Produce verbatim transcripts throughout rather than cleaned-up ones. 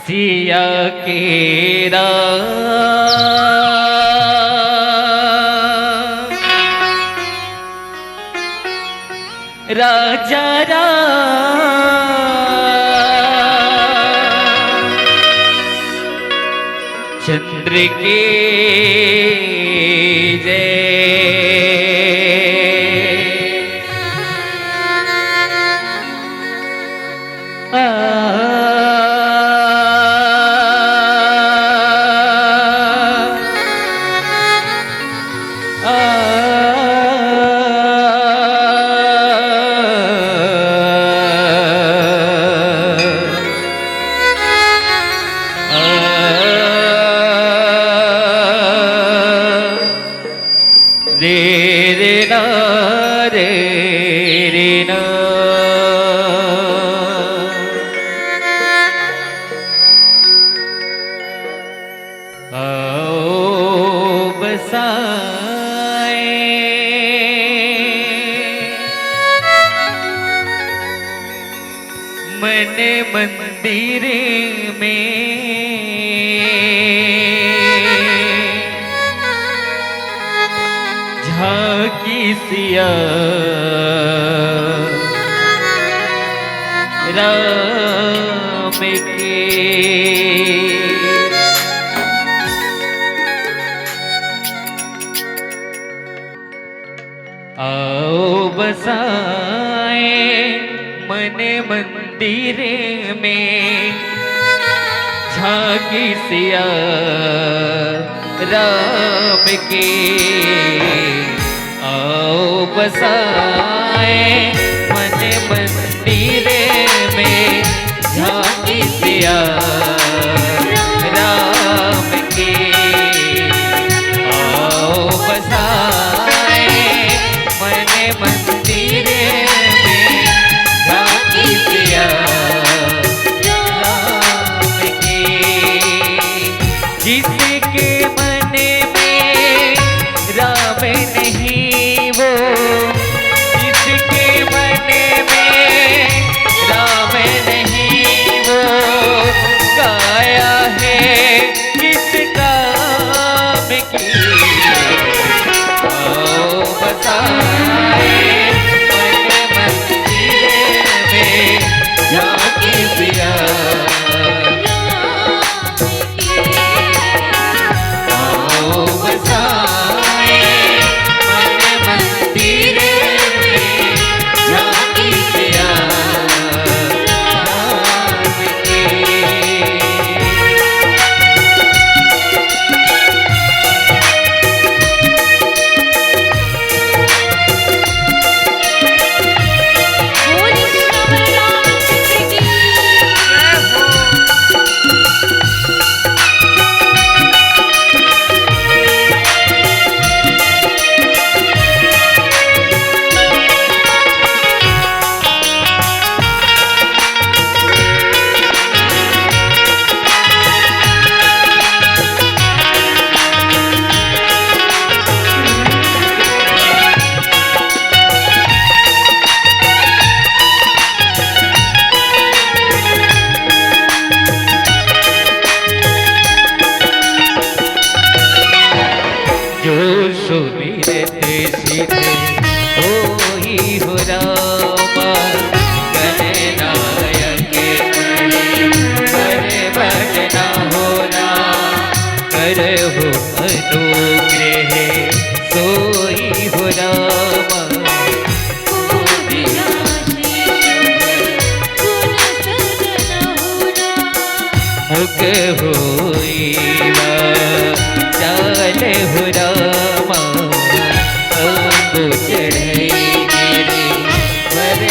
सिया के राम, राजा राम, चंद्र के जय। रे रे ना, रे रे ना। आओ बसाए मन मंदिर में, झांकी सिया राम के। आओ बसाए मन मंदिर में, झांकी सिया राम के। आओ बसाए मन मंदिर में, झांकी सिया राम के। आओ बसाए मन मंदिर में, झांकी सिया राम के। जिसके मन में राम नहीं वो, जिसके मन में राम नहीं वो, काया है किस काम की? आओ बसाए मन मंदिर में, झांकी सिया आओ बसाए मन मंदिर में, झांकी सिया राम के। जो सुमिरत सिद्ध होई हो रामा, गणनायक करी पर्वत ना हो राम। करहु अनुग्रह सोई हो रामा। मुख होई वाचाल हो रामा, अंगु चढ़ई गिरि वर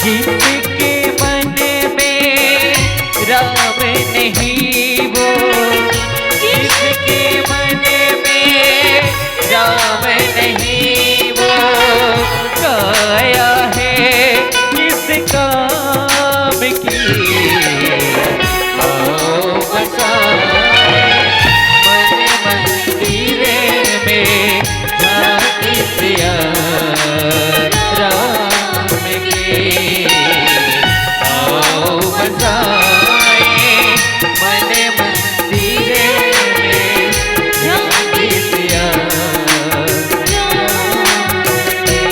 जिसके मन में राम नहीं वो, जिसके मन में राम नहीं वो, काया है किस काम की? आओ बसाए मन मंदिर में, झांकी सिया राम के। आओ बसाए मन मंदिर में, झांकी सिया राम के।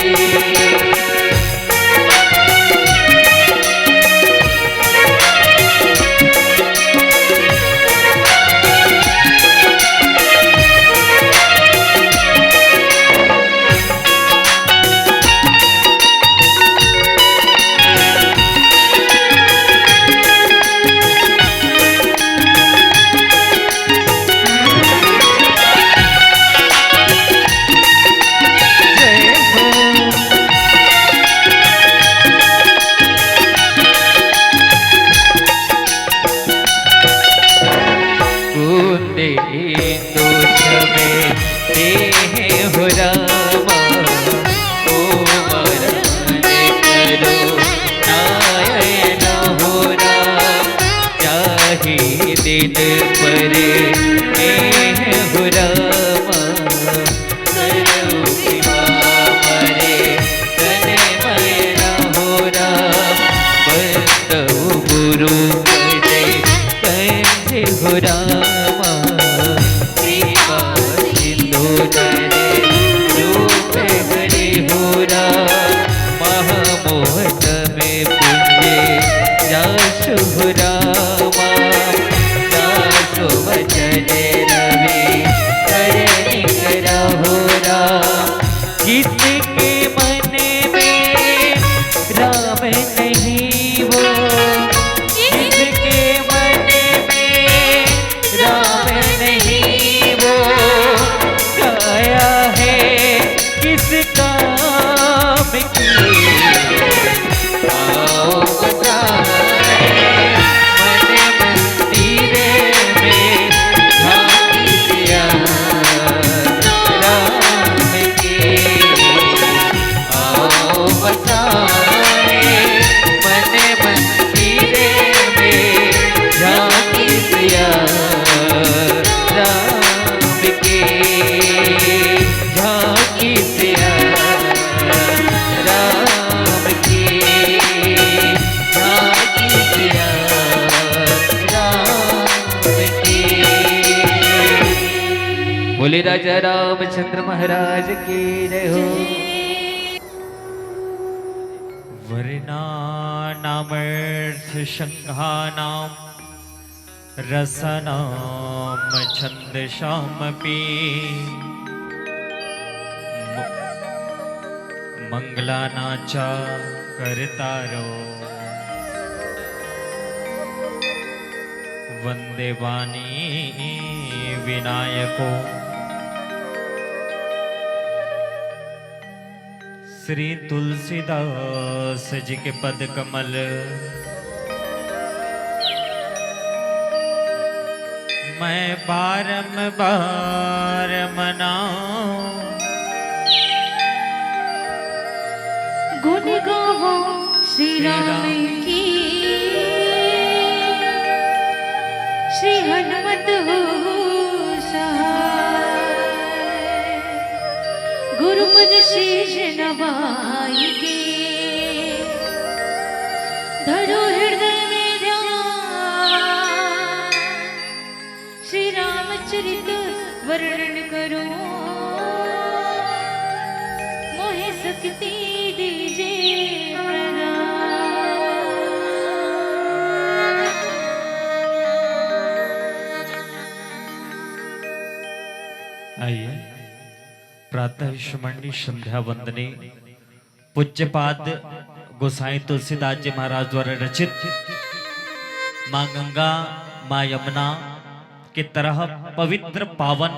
कुंद इंदु छमे देह हो रामा, ओ मरण करो नायन हो राम, चाही दिन पर नेह हो रामा, करौ सेवा मारे तन मयना हो राम। बंदौ गुरु करे कंज हो रामा, कृपा सिंधु नर रूप हरि हो राम। महामोहत में पुंजे जासु हो रामा, जासु वचन रवि कर निकरा हो राम। किसके मन में राम नहीं वो, किसके मन में राम नहीं वो, काया है किस काम की। आओ बसाए मन मंदिर में, झांकी सिया राम की। आओ बसाए मन मंदिर में, झांकी सिया राम की, झांकी सिया राम की, झांकी सिया राम की। बोले राजा रामचंद्र महाराज की जय हो। वर्णानामर्थसंघानां रसानां छंदसामपि। म-, मंगलानां च कर्तारो वंदे पाणिं विनायको। श्री तुलसीदास जी के पद कमल मैं बारंबार मनाऊं। गुण गावो श्री राम की, श्री हनुमत हो सहाय। गुरुपद शीश नवाई के, धरो हृदय में ध्यान। श्री रामचरित वर्णन करो, मोहे शक्ति दीजे प्रभु। आइए, प्रातः स्मरणी संध्या वंदनी पूज्यपाद गोसाई तुलसीदास जी महाराज द्वारा रचित माँ गंगा, माँ यमुना के तरह पवित्र पावन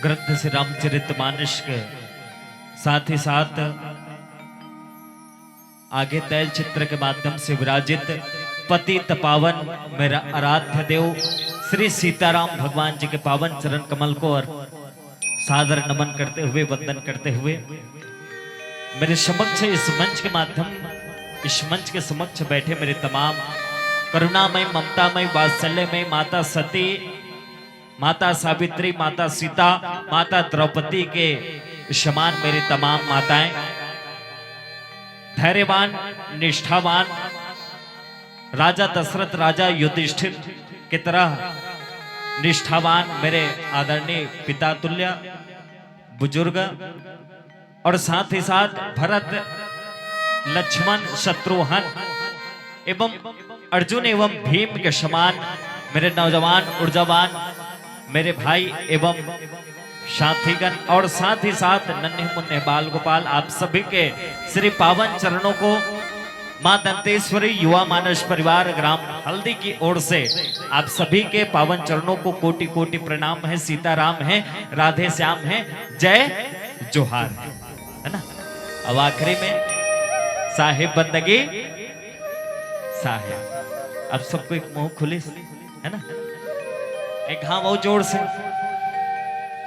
ग्रंथ श्री रामचरितमानस के साथ ही साथ आगे तैल चित्र के माध्यम से विराजित पतित पावन मेरा आराध्य देव श्री सीताराम भगवान जी के पावन चरण कमल को और सादर नमन करते हुए, वंदन करते हुए, मेरे समक्ष इस मंच के माध्यम, इस मंच के समक्ष बैठे मेरे तमाम करुणामय, ममतामय, वात्सल्यमय माता सती, माता सावित्री, माता सीता, माता द्रौपदी के समान मेरी तमाम माताएं, धैर्यवान, निष्ठावान, राजा दशरथ, राजा युधिष्ठिर की तरह निष्ठावान मेरे आदरणीय पिता तुल्य बुजुर्ग और साथ ही साथ भरत, लक्ष्मण, शत्रुघ्न एवं अर्जुन एवं भीम के समान मेरे नौजवान ऊर्जावान मेरे भाई एवं साथीगण और साथ ही साथ नन्हे मुन्ने बाल गोपाल, आप सभी के श्री पावन चरणों को माँ दंतेश्वरी युवा मानस परिवार ग्राम हल्दी की ओर से आप सभी के पावन चरणों को कोटि कोटि प्रणाम है, सीताराम है, राधे श्याम है, जय जोहार है, है ना। अब आखिरी में साहेब बंदगी साहेब, अब सबको एक मुंह खुली, है ना। एक हाँ बहुत जोर से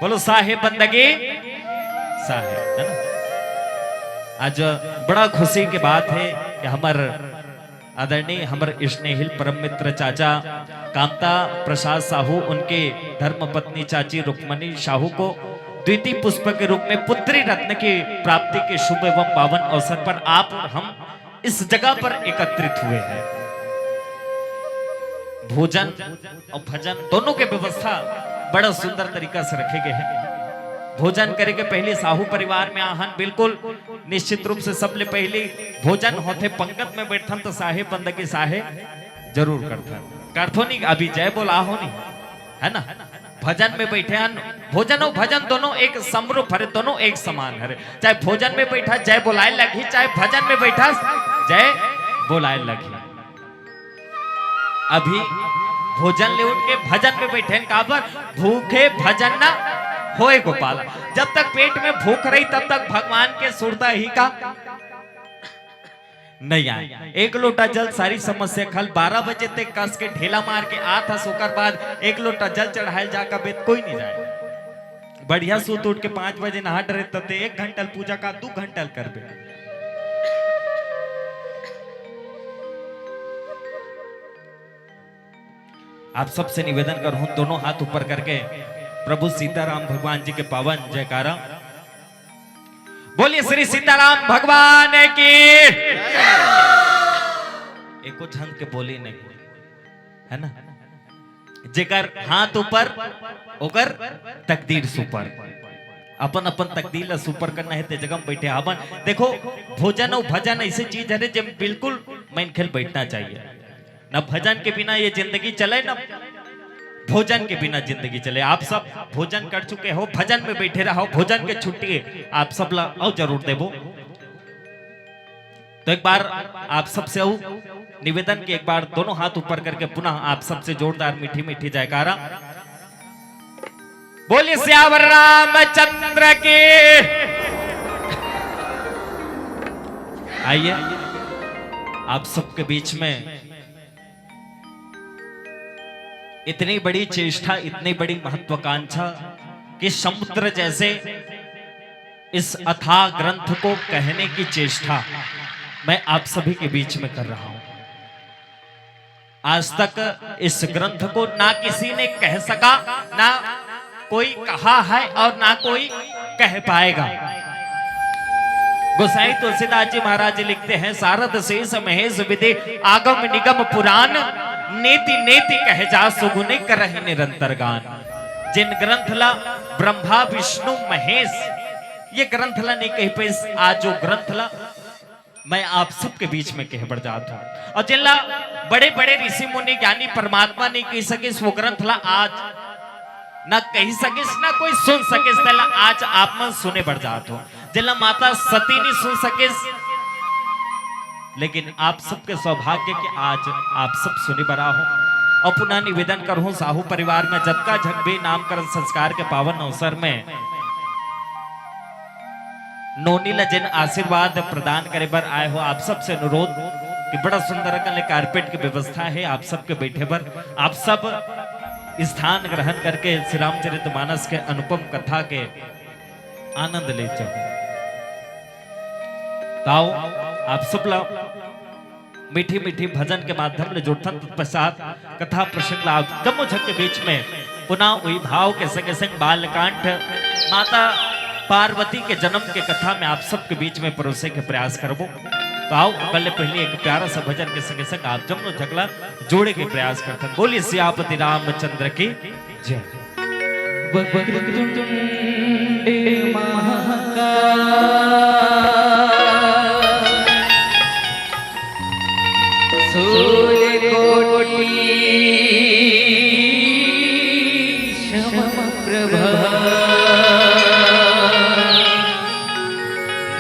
बोलो, साहेब बंदगी साहेब, है ना। आज बड़ा खुशी की बात है कि हमर आदरणीय हमर स्नेहिल परम मित्र चाचा कामता प्रसाद साहू, उनके धर्म पत्नी चाची रुक्मणी साहू को द्वितीय पुष्प के रूप में पुत्री रत्न की प्राप्ति के शुभ एवं पावन अवसर पर आप और हम इस जगह पर एकत्रित हुए हैं। भोजन और भजन दोनों के व्यवस्था बड़ा सुंदर तरीका से रखे गए हैं। भोजन करे के पहले साहू परिवार में आहन, बिल्कुल निश्चित रूप से सबले पहले भोजन होथे, पंगत में बैठन तो साहे बंदगी साहे जरूर करथन। करथो नहीं, अभी जय बोला हो नहीं, है ना? भजन में बैठे हन, भोजन और भजन दोनों एक समरूप हरे, दोनों एक समान हरे। चाहे भोजन में बैठा जय बोलाए लगही, चाहे भजन में बैठा जय बोलाए लगही। अभी भोजन ले उठ के भजन में बैठे हैं, काबर? भूखे भजन ना होए गोपाल। जब तक पेट में भूख रही तब तक भगवान के सुरता ही का नहीं आए। एक लोटा जल सारी समस्या खल। बारह बजे ते कस के ढेला मार के आत हस, ओकर बाद एक लोटा जल चढ़ायल जा कबे त कोई नहीं जाए। बढ़िया सूत उठ के पाँच बजे नहा डरे तते एक घंटा ल पूजा का दू घंटा ल करबे। आप सबसे निवेदन करहूं, दोनों हाथ ऊपर करके प्रभु सीताराम भगवान जी के पावन जयकारा। बोलिए श्री सीताराम भगवान की। एको झन के बोली नहीं, है ना? जेकर हाथ ऊपर ओकर तकदीर सुपर। अपन अपन तकदीर ला सुपर करना है ते जगह में बैठे हावन। देखो, भोजन और भजन ऐसे चीज हरे जे बिल्कुल मन खेल बैठना चाहिए। न भजन के बिना ये जिंदगी चले, न भोजन के बिना जिंदगी चले। आप सब भोजन कर चुके हो, भजन में बैठे रहो, भोजन के छुट्टी आप सब ला और जरूर देबो। तो एक बार आप सबसे अउ निवेदन कि एक बार दोनों हाथ ऊपर करके पुनः आप सबसे जोरदार मीठी मीठी जयकारा। बोलिए सियावर रामचंद्र की। आइए, आप सबके बीच में इतनी बड़ी चेष्टा, इतनी बड़ी महत्वाकांक्षा कि समुद्र जैसे इस अथाह ग्रंथ को कहने की चेष्टा मैं आप सभी के बीच में कर रहा हूं। आज तक इस ग्रंथ को ना किसी ने कह सका, ना कोई कहा है और ना कोई कह पाएगा। गोसाई तुलसीदास जी महाराज जी लिखते हैं, सारद शेष महेश विधि आगम निगम पुराण, नेति नेति कह जा सुगुनि करहि निरंतर गान। जिन ग्रंथ ला ब्रह्मा विष्णु महेश ये ग्रंथ ला नहीं कह पाइस, आज वो ग्रंथ ला मैं आप सबके बीच में कहे बर जात हूं। और जिन ला बड़े बड़े ऋषि मुनि ज्ञानी परमात्मा नहीं कह सकिस, वो ग्रंथ ला आज ना कह सकिस, ना कोई सुन सकिस, तेला आज आप मन सुने बर जात हो। जिन ला माता सती नहीं सुन सकिस, लेकिन आप सबके सौभाग्य कि आज आप सब सुने बर आए हो। और पुनः निवेदन करहूं, साहू परिवार में जतका झन भी नामकरण संस्कार के पावन अवसर में नोनी ला जेन आशीर्वाद प्रदान करे बर आए हो, आप सबसे अनुरोध कि बड़ा सुंदर अकन ले कारपेट के व्यवस्था है आप सबके बैठे बर। आप सब स्थान ग्रहण करके श्री रामचरित मानस के अनुपम कथा के आनंद ले जाओ। ताओ, आप सब ला मीठी मीठी भजन के माध्यम ले जोड़थन। तत्पश्चात कथा प्रसंग ला आप जम्मो झन के बीच में पुनः उही भाव के संगे संग बालकांड माता पार्वती के जन्म के कथा में आप सबके बीच में परोसे के प्रयास करबो। तो आओ, पहले पहले एक प्यारा सा भजन के संगे संग आप जम्मो झन ला जोड़े के प्रयास करथन। बोलिए सियापति रामचंद्र की जय। वक्रतुंड महाकाय सूर्यकोटि समप्रभा।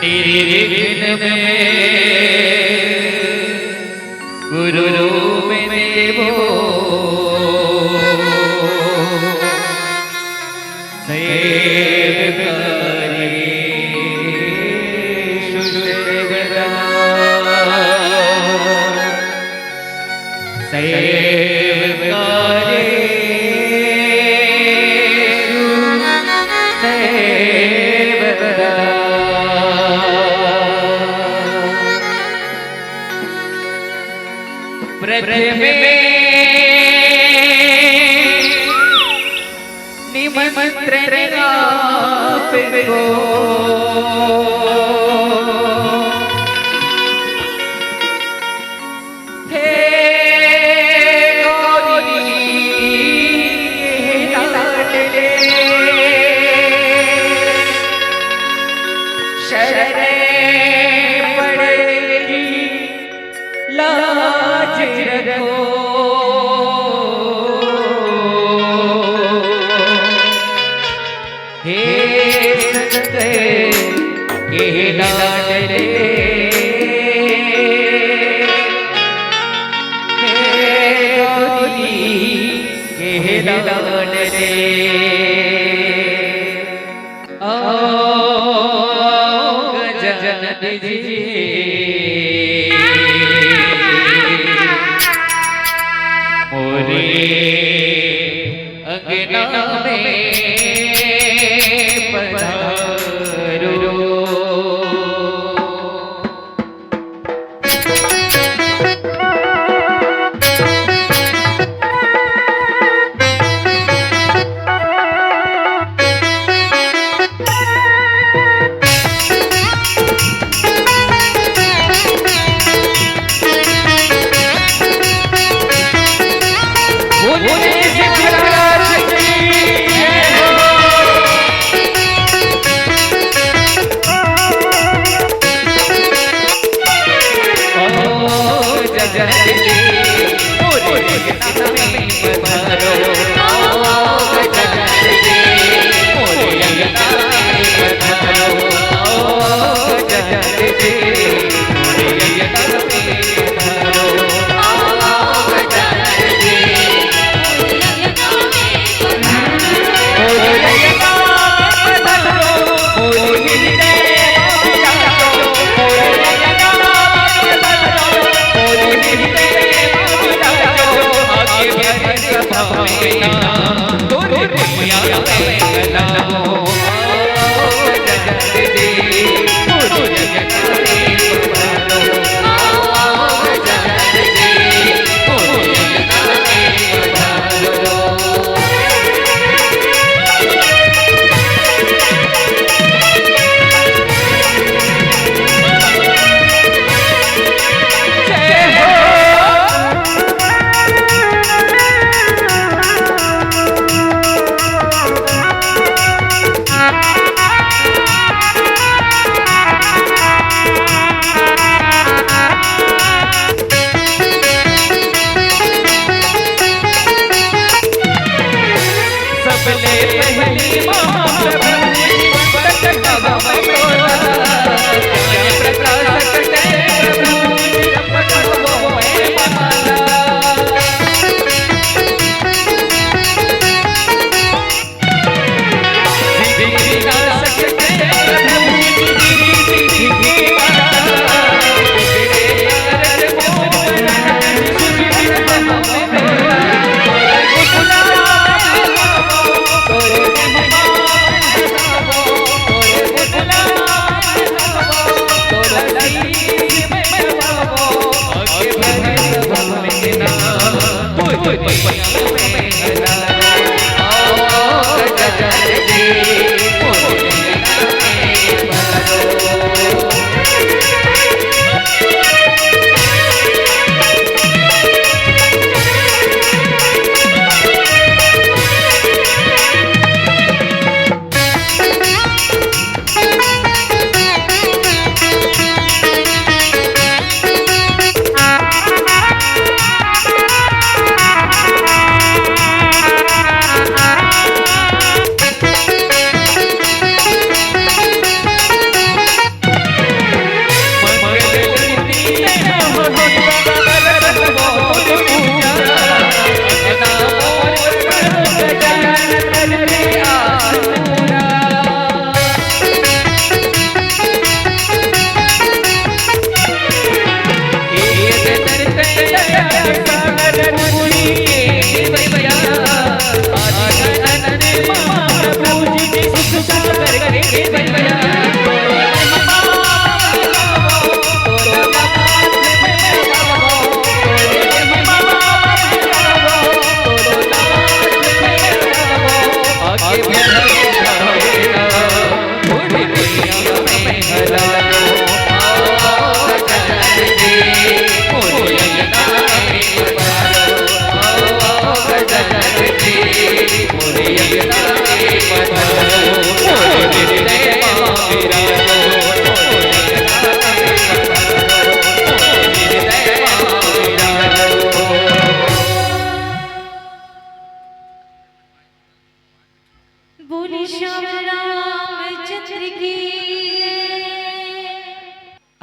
निर्विघ्न में गुरु में देवो सेवकारे सुसेवदा। सेवकारे सुसेवदा। प्रथमे निमंत्रण आपको। हे गौरी, हे लाडले, शरण पड़ेगी लाज रखो। हे संत के लाडले, हे गौरी के लाडले। आओ गजानन जी, मोरे अंगना में पधारो।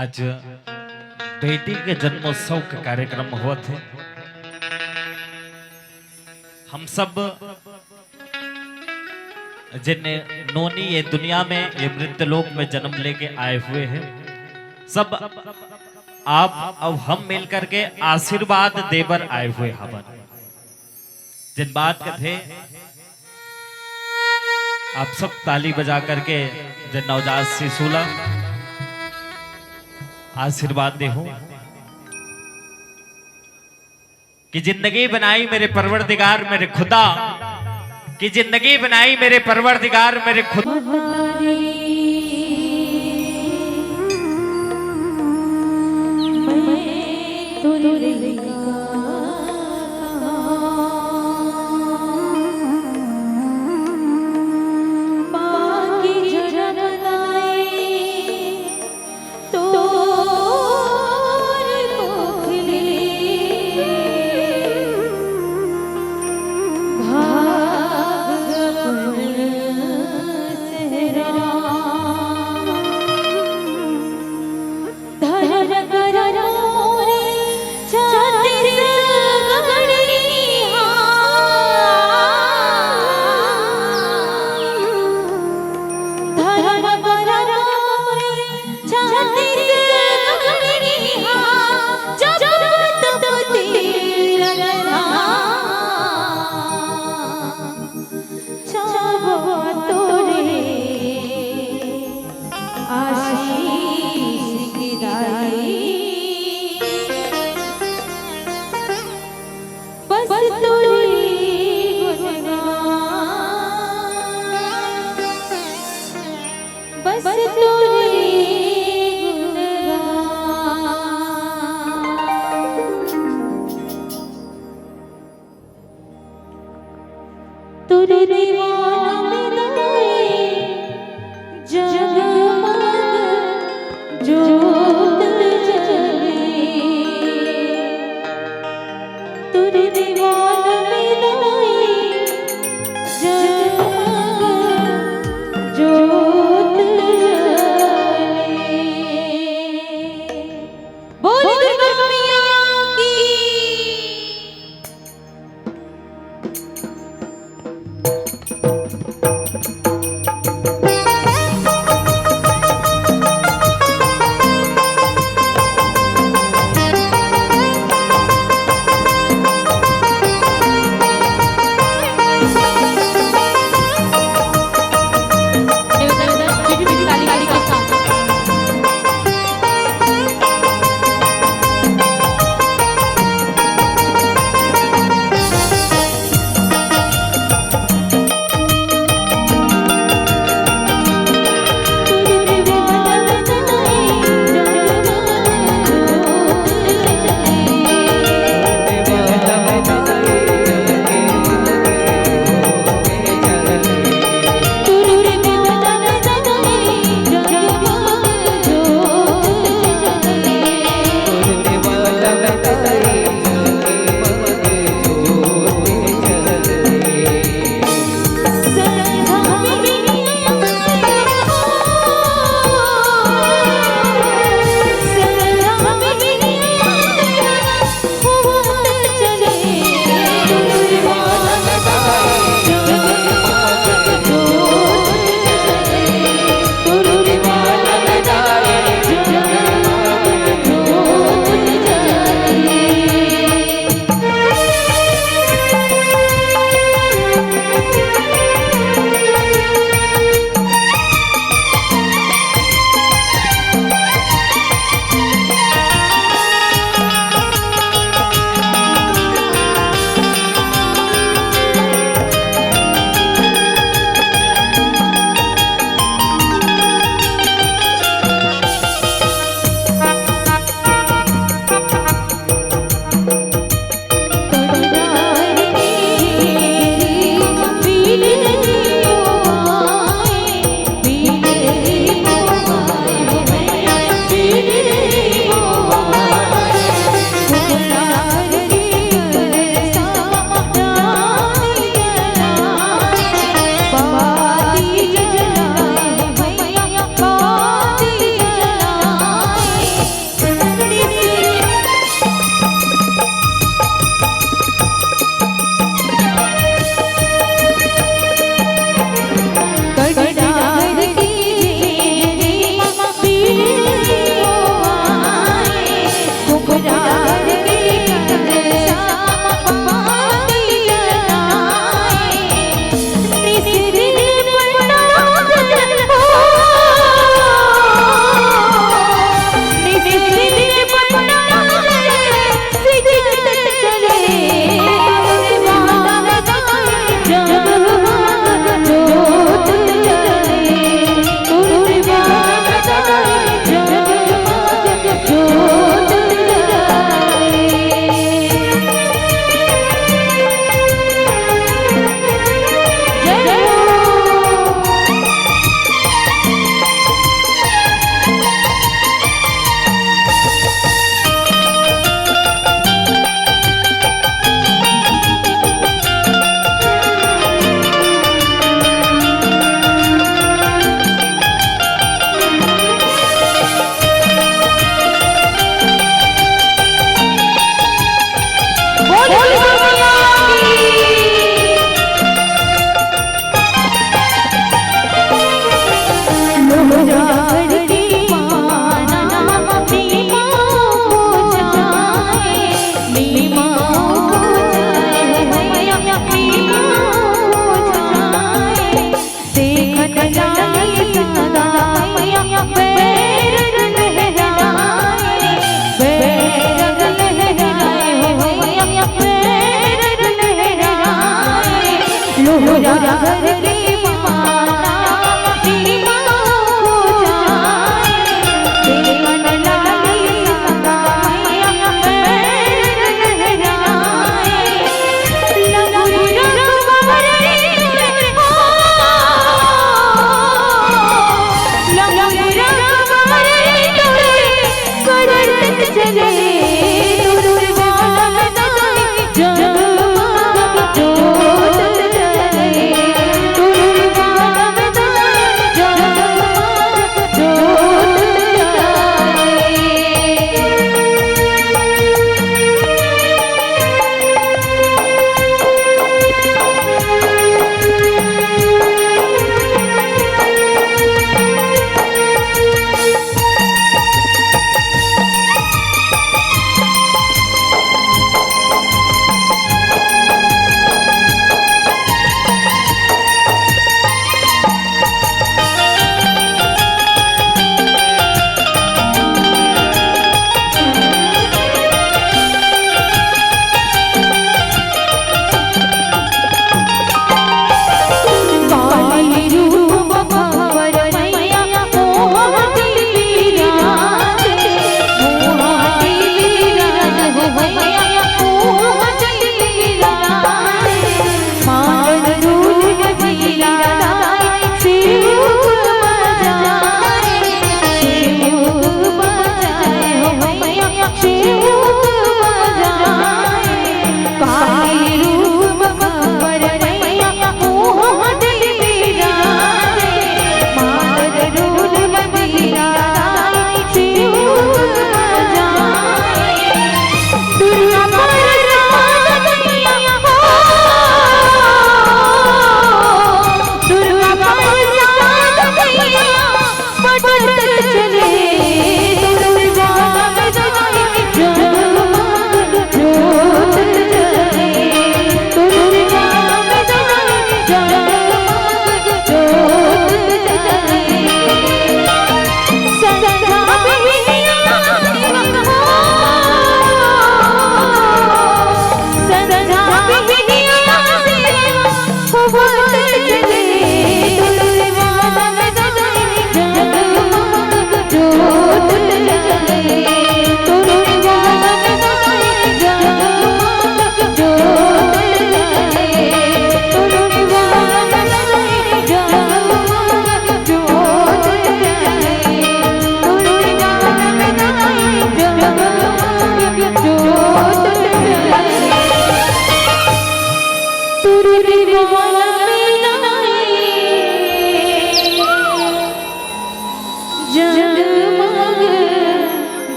आज बेटी के जन्मोत्सव के कार्यक्रम होवत हे। हम सब जिन नोनी ये दुनिया में, ये मृत्यु लोक में जन्म लेके आए हुए हैं, सब आप अउ हम मिल करके आशीर्वाद देबर आए हुए हवन। जिन बात कथे, आप सब ताली बजा करके जिन नवजात शिशु ला आशीर्वाद देहू कि जिंदगी बनाई मेरे परवरदिगार मेरे खुदा, कि जिंदगी बनाई मेरे परवरदिगार मेरे खुदा।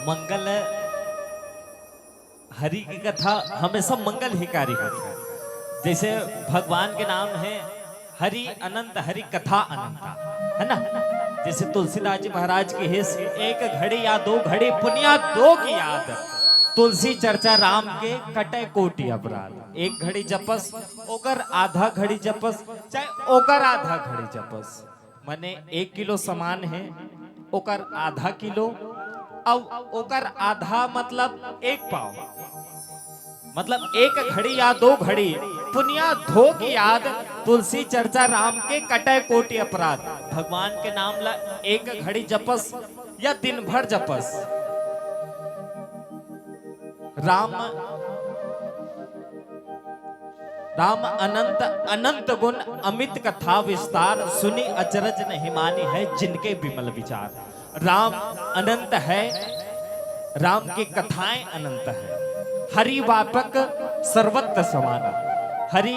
मंगल, हरि के कथा हमेशा मंगल हिकारी होथे। जैसे भगवान के नाम है हरि अनंत, हरि कथा अनंता, है ना? जैसे तुलसीदास जी महाराज के हे, एक घड़ी या दो घड़ी पुनिया दो की याद, तुलसी चर्चा राम के कटे कोटि अपराध। एक घड़ी जपस, ओकर आधा घड़ी जपस, चाहे ओकर आधा घड़ी जपस, माने एक किलो सामान है, ओकर आधा किलो, अउ ओकर आधा मतलब एक पाव, मतलब एक घड़ी या दो घड़ी पुनिया दो की याद, तुलसी चर्चा राम के कटे कोटि अपराध। भगवान के नाम ला एक घड़ी जपस या दिन भर जपस। राम, राम अनंत, अनंत गुण अमित कथा विस्तार, सुनि अचरज नहीं मानी है जिनके विमल विचार। राम अनंत है, राम की कथाएं अनंत है। हरि व्यापक सर्वत्र समाना, हरि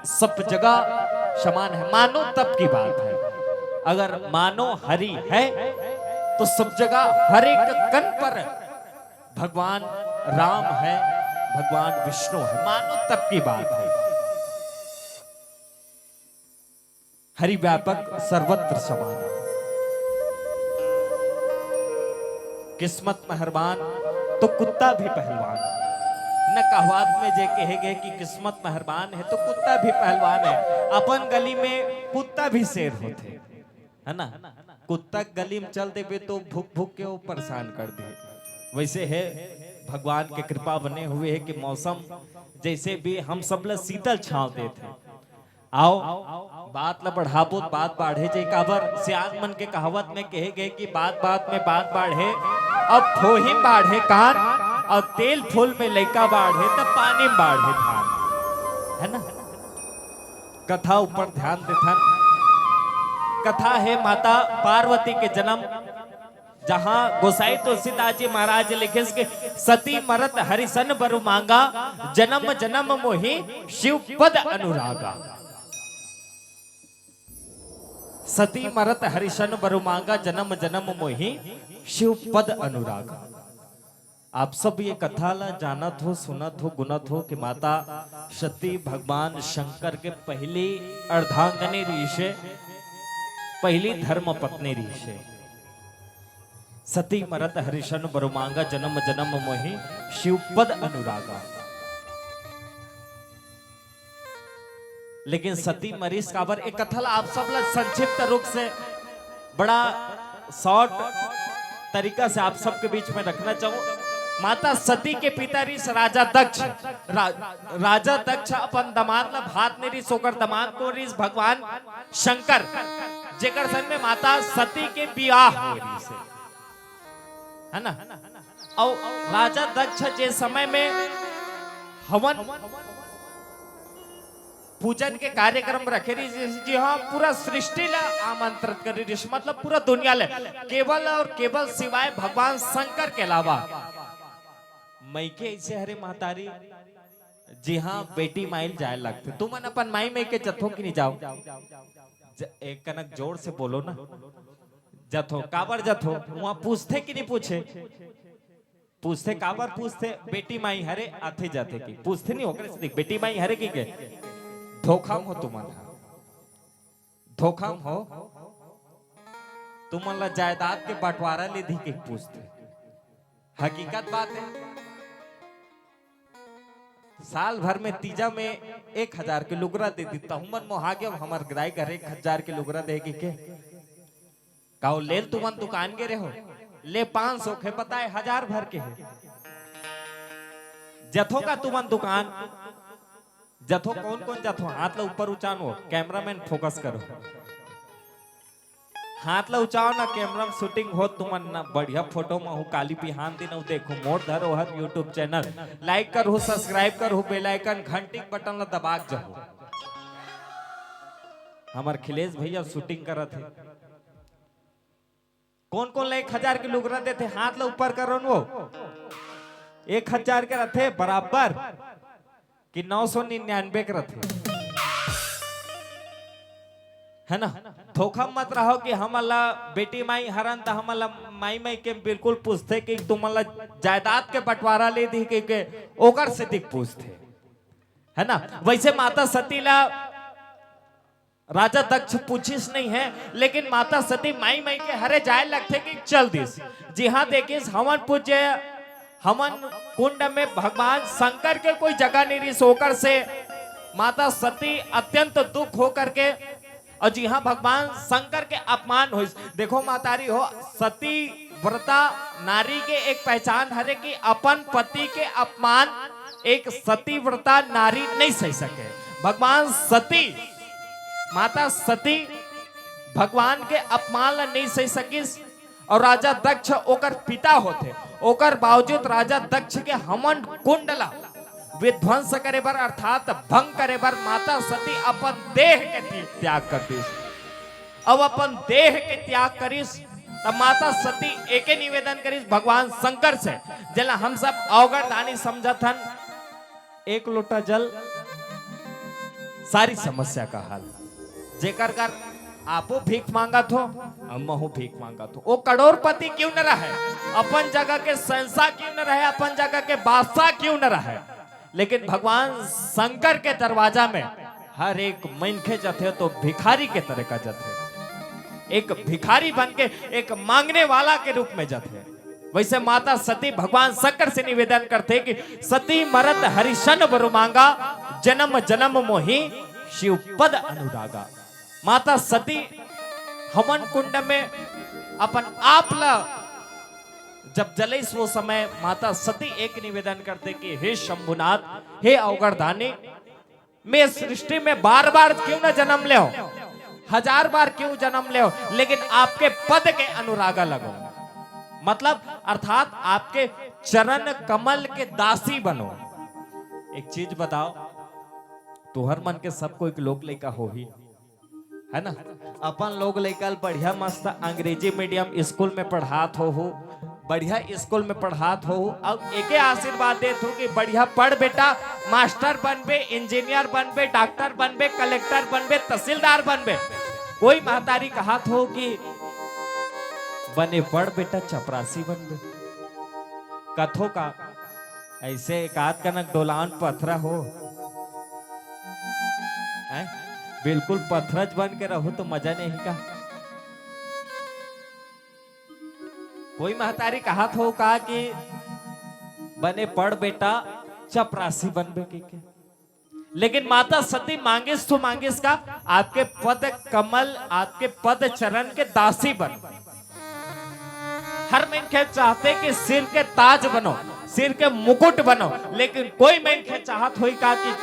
सब जगह समान है। मानो तब की बात है, अगर मानो हरि है तो सब जगह हर एक कण पर भगवान राम है, भगवान विष्णु है। मानो तब की बात है। हरि व्यापक सर्वत्र समाना। किस्मत मेहरबान तो कुत्ता भी पहलवान। न कहावत में जे कहे गए कि किस्मत मेहरबान है तो कुत्ता भी पहलवान है। अपन गली में कुत्ता भी शेर होथे, है ना? कुत्ता गली में चल देबे तो भूक भूक के वो परेशान कर दे। वैसे है, भगवान के कृपा बने हुए है कि मौसम जैसे भी हम सब ला शीतल छांव देत है। आओ, बात ला बढ़ाबो त बात बाढ़े, जे काबर सियान मन के कहावत में कहे गए कि बात बात में बात बाढ़े, अब फोही बाढ़े कान, और तेल फूल में लइका बाढ़े, तब पानी में बाढ़े धान, है ना? कथा ऊपर ध्यान देथन। कथा है माता पार्वती के जन्म, जहां गोसाई तुलसीदास जी महाराज लिखे कि सती मरत हरिसन बरु मांगा, जन्म जन्म मोहि शिव पद अनुरागा। सती मरत हरिसन बरु मांगा, जन्म जन्म मोहि शिव पद अनुरागा। आप सब ये कथा ला जानत हो, सुनत हो, गुनत हो कि माता सती भगवान शंकर के पहली अर्धांगनी रहिसे, पहली धर्म पत्नी रहिसे। सती मरत हरिसन बरु मांगा, जन्म जन्म मोहि शिव पद अनुरागा। लेकिन सती मरीस काबर, एक कथा ला आप सब ला संक्षिप्त रूप से, बड़ा शॉर्ट तरीका से आप सबके बीच में रखना चाहूं। माता सती के पिता रिस राजा दक्ष। रा-, राजा दक्ष अपन दमाद ला भात नहीं रिस, ओकर दमाद को रिस भगवान शंकर, जेकर संग में माता सती के बियाह हो रिस, है ना? और राजा दक्ष जे समय में हवन पूजन के कार्यक्रम रखे रहिस, जी हाँ, पूरा सृष्टि ला आमंत्रित करे रहिस, मतलब पूरा दुनिया ले, केवल और केवल सिवाय भगवान शंकर के अलावा। मइके ऐसे हरे महतारी, जी हाँ, बेटी माइल जाए लगथे। तुमन अपन माई मइके जथो कि नहीं जाओ? ज-, एक कनक जोर से बोलो ना। जथो, काबर जथो? वहां पूछथे कि नहीं पूछे? पूछथे, काबर पूछथे? बेटी माई हरे, आथे जाथे कि? पूछथे नहीं, ओकरे से देख, बेटी माई हरे कि के? धोखा में हो तुमन ह, धोखा में हो। तुमन ला जायदाद के बंटवारा ले दी के पूछथे। हकीकत बात है, साल भर में तीजा में एक हजार के लुगरा दे दी, तहु मन मोहा गए, हमर ग्राई घर एक हजार के लुगरा दे के, के? का ओ लेल तुमन दुकान गे रहो? ले पाँच सौ के बताए, हजार भर के है। जथो का तुमन दुकान, जथो कौन कौन जथो? हाथ ला ऊपर उचान हो, कैमरामैन फोकस करो। हाथ ला उचाओ ना, कैमरा में शूटिंग हो तुमन ना, बढ़िया फोटो में हो। काली बिहान दिन हो, देखो मोर धरोहर YouTube चैनल, लाइक करहु, सब्सक्राइब करहु, बेल आइकन घंटी के बटन ला दबा के जाहु। हमर खिलेश भैया शूटिंग करत है। कौन कौन ला एक हजार के लुगरा देथे? हाथ ला ऊपर करो न वो। एक हजार के रथे बराबर कि नौ सौ निन्यानवे के रथे, है ना? धोखा मत रहो कि हमन ला बेटी माई हरन त हमन ला माई माई के बिल्कुल पूछथे कि तुमन ला जायदाद के बंटवारा ले दी के, के ओकर से दिक पूछथे, है ना? वैसे माता सती ला राजा दक्ष पूछिस नहीं है, लेकिन माता सती माई माई के हरे जाए लगथे कि चल दिस। जी हाँ, देखिस हवन पूज्य, हवन कुंड में भगवान शंकर के कोई जगह नहीं रहिस, ओकर से माता सती अत्यंत दुख हो करके, और जी हाँ, भगवान शंकर के अपमान होइस। देखो महतारी हो, सती व्रता नारी के एक पहचान हरे कि अपन पति के अपमान एक सती व्रता नारी नहीं सह सके। भगवान सती, माता सती भगवान के अपमान ला नहीं सह सकिस, और राजा दक्ष ओकर पिता होथे, ओकर बावजूद राजा दक्ष के हवन कुंड ला विध्वंस करे बर अर्थात भंग करे बर माता सती अपन देह के ती-, त्याग कर दिस। अब अपन देह के त्याग करिस, तब माता सती एके निवेदन करिस भगवान शंकर से, जेला हम सब अवगढ़ दानी समझत हन, एक लोटा जल सारी समस्या का हल। जेकर कर आपो भीख मांगत हो, अउ महू भीख मांगत हो। वो करोड़पति क्यों न रहे, अपन जगह के शहंशाह क्यों न रहे, अपन जगह के बादशाह क्यों न रहे, लेकिन भगवान शंकर के दरवाजा में हर एक मनखे जथे तो भिखारी के तरह का जथे। एक भिखारी बन के, एक मांगने वाला के रूप में जथे। वैसे माता सती भगवान शंकर से निवेदन करथे कि सती मरत हरिशन बर मांगा, जन्म जन्म मोहि शिव पद अनुरागा। माता सती हवन कुंड में अपन आप ला जब जलइस, वो समय माता सती एक निवेदन करथे कि हे शंभुनाथ, हे अवगढ़ दानी, मैं सृष्टि में बार बार क्यों ना जन्म लेव, हजार बार क्यों जन्म लेव, लेकिन आपके पद के अनुरागा लगो, मतलब अर्थात आपके चरण कमल के दासी बनो। एक चीज बताओ, तुहर मन के सब कोई के लोग लइका होही, है ना? अपन लोग लइका ल बढ़िया मस्त अंग्रेजी मीडियम स्कूल में पढ़ात होहू, बढ़िया स्कूल में पढ़ात होहू, अउ एके आशीर्वाद देत हो कि बढ़िया पढ़ बेटा, मास्टर बनबे, इंजीनियर बनबे, डॉक्टर बनबे, कलेक्टर बनबे, तहसीलदार बनबे। कोई महतारी कहत हो कि बने पढ़ बेटा, चपरासी बनबे, कथो का? ऐसे एकाध कनक डोलान पथरा हो, हैं? बिल्कुल पथरज बन के रहो तो मजा नहीं का? कोई महतारी कहत हो का कि बने पढ़ बेटा, चपरासी बनबे के, के? लेकिन माता सती मांगिस तो मांगिस का, आपके पद कमल, आपके पद चरण के दासी बन। हर मनखे चाहथे कि सिर के ताज बनो, सिर के मुकुट बनो, लेकिन कोई मनखे चाहत होही का कि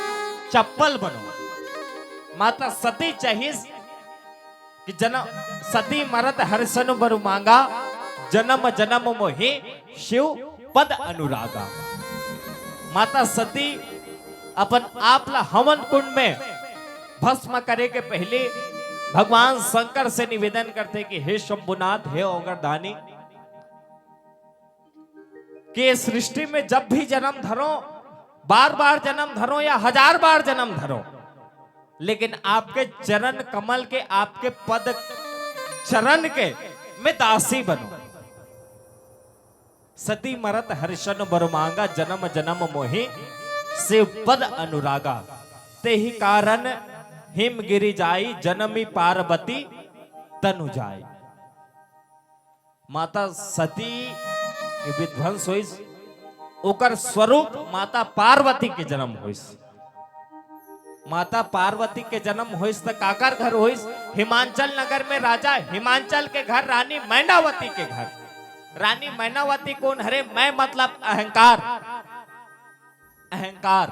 चप्पल बनो। माता सती चाहिस कि जन्म, सती मरत हरिशन बर मांगा, जन्म जन्म मोहि शिव पद अनुरागा। माता सती अपन आप ला हवन कुंड में भस्म करे के पहले भगवान शंकर से निवेदन करथे कि हे शंभुनाथ, हे अवगढ़ दानी, कि ये सृष्टि में जब भी जन्म धरो, बार बार जन्म धरो या हजार बार जन्म धरो, लेकिन आपके चरण कमल के, आपके पद चरण के मैं दासी बनूं। सती मरत हरिशन बर मांगा, जन्म जन्म मोहि शिव पद अनुरागा। तेहि कारण हिम गिरि जाई, जनमी पार्वती तनु जाई। माता सती के विध्वंस होइस, ओकर स्वरूप माता पार्वती के जन्म होइस। माता पार्वती के जन्म होइस त काकर घर होइस? हिमांचल नगर में राजा हिमांचल के घर, रानी मैनावती के घर। रानी मैनावती कोन हरे? मैं मतलब अहंकार। अहंकार।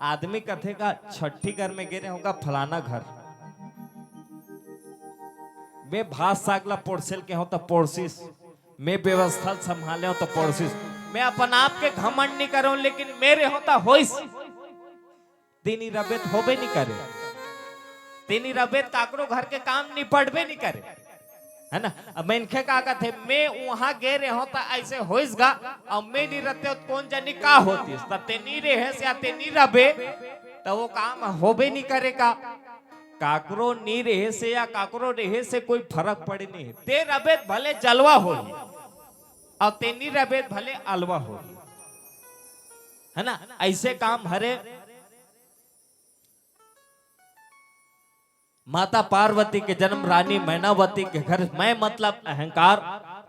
आदमी कथे का, छट्ठी घर में गे रहे हों का, फलाना घर। मैं भात साग ला पोरसेल के हों त पोरसिस, मैं व्यवस्था संभाले हों त पोरसिस। मैं अपन आप के घमंड नहीं करों, लेकिन मेरे हों त होइस। तें नी रबे त होबे नी करे। तें नी रबे त काकरो घर के काम निपटबे नी करे, है ना? अब मनखे का कथे, "मैं उहाँ गे रहे हों त ऐसे होइस गा, अब मैं नी रहते हों त कोन जनी का होतिस?" त तें नी रहे से या तें नी रबे त वो काम होबे नी करे का। काकरो नी रहे से या काकरो रहे से कोई फरक पड़े नहीं। तें रबे त भले जलवा होही, अउ तें नी रबे त भले अलवा होही, है ना? ऐसे काम हरे। माता पार्वती के जन्म, रानी मैनावती के घर। मैं मतलब अहंकार,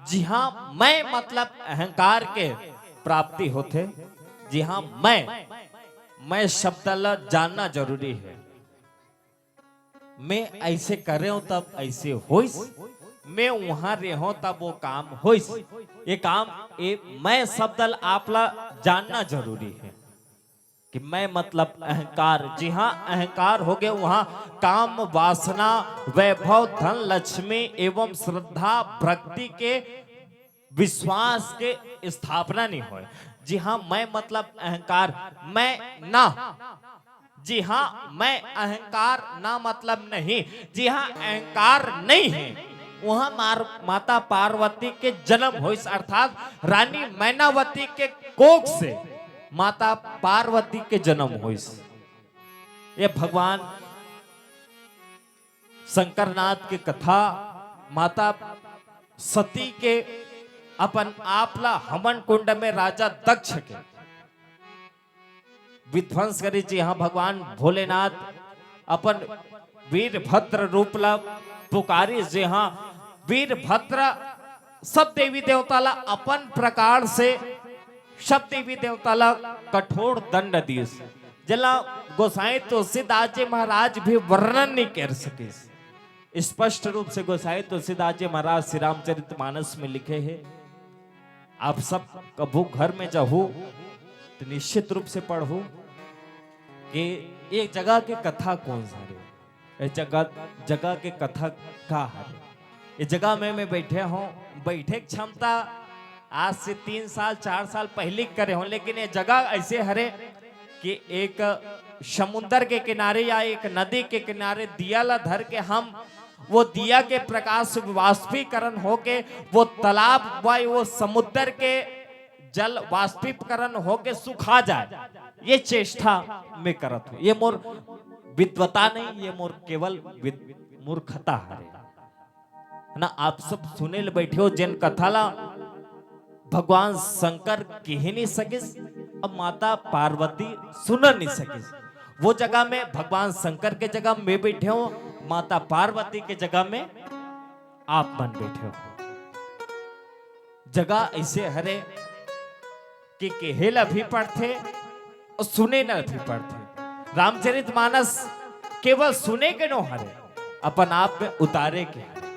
जिहाँ मैं मतलब अहंकार के प्राप्ति होथे, जिहाँ मैं, मैं शब्द ला जानना जरूरी है। मैं ऐसे करे हों तब ऐसे होइस, मैं उहाँ रहे हों तब वो काम होइस। ये काम, ये मैं शब्द ला आप ला जानना जरूरी है। कि मैं मतलब अहंकार, जिहाँ अहंकार होगे, उहाँ काम, वासना, वैभव, धन, लक्ष्मी एवं श्रद्धा, भक्ति के, विश्वास के स्थापना नहीं होय। जिहाँ मैं मतलब अहंकार, मैं ना, जिहाँ मैं अहंकार ना मतलब नहीं, जिहाँ अहंकार नहीं है, वहां मार-, माता पार्वती के जन्म होइस, अर्थात रानी मैनावती के कोख से माता पार्वती के जन्म होइस। ये भगवान शंकरनाथ के कथा, माता सती के अपन आप ला हवन कुंड में राजा दक्ष के विध्वंस करिस, जिहां भगवान भोलेनाथ अपन वीरभद्र रूप ला पुकारिस, जिहां वीरभद्र सब देवी देवता ला अपन प्रकार से सब देवी देवता ला कठोर दंड दिस, जेला गोसाई तुलसीदास जी महाराज भी वर्णन नहीं कर सकिस। स्पष्ट रूप से गोसाई तुलसीदास जी महाराज श्री रामचरित मानस में लिखे हे। आप सब कभू घर में जाहू तो निश्चित रूप से पढ़हू कि ये जगह के कथा कौन सा रे, ये जगह, जगह के कथा का हरे। ये जगह में मैं बैठे हूँ, बैठे के क्षमता आज से तीन साल, चार साल पहले करे हूँ, लेकिन ये जगह ऐसे हरे कि एक समुद्र के किनारे या एक नदी के किनारे दिया ला धर के हम वो दिया के प्रकाश वाष्पीकरण होके वो तालाब व वो समुद्र के जल वाष्पीकरण होके सुखा जाए, ये चेष्टा मैं करत हूँ। ये मोर विद्वता नहीं, ये मोर केवल विद-, मूर्खता हरे, है ना। आप सब सुने ले बैठे हो, जेन कथा ला भगवान शंकर कह नहीं सकिस, अब माता पार्वती सुन नहीं सकिस, वो जगह में भगवान शंकर के जगह में बैठे हो, माता पार्वती के जगह में आप मन बैठे हो। जगह ऐसे हरे कि केहे ला भी पढ़थे और सुने ला भी पढ़थे। रामचरित मानस केवल सुने के नो हरे, अपन आप में उतारे के हरे।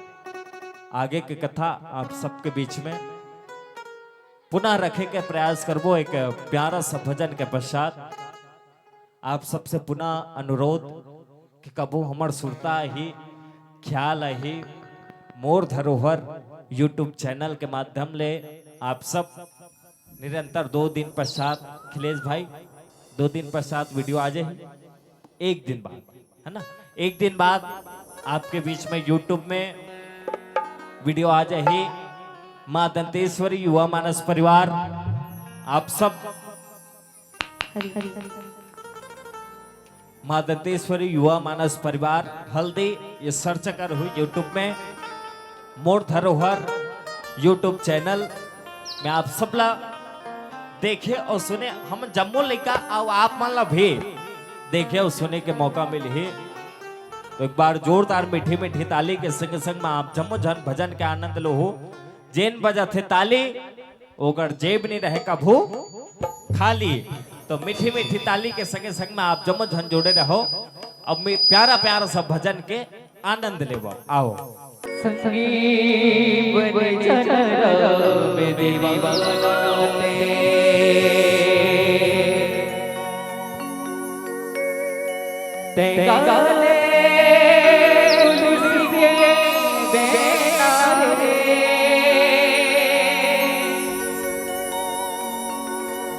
आगे के कथा आप सबके बीच में पुनः रखे के प्रयास करबो एक प्यारा सा भजन के पश्चात। आप सबसे पुनः अनुरोध कि कभू हमर सुरता ही, ख्याल ही, मोर धरोहर YouTube चैनल के माध्यम ले आप सब निरंतर दो दिन पश्चात, अखिलेश भाई, दो दिन पश्चात वीडियो आ जाही, एक दिन बाद, है ना, एक दिन बाद आपके बीच में YouTube में वीडियो आ जाही। माँ दंतेश्वरी युवा मानस परिवार, आप सब हरि हरि हरि। माँ दंतेश्वरी युवा मानस परिवार हल्दी ये सर्च कर हुई YouTube में मोर धरोहर YouTube चैनल में आप सबला देखे और सुने। हम जम्मो लइका अउ आप मन ला भी देखे और सुने के मौका मिलही। तो एक बार जोरदार मीठी मीठी ताली के संग संग में आप जम्मो झन भजन के आनंद लो हो। जेन बजत हे ताली ओकर जेब नहीं रहे कभू खाली। तो मीठी मीठी ताली के संगे संग में आप जम्मो झन जुड़े रहो। अब मैं प्यारा प्यारा सा भजन के आनंद लेवो। आओ। संगीत बजन राम दीवाना तें गाले तुलसी के बेना रे।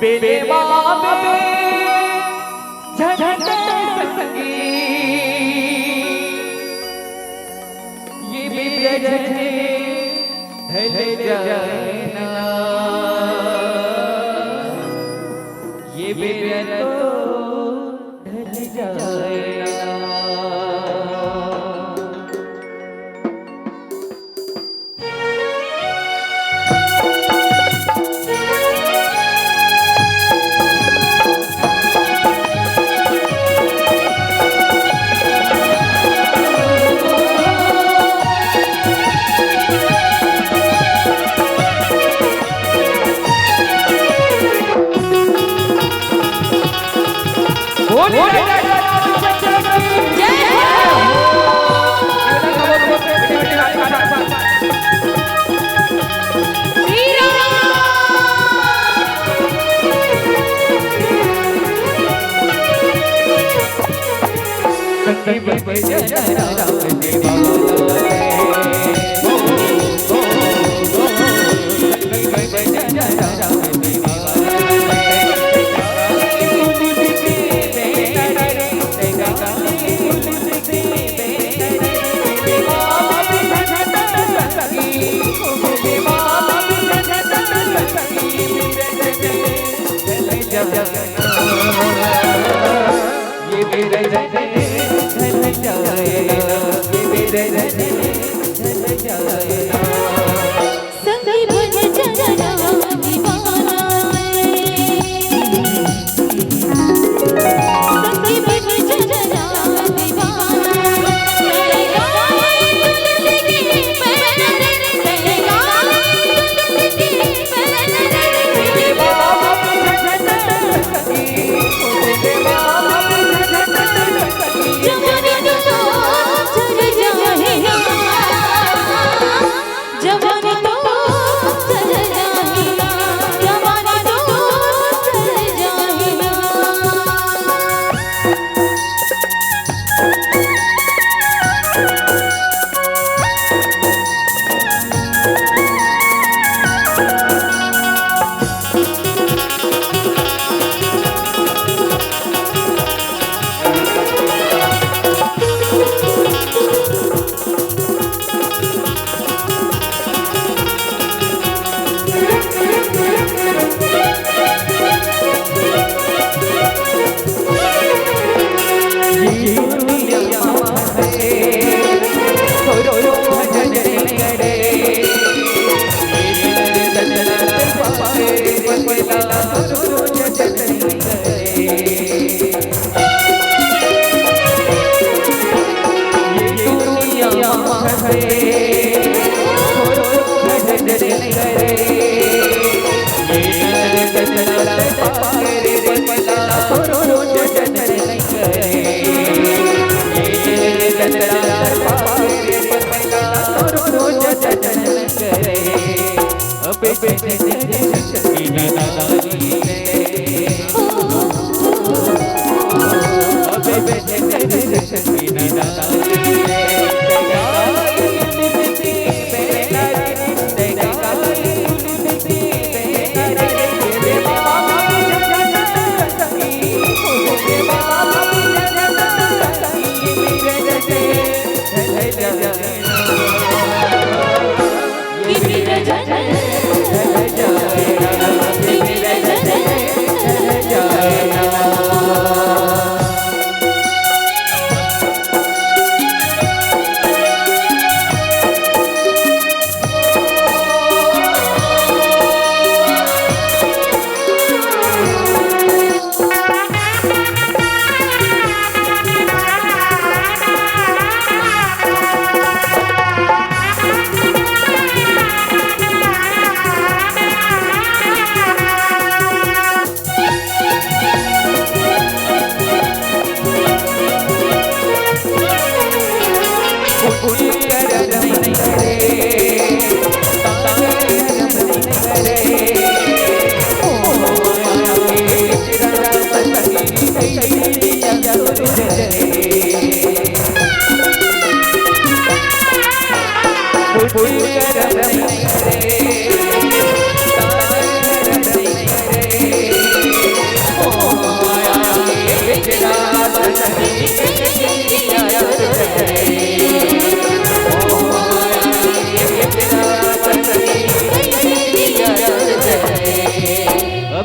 बेले बाबे झंझट संगी ये बिरज ढल जाए ना, ये बिरज ढल जाए ना।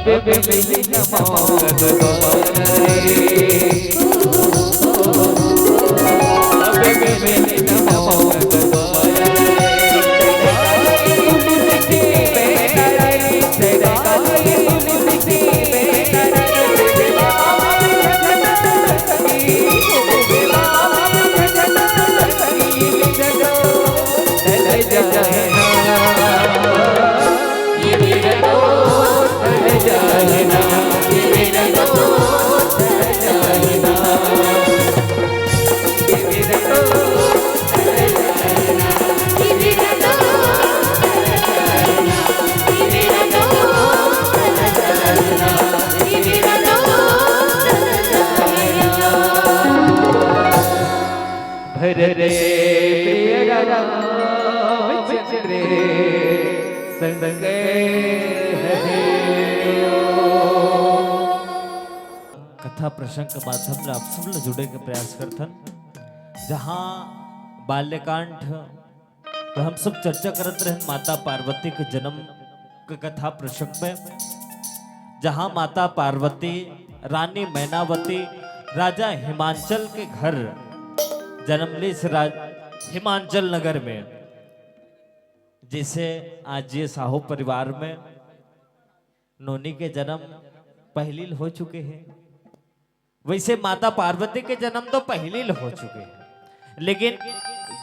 भरत प्रिय रामचंद्र संग कथा प्रसंग के माध्यम ले आप सब ले जुड़े के प्रयास करथन। जहाँ बाल्यकांड तो हम सब चर्चा करत रहन माता पार्वती के जन्म के कथा प्रसंग में, जहाँ माता पार्वती रानी मैनावती राजा हिमांचल के घर जन्म लीस राज हिमांचल नगर में, जैसे आज ये साहू परिवार में नोनी के जन्म पहली ल हो चुके हे, वैसे माता पार्वती के जन्म तो पहली ल हो चुके हे, लेकिन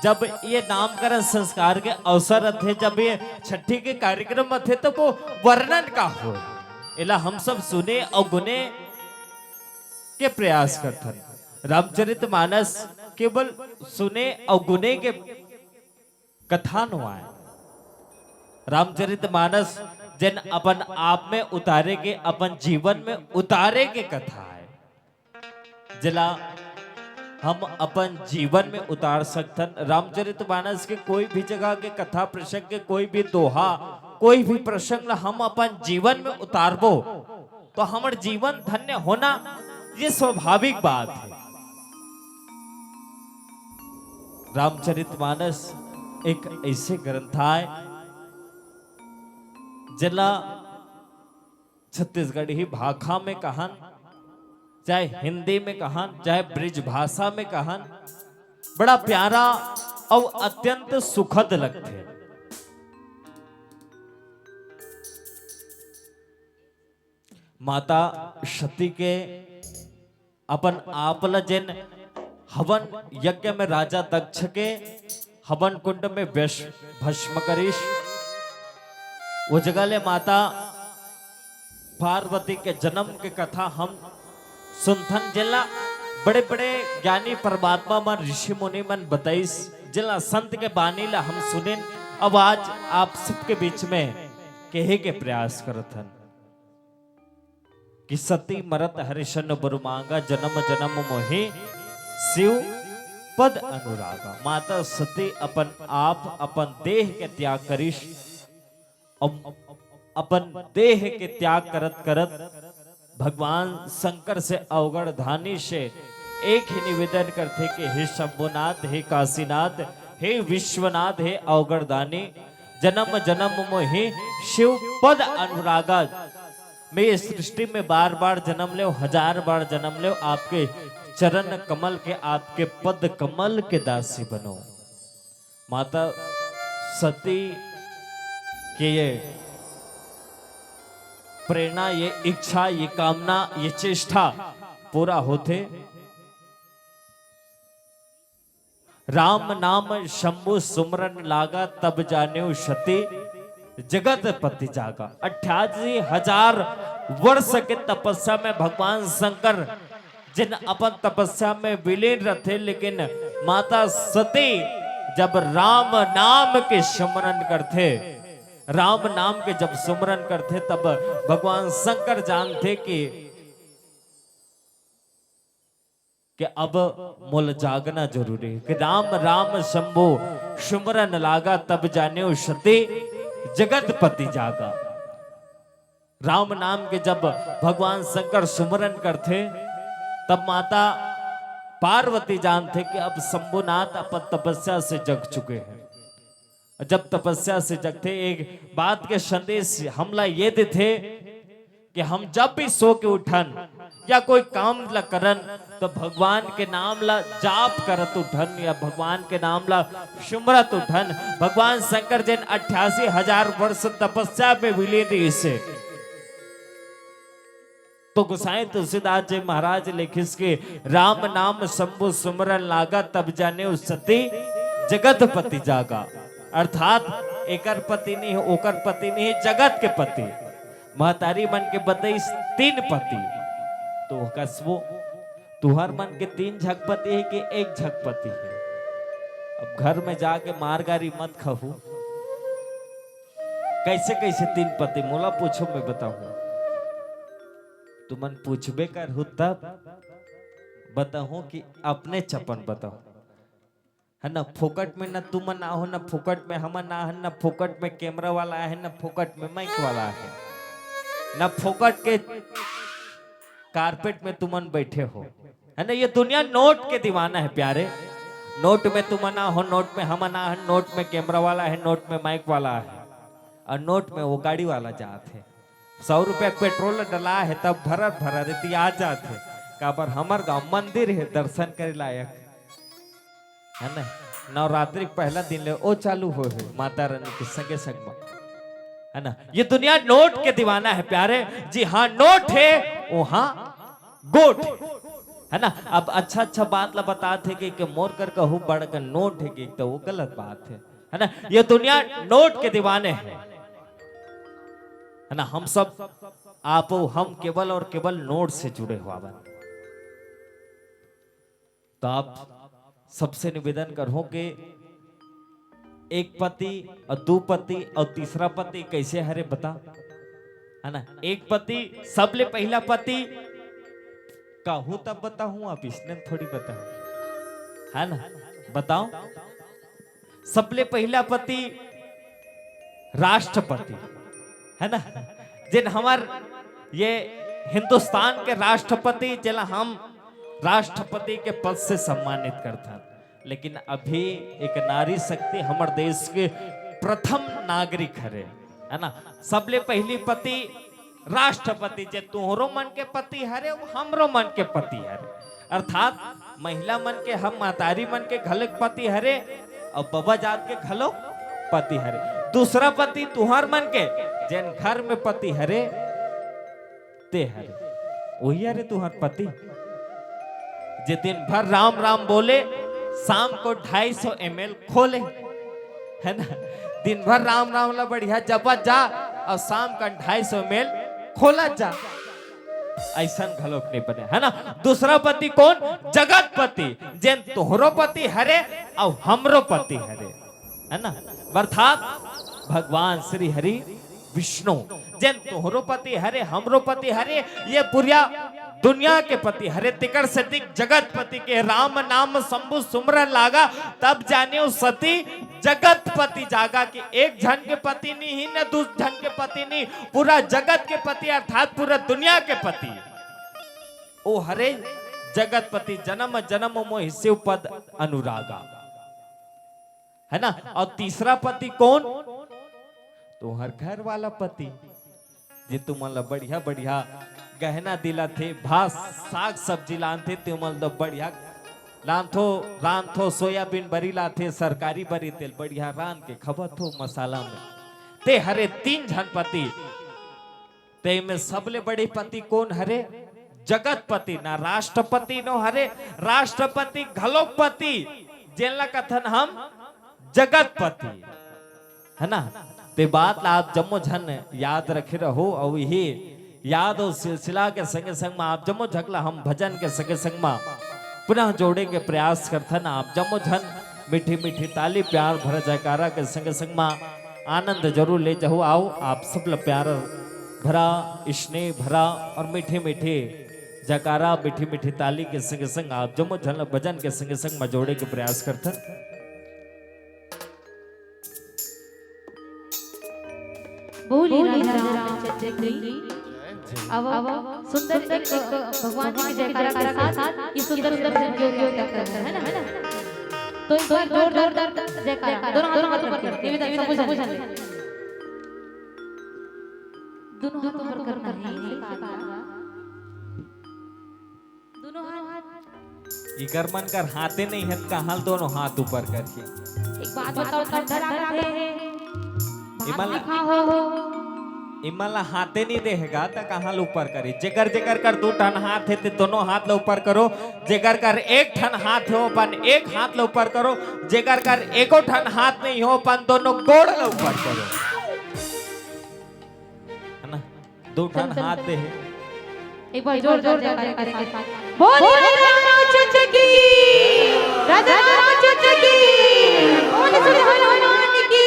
जब ये नामकरण संस्कार के अवसर रथे, जब ये छठी के कार्यक्रम रथे, तो वो वर्णन का हो, एला हम सब सुने अउ गुने के प्रयास करथन। रामचरित मानस केवल सुने अउ गुने के कथा नो आय। रामचरित मानस जेन अपन आप में उतारे के, अपन जीवन में उतारे के कथा आय, जेला हम अपन जीवन में उतार सकथन। रामचरित मानस के कोई भी जगह के कथा प्रसंग के कोई भी दोहा, कोई भी प्रसंग ला हम अपन जीवन में उतारबो, तो हमर जीवन धन्य होना ये स्वाभाविक बात हे। रामचरित मानस एक ऐसे ग्रंथ आय, जेला छत्तीसगढ़ी भाखा में कहन, चाहे हिंदी में कहन, चाहे ब्रिज भाषा में कहन, बड़ा प्यारा अउ अत्यंत सुखद लगथे। माता सती के अपन आप ल जेन हवन यज्ञ में राजा दक्ष के हवन कुंड में व्यस-, भस्म करिस, वो जगह ले माता पार्वती के जन्म के कथा हम सुनथन, जेला बड़े-बड़े ज्ञानी परमात्मा मन, ऋषि मुनि मन बताइस, जेला संत के बानी ला हम सुनेन। अब आज आप सबके बीच में कहे के प्रयास करथन कि सती मरत हरिशन बरु मांगा, जन्म जन्म मोहि शिव पद अनुरागा। माता सती अपन आप, अपन देह के त्याग करिस। अउ अपन देह के त्याग करत करत भगवान शंकर से अवगढ़ दानी से एक ही निवेदन करथे कि हे शंभुनाथ, हे काशीनाथ, हे विश्वनाथ, हे अवगढ़ दानी, जन्म जन्म मोहि शिव पद अनुरागा। मैं इस सृष्टि में बार बार जन्म लेव, हजार बार जन्म लेव, आपके चरण कमल के, आपके पद कमल के दासी बनो। माता सती के ये प्रेरणा, ये इच्छा, ये कामना, ये चेष्टा पूरा होथे। राम नाम शंभु सुमरन लागा, तब जानेउ सती जगत पति जागा। अट्ठासी हजार वर्ष के तपस्या में भगवान शंकर जिन अपन तपस्या में विलीन रथे, लेकिन माता सती जब राम नाम के स्मरण करथे, राम नाम के जब स्मरण करथे, तब भगवान शंकर जानथे कि, कि अब मोल जागना जरूरी हे, कि राम राम शंभु सुमरन लागा, तब जानेउ सती जगत पति जागा। राम नाम के जब भगवान शंकर सुमरन करथे, तब माता पार्वती जानथे कि अब शंभुनाथ अपन तपस्या से जग चुके हैं। जब तपस्या से जगथे, एक बात के संदेश हमला ये देथे कि हम जब भी सो के उठन या कोई काम ला करन, तो भगवान के नाम ला जाप करत उठन या भगवान के नाम ला सुमरत उठन। भगवान शंकर जेन अट्ठासी हजार वर्ष तपस्या में विलीन रहिस हे, तो गोसाई तुलसीदास जी महाराज लिखिस के, "राम नाम शंभु सुमरन लागा, तब जानेउ सती जगतपति जागा।" अर्थात एकर पति नहीं हे, ओकर पति नहीं हे, जगत के पति। महतारी मन के बतइस तीन पति। तो कसबो, तुहर मन के तीन झक पति हे कि एक झक पति हे? अब घर में जाके मार गारी मत खहू। कैसे कैसे तीन पति, मोला पूछो, मैं बताहूं। तुमन पूछबे करहू तब बताहूं कि अपने चपन बताहूं, है ना? फोकट में न तुमन आहो, न फोकट में हमन आहन, न फोकट में कैमरा वाला आहे, न फोकट में माइक वाला आहे, न फोकट के कारपेट में तुमन बैठे हो, है ना? ये दुनिया नोट के दीवाना है प्यारे। नोट में तुमन आहो, नोट में हमन आहन, नोट में कैमरा वाला है, नोट में माइक वाला है, और नोट में वो गाड़ी वाला जात है। सौ रुपया के पेट्रोल डला है, तब भरत भरत एती आ जात है। काबर हमर गांव मंदिर है, दर्शन करे लायक, है ना? नवरात्रि के पहला दिन ले ओ चालू हो है माता रानी के संगे संग में, है ना? ये दुनिया नोट के दीवाना है प्यारे। जी हाँ, नोट है, वहाँ गोठ, है ना? अब अच्छा अच्छा बात ला बतात है कि, कि मोर कर कहू बड़ का नोट है कि, तो वो गलत बात है, है ना? ये दुनिया नोट के दीवाने हैं, है ना? हम सब, आप, हम केवल और केवल नोट से जुड़े हुआ बन। तो आप सबसे निवेदन करहूं कि एक पति और दू पति और तीसरा पति कैसे हरे बता, है ना? एक पति, सबले पहला पति कहूं तब बताहूं, आप इसने थोड़ी बताओ, है ना? बताओ, सबले पहला पति राष्ट्रपति, है ना? जेन हमर ये हिंदुस्तान के राष्ट्रपति, जेला हम राष्ट्रपति के पद से सम्मानित करथन, लेकिन अभी एक नारी शक्ति हमर देश के प्रथम नागरिक हरे, है ना? सबले पहली पति राष्ट्रपति, जे तुहरो मन के पति हरे, वो हमरो मन के पति हरे, अर्थात महिला मन के, हम महतारी मन के घलोक पति हरे, और बबा जात के घलोक पति हरे। दूसरा पति तुहर मन के, जेन घर में पति हरे, ते हरे, वही हरे तुहर पति, जे दिन भर राम राम बोले, शाम को ढाई सौ एम एल खोले, है ना? दिन भर राम राम ला बढ़िया जपत जा, और शाम का ढाई सौ एम एल खोलत जा। ऐसन घलोक नहीं बने, है ना? दूसरा पति कौन? जगतपति, जेन तोहरो पति हरे और हमरो पति हरे, है ना? अर्थात भगवान श्री हरि विष्णु, जेन तोहरो पति हरे, हमरो पति हरे, ये पूरा दुनिया के पति हरे, तिकर से दिक जगतपति के राम नाम शंभु सुमरन लागा, तब जाने सती जगतपति जागा। कि एक झन के पति नहीं ही, न दू झन के पति नहीं, पूरा जगत के पति अर्थात पूरा दुनिया के पति। ओ हरे जगतपति, जन्म जन्म मोहि शिव पद अनुरागा, है ना? और तीसरा पति कौन? तुम्हार घर वाला पति, जे तुमन ला बढ़िया बढ़िया गहना दिलाथे, भात साग सब्जी लानथे, तुमन ला बढ़िया लानथो, रांधथो, सोयाबीन बरी लाथे, सरकारी बरी तेल बढ़िया रांध के खबथो मसाला में। ते हरे तीन झन पति, ते में सबले बड़े पति कौन हरे? जगतपति, ना राष्ट्रपति नो हरे, राष्ट्रपति घलोक पति, जेन ला कथन हम जगतपति, है ना? ते बात ला आप जम्मो झन याद रखे रहो, और यही याद और सिलसिला के संगे संग में आप जम्मो झन ला हम भजन के संगे संग में पुनः जोड़े के प्रयास करथन। आप जम्मो झन मीठी मीठी ताली, प्यार भरा जयकारा के संगे संग में आनंद जरूर ले जाओ। आओ, आप सब ला प्यार भरा, स्नेह भरा और मीठे मीठे जयकारा, मीठी मीठी ताली के संगे संग आप जम्मो झन ला भजन के संगे संग में जोड़े के प्रयास करथन। बोली राजा रामचंद्र की। अब सुंदर एक भगवान जी के जयकारा के साथ ये सुंदर सुंदर ज्योतियों का करना है ना, है ना? तो एक बार जोरदार जयकारा, दोनों हाथों पर करके, निवेदन, सब बुझा ले। दोनों हाथों पर करना है। इकर मन कर हाथे नहीं हे, त कहाँ ल दोनों हाथ ऊपर करही? एक बात बताओ, ठंडा लागत हे। भात इमन ला, नहीं खा हो। इमन ला हाथे नहीं देहेगा, त कहाँ ल ऊपर करही? जेकर जेकर कर दू ठन हाथ हे, ते दोनों हाथ ला ऊपर करो। जेकर कर एक ठन हाथ हो, अपन एक हाथ ला ऊपर करो। जेकर कर एको ठन हाथ नहीं हो, अपन दोनों गोड़ ला ऊपर करो। है ना? दो ठन हाथ दे हे। एक बार जोरदार जयकारा के साथ। बोलिए राजा रामचंद्र की, राजा रामचंद्र की, बोल सिद्ध हनुमान की,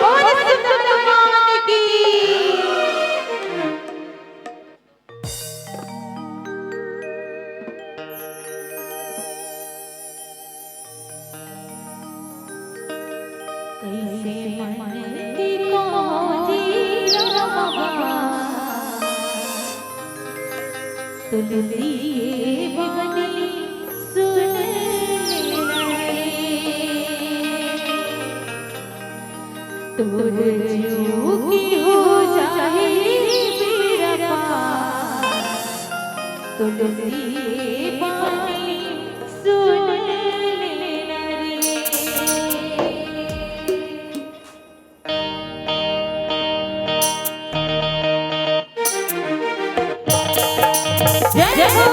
बोल सिद्ध हनुमान की। कैसे मन तिको जीरा, तुलसी के बानी सुन ले रे। तोर जीव की हो जाही बेड़ा पार, तुलसी के बानी सुन ले रे। जय हो।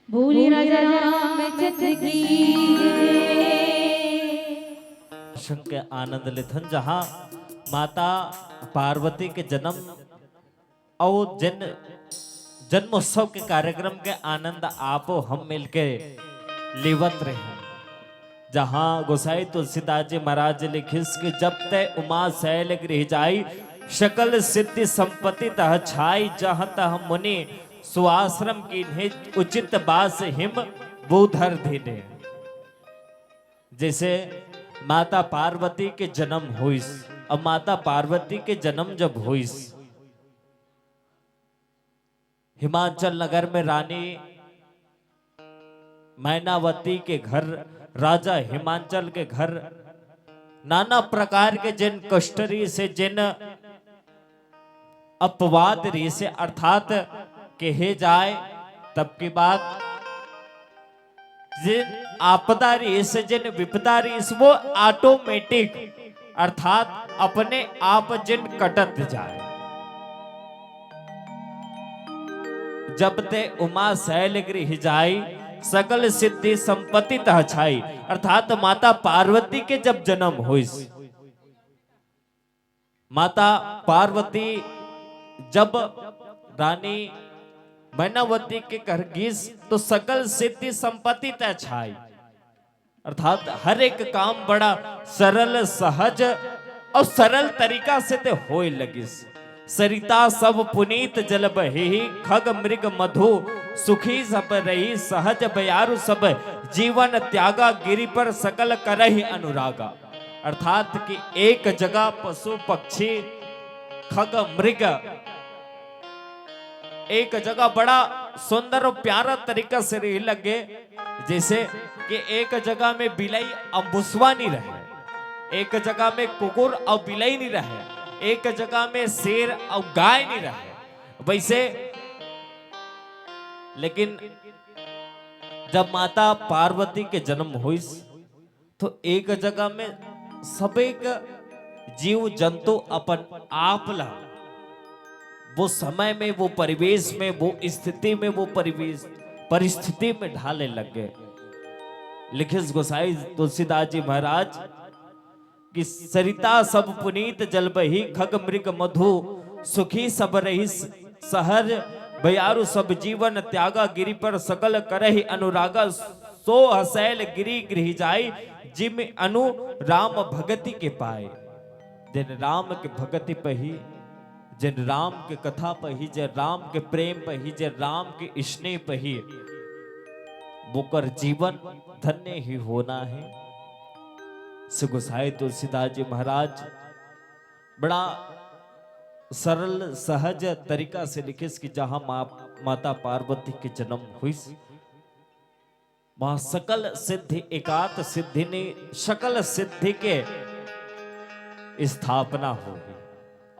बोले राजा रामचंद्र की। संग के आनंद लेथन, जहाँ माता पार्वती के जन्म अउ जन, जन्मोत्सव के कार्यक्रम के आनंद आपो हम मिलके लेवत रहे, जहाँ गोसाई तुलसीदास जी महाराज लिखिस कि जब तै उमा शैल गृह जाई, सकल सिद्धि संपत्ति तह छाई, जहाँ तह मुनि सुआश्रम कीन्हे, उचित बास हिम बूधर दीन्हे। जैसे माता पार्वती के जन्म होइस, अब माता पार्वती के जन्म जब होइस, हिमांचल नगर में रानी मैनावती के घर, राजा हिमांचल के घर, नाना प्रकार के जिन कष्ट रहिसे, जिन अपवाद रहिसे, अर्थात कहे जाए तब की बात, जिन आपदा रहिसे, जिन विपदा रहिसे, वो automatic अर्थात अपने आप जिन कटत जाए। जब तै उमा शैल गृह जाई, सकल सिद्धि संपत्ति तह छाई, अर्थात माता पार्वती के जब जन्म होइस, माता पार्वती जब रानी मैनावती के घर गिस, तो सकल सिद्धि संपत्ति तह छाई, अर्थात हर एक काम बड़ा सरल, सहज अउ सरल तरीका से तै होए लगिस। सरिता सब पुनीत जल बहेहि, खग मृग मधु सुखी सब रही, सहज बयारु सब जीवन त्यागा, गिरि पर सकल करहि अनुरागा। अर्थात कि एक जगह पशु पक्षी खग मृग एक जगह बड़ा सुंदर और प्यारा तरीका से रहे लगे, जैसे कि एक जगह में बिलाई अउ मुसवा नहीं रहे, एक जगह में कुकुर अउ बिलाई नहीं रहे, एक जगह में शेर अउ गाय नहीं रहे, वैसे। लेकिन जब माता पार्वती के जन्म होइस, तो एक जगह में सब एक जीव जंतु अपन आप ला वो समय में, वो परिवेश में, वो स्थिति में, वो परिवेश, परिस्थिति में ढाले लग गए। लिखिस गोसाई तुलसीदास जी महाराज कि सरिता सब पुनीत जल बही, खग मृग मधु सुखी सब रहिस, सहज बयारु सब जीवन त्यागा, गिरि पर सकल करहि अनुरागा। सो हसैल गिरि गृह जाई, जिम अनु राम भगति के पाए। जिन राम के भगति पही, जिन राम के कथा पही, जिन राम के प्रेम पही, जिन राम के स्नेह पही, वोकर जीवन धन्य ही होना है। से गोसाई तुलसीदास जी महाराज बड़ा सरल सहज तरीका से लिखिस कि जहाँ मा-, माता पार्वती के जन्म हुइस, वहाँ सकल सिद्धि एकात सिद्धि ने सकल सिद्धि के स्थापना होही।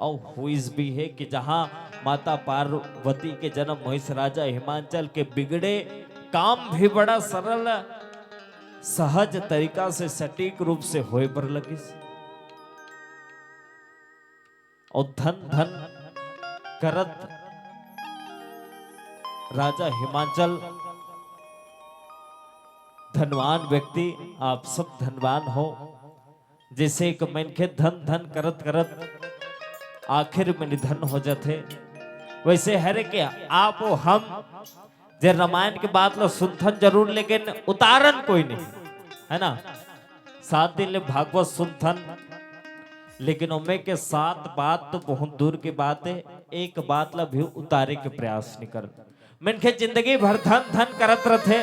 अउ हुइस भी है कि जहाँ माता पार्वती के जन्म होइस, राजा हिमांचल के बिगड़े काम भी बड़ा सरल सहज तरीका से सटीक रूप से होए बर लगिस। अउ धन धन करत राजा हिमांचल धनवान व्यक्ति, आप सब धनवान हो। जैसे एक मनखे धन धन करत करत आखिर में निधन हो जाथे, वैसे हर एक आप अउ हम जे रामायण के बात ला सुनथन जरूर, लेकिन उतारन कोई नहीं। है ना? सात दिन ले भागवत सुनथन, लेकिन ओमे के सात बात तो बहुत दूर के बात है। एक बात ला भी उतारे के प्रयास नहीं कर। मनखे जिंदगी भर धन धन करत रथे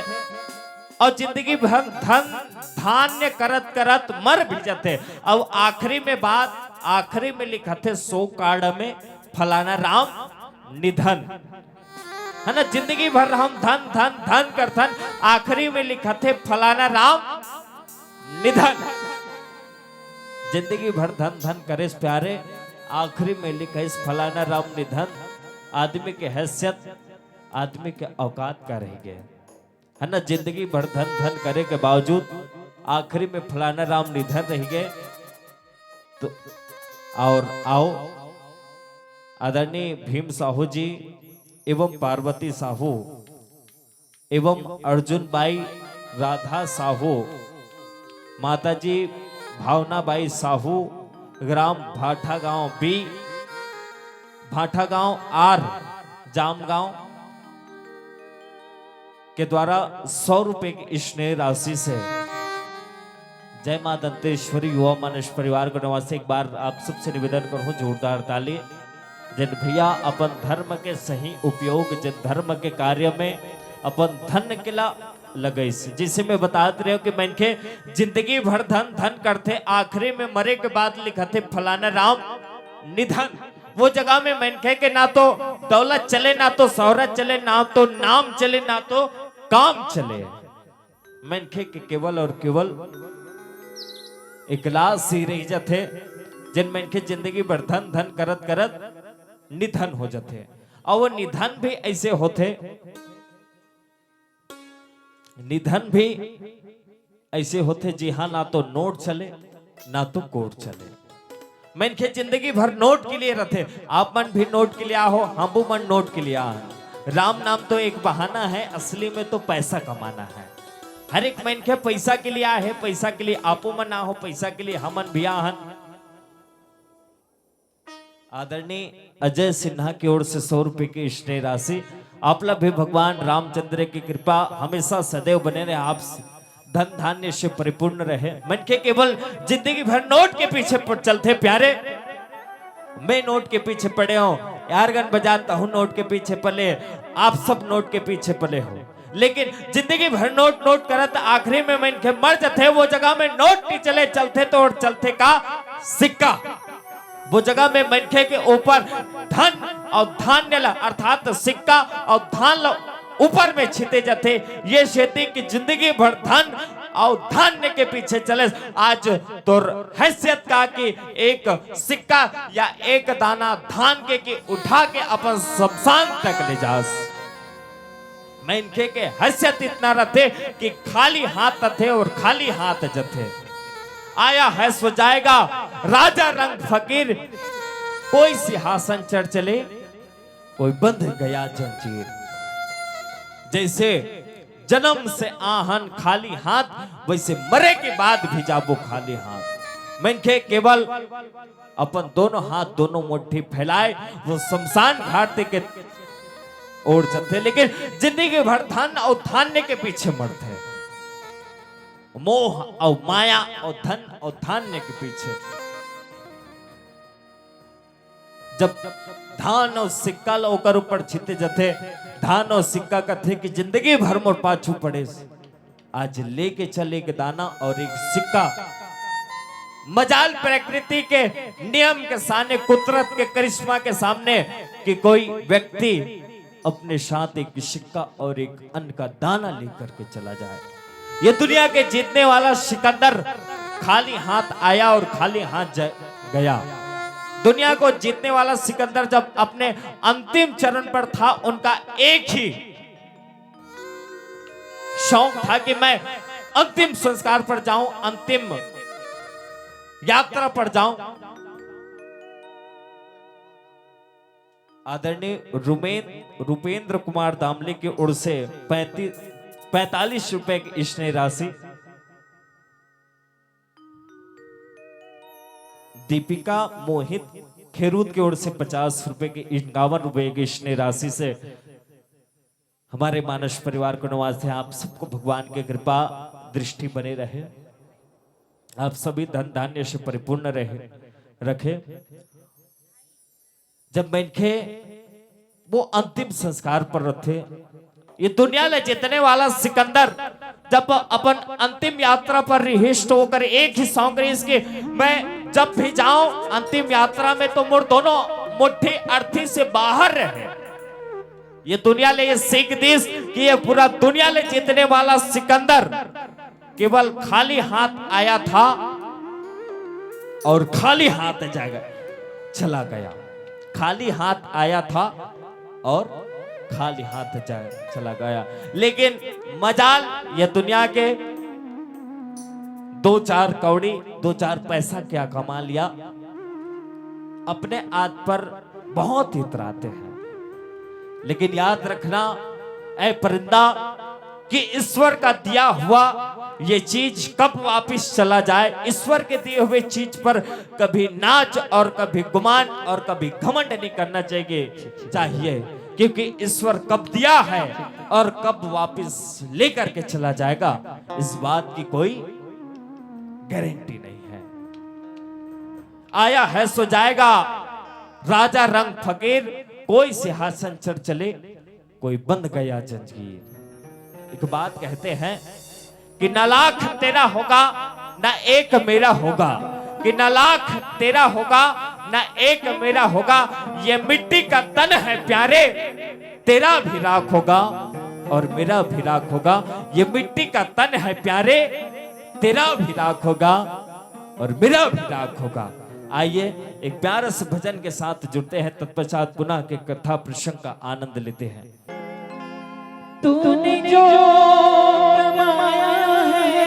और जिंदगी भर धन धान्य करत करत मर भी जाथे। अब आखिरी में बात, आखिरी में लिखथे सो कार्ड में, फलाना राम निधन, है ना? जिंदगी भर हम धन धन धन करथन, आखिरी में लिखथे फलाना राम निधन। जिंदगी भर धन धन करेस प्यारे, आखिरी में लिखिस फलाना राम निधन। आदमी के हैसियत, आदमी के औकात का रह गए, है ना? जिंदगी भर धन धन करे के बावजूद आखिरी में फलाना राम निधन रह गए। तो और आओ, आदरणीय भीम साहू जी एवं पार्वती साहू एवं अर्जुन बाई, राधा साहू, माताजी भावना बाई साहू, ग्राम भाठागांव बी, भाठागांव आर, जामगांव के द्वारा सौ रुपए की स्नेह राशि से जय माँ दंतेश्वरी युवा मानस परिवार के निवासी एक बार आप सबसे निवेदन करूँ, जोरदार ताली। जिन भैया अपन धर्म के सही उपयोग, जिन धर्म के कार्य में अपन धन के ला लगइस, जिसे मैं बतात रहे हूँ कि मनखे जिंदगी भर धन धन करथे, आखिरी में मरे के बाद लिखथे फलाना राम निधन। वो जगह में मनखे के ना तो दौलत चले, ना तो शोहरत चले, ना तो नाम चले, ना तो काम चले। मनखे के केवल और केवल इकलास ही रह जाथे, जिन मनखे जिंदगी भर धन धन करत करत निधन हो जाथे। और वो निधन भी ऐसे होथे, निधन भी ऐसे होथे, जिहां ना तो नोट चले, ना तो कोट चले। मनखे जिंदगी भर नोट के लिए रहथे। आप मन भी नोट के लिए आहो, हमू मन नोट के लिए आए। राम नाम तो एक बहाना है, असली में तो पैसा कमाना है। हर एक मनखे पैसा के लिए आहे, पैसा के लिए आपू मन आहो, पैसा के लिए हमन भी आहन। आदरणीय अजय सिन्हा की ओर से सौ रुपए की स्नेह राशि। आप ला भी भगवान रामचंद्र की कृपा हमेशा सदैव बने रहे, आप धन धान्य से परिपूर्ण रहे। मनखे केवल जिंदगी भर नोट के पीछे पड़ चलथे प्यारे। मैं नोट के पीछे पड़े हूँ, यार गन बजाता हूँ नोट के पीछे पड़े, आप सब नोट के पीछे पड़े हो, लेकिन जिंदगी भर नोट नोट करत आखिरी में मनखे मर जथे। वो जगह में नोट नहीं चले, चलथे तो और चलथे का सिक्का। वो जगह में मनखे के ऊपर धन और धान्य ला, अर्थात सिक्का और धान ला ऊपर में छिते जथे। ये सेती कि जिंदगी भर धन और धान्य के पीछे चले। आज तोर हैसियत का कि एक सिक्का या एक दाना धान के, कि उठा के अपन शमशान तक ले जास। मनखे के हैसियत इतना रहथे कि खाली हाथ आथे और खाली हाथ जथे। आया है सो जाएगा, राजा रंग फकीर, कोई सिंहासन चढ़ चले, कोई बंध गया जंजीर। जैसे जन्म से आहन खाली हाथ, वैसे मरे के बाद भी जाबो खाली हाथ। मनखे केवल अपन दोनों हाथ, दोनों मुट्ठी फैलाए, वो शमशान घाट के ओर चलथे, लेकिन जिंदगी भर धन और धान्य के पीछे मरथे, मोह और माया और धन और धान्य के पीछे। जब धान और सिक्का ल ओकर ऊपर छिते जथे, धान और सिक्का कथे कि जिंदगी भर मोर पाछू पड़ेस, आज लेके चल एक दाना और एक सिक्का। मजाल प्रकृति के नियम के सामने, कुदरत के करिश्मा के सामने कि कोई व्यक्ति अपने साथ एक सिक्का और एक अन्न का दाना लेकर के चला जाए। ये दुनिया के जीतने वाला सिकंदर खाली हाथ आया और खाली हाथ ज-, गया। दुनिया को जीतने वाला सिकंदर जब अपने अंतिम चरण पर था, उनका एक ही शौक था कि मैं अंतिम संस्कार पर जाऊं, अंतिम यात्रा पर जाऊं। आदरणीय रुमेन-, रुपेंद्र कुमार दामले की ओर से पैंतीस, पैंतालीस रुपए की स्नेह राशि। दीपिका मोहित खेरूद की ओर से पचास रुपए की, इक्यावन रुपए की स्नेह राशि से हमारे मानस परिवार को नवाजते हैं। आप सबको भगवान की कृपा दृष्टि बने रहे, आप सभी धन धान्य से परिपूर्ण रहे रखे। जब मनखे वो अंतिम संस्कार पर रथे, ये दुनिया ले जीतने वाला सिकंदर जब अपन अंतिम यात्रा पर रिहिष्ट होकर एक ही सॉन्ग रिहिस कि मैं जब भी जाऊं अंतिम यात्रा में तो मोर दोनों मुट्ठी अर्थी से बाहर रहे। ये दुनिया ले ये सीख दीस कि ये पूरा दुनिया ले जीतने वाला सिकंदर केवल खाली हाथ आया था और खाली हाथ जाएगा, चला गया। खाली हाथ आया था और खाली हाथ जा, चला गया। लेकिन मजाल ये दुनिया के दो चार कौड़ी, दो चार पैसा क्या कमा लिया, अपने आप पर बहुत इतराते हैं। लेकिन याद रखना, ऐ परिंदा, कि ईश्वर का दिया हुआ ये चीज कब वापस चला जाए। ईश्वर के दिए हुए चीज पर कभी नाच और कभी गुमान और कभी घमंड नहीं करना चाहिए, चाहिए, क्योंकि ईश्वर कब दिया है और कब वापस लेकर के चला जाएगा, इस बात की कोई गारंटी नहीं है। आया है सो जाएगा, राजा रंग फकीर, कोई सिंहासन चढ़ चले, कोई बंध गया जंजीर। एक बात कहते हैं कि ना लाख तेरा होगा, ना एक मेरा होगा, कि ना लाख तेरा होगा, ना एक मेरा होगा। ये मिट्टी का तन है प्यारे, तेरा भी राख होगा और मेरा भी राख होगा। ये मिट्टी का तन है प्यारे, तेरा भी राख होगा और मेरा भी राख होगा। आइए, एक प्यारे से भजन के साथ जुड़ते हैं, तत्पश्चात पुनः के कथा प्रसंग का आनंद लेते हैं। तूने जो कमाया है,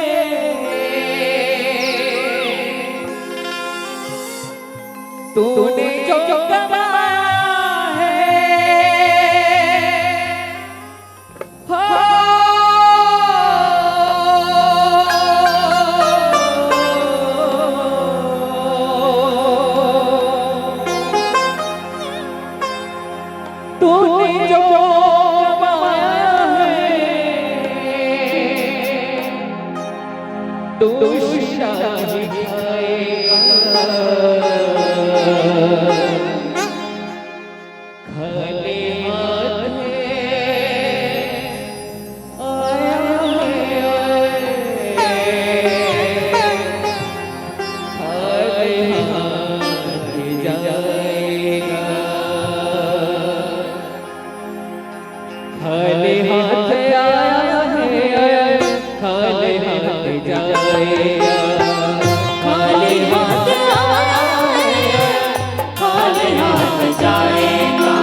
तूने जो कमाया है, हो। तूने जो कमाया है, तू शाही खाएगा। खाली हाथ आया है, खाली हाथ जाएगा। खाली हाथ आया है, खाली हाथ जाएगा। खाली हाथ आया है, खाली हाथ जाएगा।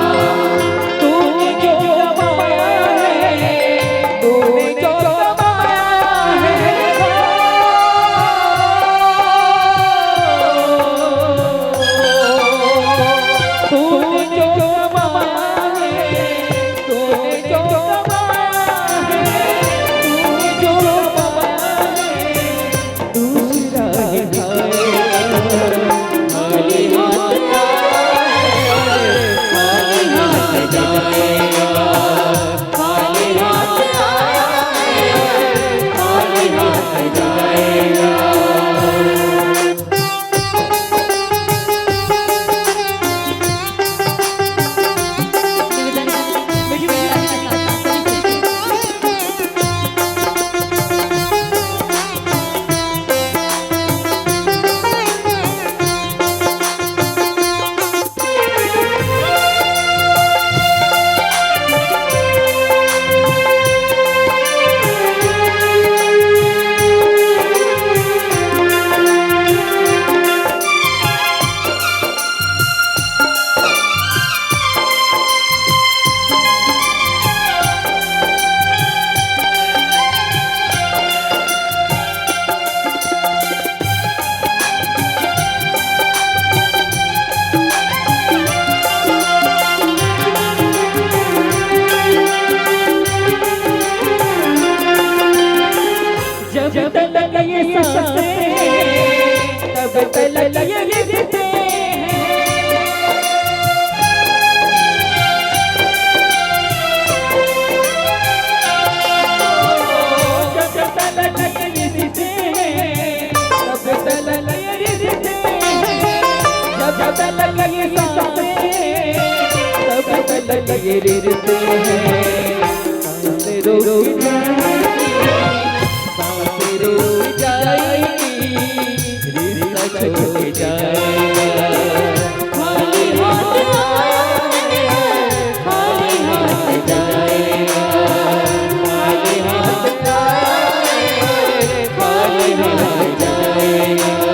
तूने जो कमाया है, तूने जो कमाया है, तूने जो कमाया है, तूने जो कमाया है, तूने जो कमाया है, दूसरा ही खाएगा। खाली हाथ आया है, खाली हाथ जाएगा। खाली हाथ आया है, खाली हाथ जाएगा। जब तलक ये सांसें, तब तलक ये रिश्ते हैं। जब तलक ये ये रिश्ते हैं, सांस रुक जाएगी, सांस रुक जाएगी, रिश्ता छूट जाएगा। खाली हाथ आए हैं, खाली हाथ जाएगा, खाली हाथ आए हैं, खाली हाथ जाएगा।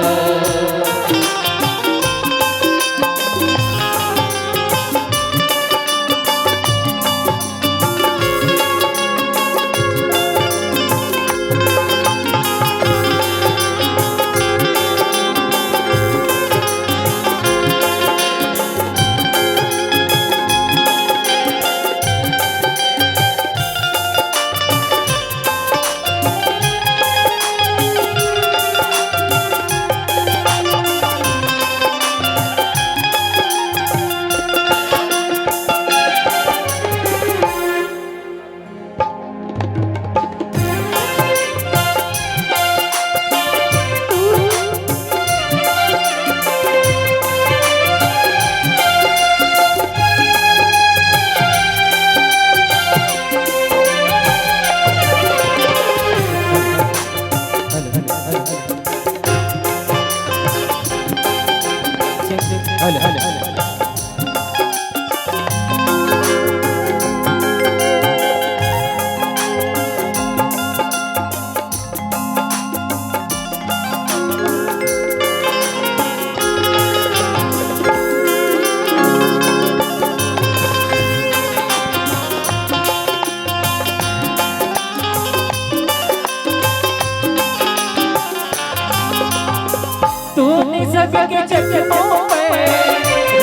तूने सबके चश्मों पे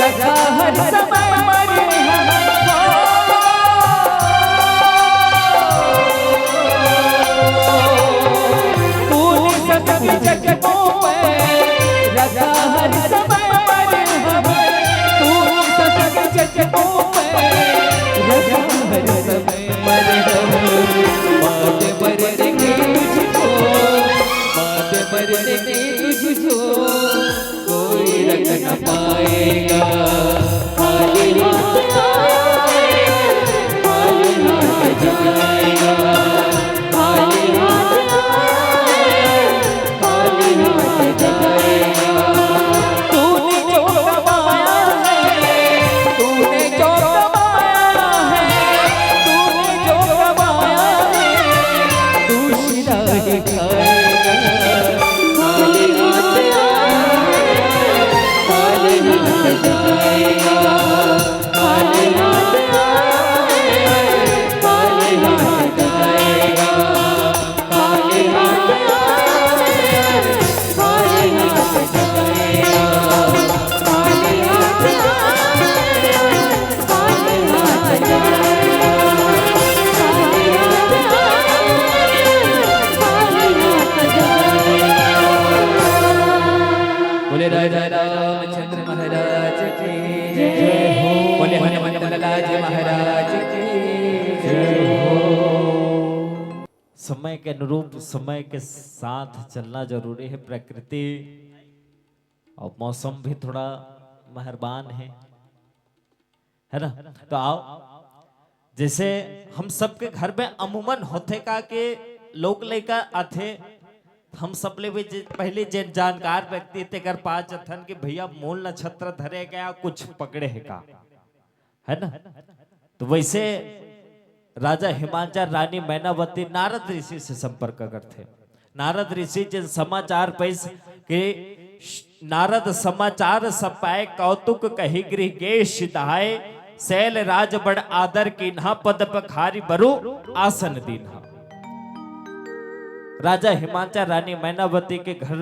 रखा हर समय मरहम। तूने सबके चश्मों पे रखा हर समय मरहम। तूने सबके चश्मों पे रखा हर समय मरहम। माँ के मरने की खुशबू, माँ के मरने की खुशबू कोई रख न पाएगा। खाली हाथ आए, खाली हाथ जाएगा। खाली हाथ आए, खाली हाथ जाएगा। तूने जो कमाया है, तूने जो कमाया है, तूने जो कमाया है, दूसरा ही खाएगा। खाली हाथ आए, खाली हाथ जाएगा। खाली हाथ आए, खाली हाथ जाएगा। खाली हाथ आए, खाली हाथ जाएगा। खाली हाथ आए, खाली हाथ जाएगा। खाली हाथ आए, खाली हाथ जाएगा। बोले राजा रामचंद्र महाराज की जय हो। बोले हनुमंत लाला जी महाराज की जय हो। समय के अनुरूप, समय के साथ चलना जरूरी है। प्रकृति और मौसम भी थोड़ा मेहरबान है, है ना? तो आओ, जैसे हम सबके घर में अमूमन होथे का के लोग लइका आथे, हम सबले भी जे-, पहले जेन जानकार व्यक्ति तेकर पास जथन कि भैया मूल नक्षत्र धरे हे का, कुछ पकड़े हे का, है ना? तो वैसे राजा हिमांचल, रानी मैनावती नारद ऋषि से संपर्क करथे। नारद ऋषि जिन समाचार पाइस कि नारद समाचार सब पाए, कौतुक कहि गृह गेह सिधाए, सैल राज बड़ आदर कीन्हा, पद पखारि बरु आसन दीन्हा। राजा हिमांचल, रानी मैनावती के घर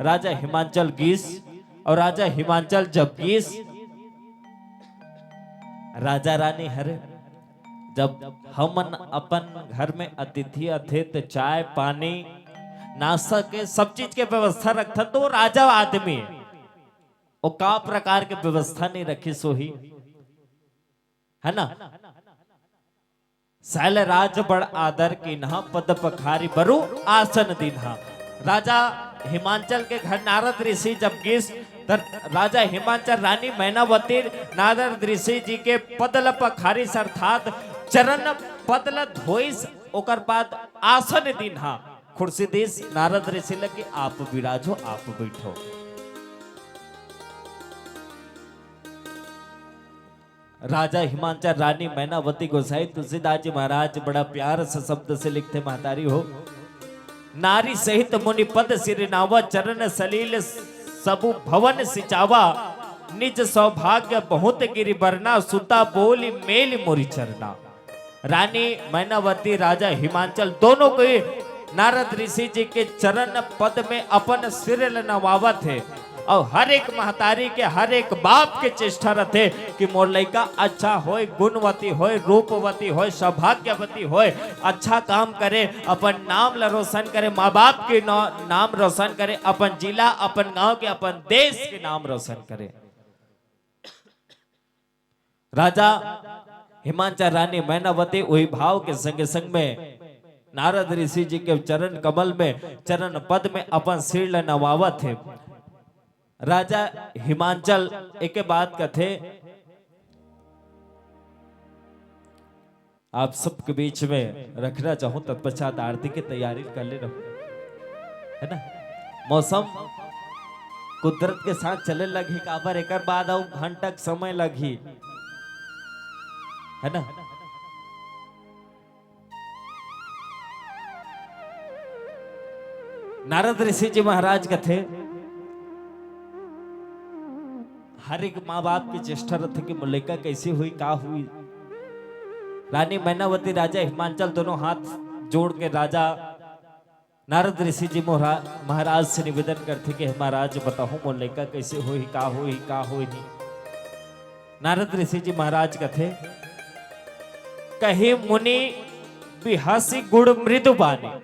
राजा हिमांचल गीस और राजा हिमांचल जब गीस, राजा रानी हरे, जब हमन अपन घर में अतिथि आथे त चाय पानी नाश्ता के सब चीज के व्यवस्था रखथन, तो वो राजा आदमी हे, वो का प्रकार के व्यवस्था नहीं रखिस होही, है ना? सैल राज बड़ आदर कीन्हा, पद पखारि बरु आसन दीन्हा। राजा हिमांचल के घर नारद ऋषि जब गीस, त राजा हिमांचल रानी मैनावती नारद ऋषि जी के पद ल पखारिस अर्थात चरण पद ल धोइस, ओकर बाद आसन दीन्हा, खुर्सी दीस नारद ऋषि ल कि आप विराजो, आप बइठो। राजा हिमांचल रानी मैनावती गोसाई तुलसीदास जी महाराज बड़ा प्यार से शब्द से लिखथे, महतारी हो, नारी सहित मुनि पद सिरनावा, चरण सलील सबु भवन सिंचावा, निज सौभाग्य बहुत गिरि बरना, सुता बोलि मेलि मोरि चरना। रानी मैनावती, राजा हिमांचल दोनों के नारद ऋषि जी के चरण पद में अपन सिर ल नवावत हे। अउ हर एक महतारी के, हर एक बाप के चेष्टा रथे कि मोर लइका अच्छा होय, गुणवती होय, रूपवती होय, सौभाग्यवती होय, अच्छा काम करे, अपन नाम ल रोशन करे, माँ बाप के नौ-, नाम रोशन करे, अपन जिला, अपन गांव के, अपन देश के नाम रोशन करे। राजा हिमांचल रानी मैनावती उही भाव के संगे संग में नारद ऋषि जी के चरण कमल में, चरण पद में अपन सिर ल नवावत हे। राजा हिमांचल एके बात कथे, आप सबके बीच में रखना चाहूं, तत्पश्चात आरती की तैयारी कर ले रहूं, है ना? मौसम कुदरत के साथ चले लगही, काबर एकर बाद अउ घंटा के समय लगही, है ना? नारद ऋषि जी महाराज कथे, हर एक माँ बाप के चेष्टा रथे कि मोर लइका कैसे हुई, का हुई। रानी मैनावती, राजा हिमांचल दोनों हाथ जोड़ के राजा नारद ऋषि जी मोहरा-, महाराज से निवेदन करथे कि हे महाराज, बताहू मोर लइका कैसे होही, का होही, का होही नहीं। नारद ऋषि जी महाराज कथे, कहे मुनि बिहसी गुण मृदु बानी।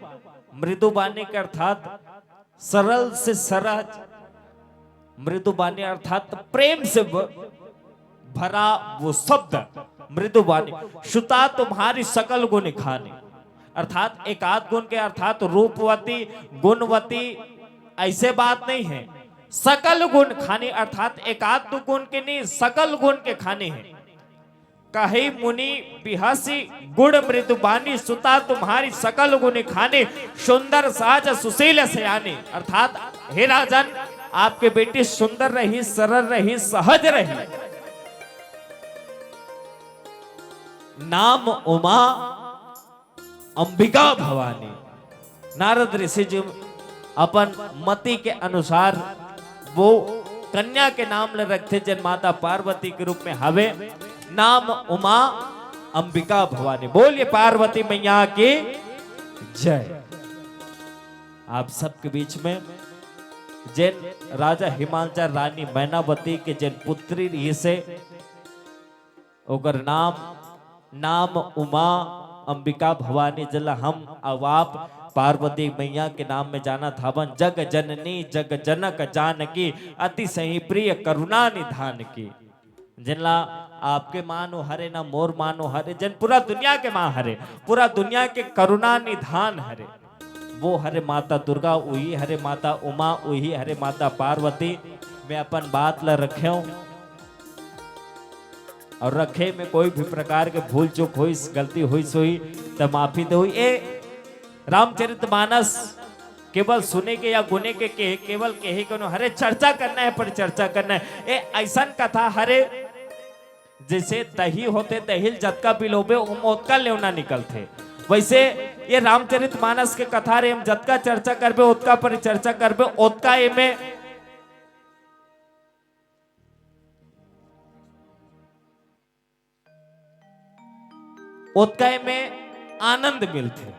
मृदु बानी के अर्थात सरल से सहज, मृदु बानी अर्थात प्रेम से ब-, भरा वो शब्द मृदु बानी। सुता तुम्हारी सकल गुण खानी, अर्थात एकाध गुण के, अर्थात रूपवती, गुणवती, ऐसे बात नहीं है। सकल गुण खानी अर्थात एकाध दो गुण के नहीं, सकल गुण के खानी है। कहे मुनि बिहसी गुण मृदु बानी, सुता तुम्हारी सकल गुण खानी, सुंदर सहज सुशील सयानी। अर्थात हे राजन, आपके बेटी सुंदर रही, सरल रही, सहज रही। नाम उमा अंबिका भवानी। नारद ऋषि जी अपन मति के अनुसार वो कन्या के नाम ल रखथे, जेन माता पार्वती के रूप में हवे। नाम उमा अंबिका भवानी। बोलिए पार्वती मैया की जय। आप सबके बीच में जेन राजा हिमांचल रानी मैनावती के जेन पुत्री रहिसे, ओकर नाम, नाम उमा अंबिका भवानी, जेला हम अउ आप पार्वती मैया के नाम में जानत हावन। जग जननी जग जनक जानकी, अति सही प्रिय करुणा निधान की। जेनला आपके माँ नो हरे, ना मोर माँ नो हरे, जेन पूरा दुनिया के माँ हरे, पूरा दुनिया के करुणा निधान हरे। वो हरे माता दुर्गा, उही हरे माता उमा, उही हरे माता पार्वती। मैं अपन बात ला रखे हूँ और रखे में कोई भी प्रकार के भूल चूक होइस, गलती होइस होही, त माफी दे होही। ए रामचरित मानस केवल सुने के या गुने के, के केवल कहे के नो हरे, चर्चा करना है, पर चर्चा करना है। ए ऐसन कथा हरे, जैसे दही होथे, दही ल जतका पिलोबे, ओमा ओतका लेवना निकलथे। वैसे ये रामचरित मानस के कथा रे, हम जतका चर्चा करबे, ओतका पर चर्चा करबे, ओतका एमे, ओतका एमे आनंद मिलथे।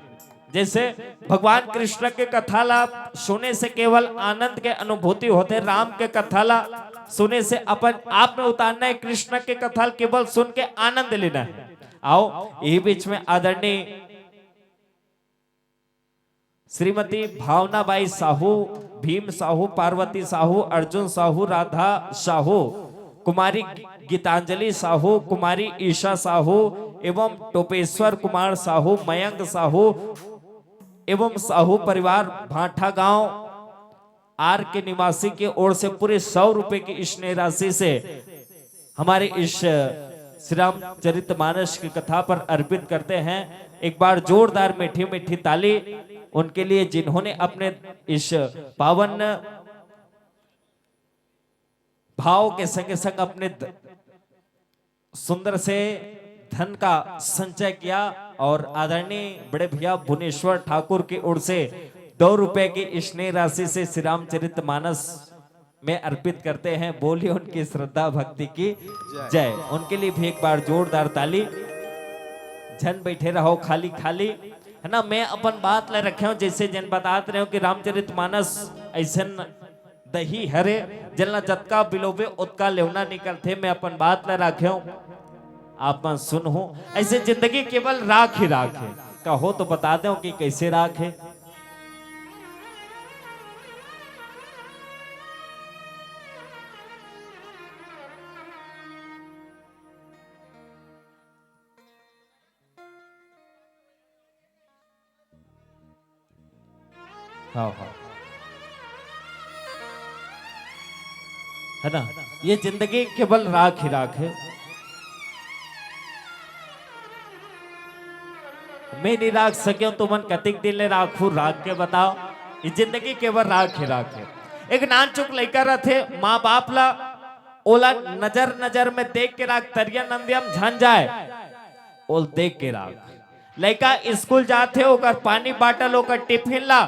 जैसे भगवान कृष्ण के कथा ला सुने से केवल आनंद के अनुभूति होथे, राम के कथा ला सुने से अपन आप में उतारना है, कृष्ण के कथा ला केवल सुन के आनंद लेना है। आओ, यही बीच में आदरणीय श्रीमती भावना बाई साहू, भीम साहू, पार्वती साहू, अर्जुन साहू, राधा साहू, कुमारी गीतांजलि साहू, कुमारी ईशा साहू एवं टोपेश्वर कुमार साहू, मयंक साहू एवं साहू परिवार भाठा गांव, आर के निवासी की ओर से पूरे सौ रुपए की स्नेह राशि से हमारे इस श्री रामचरित मानस की कथा पर अर्पित करते हैं। एक बार जोरदार मीठी मीठी ताली उनके लिए, जिन्होंने अपने इस पावन भाव के संगे संग अपने द- सुंदर से धन का संचय किया और आदरणीय बड़े भैया भुवनेश्वर ठाकुर की ओर से दो रुपए की स्नेह राशि से श्री रामचरित मानस में अर्पित करते हैं। बोलिए उनकी श्रद्धा भक्ति की जय। उनके लिए भी एक बार जोरदार ताली। झन बैठे रहो खाली खाली, है ना। मैं अपन बात ला रखे हूँ, जैसे जेन बतात रहे हो कि रामचरित मानस ऐसन दही हरे, जेन ला जतका बिलोबे ओतका लेवना निकलथे। मैं अपन बात ला राखे हूँ, आप मन सुनहू। ऐसे जिंदगी केवल राख ही राख है, कहो तो बता दो कि कैसे राख है। हाँ, हाँ। है ना, ये जिंदगी केवल राख ही राख है। मैं नहीं राख सके हूं, तुमन कतिक दिन ले राखू, राख के बताओ। ये जिंदगी केवल राख ही राख है। एक नानचुक लइका रथे, माँ बाप ला ओला नजर नजर में देख के राख, तरिया नंदिया म झन जाए, ओल देख के राख। लइका स्कूल जाथे, ओकर पानी बाटल, ओकर टिफिन ला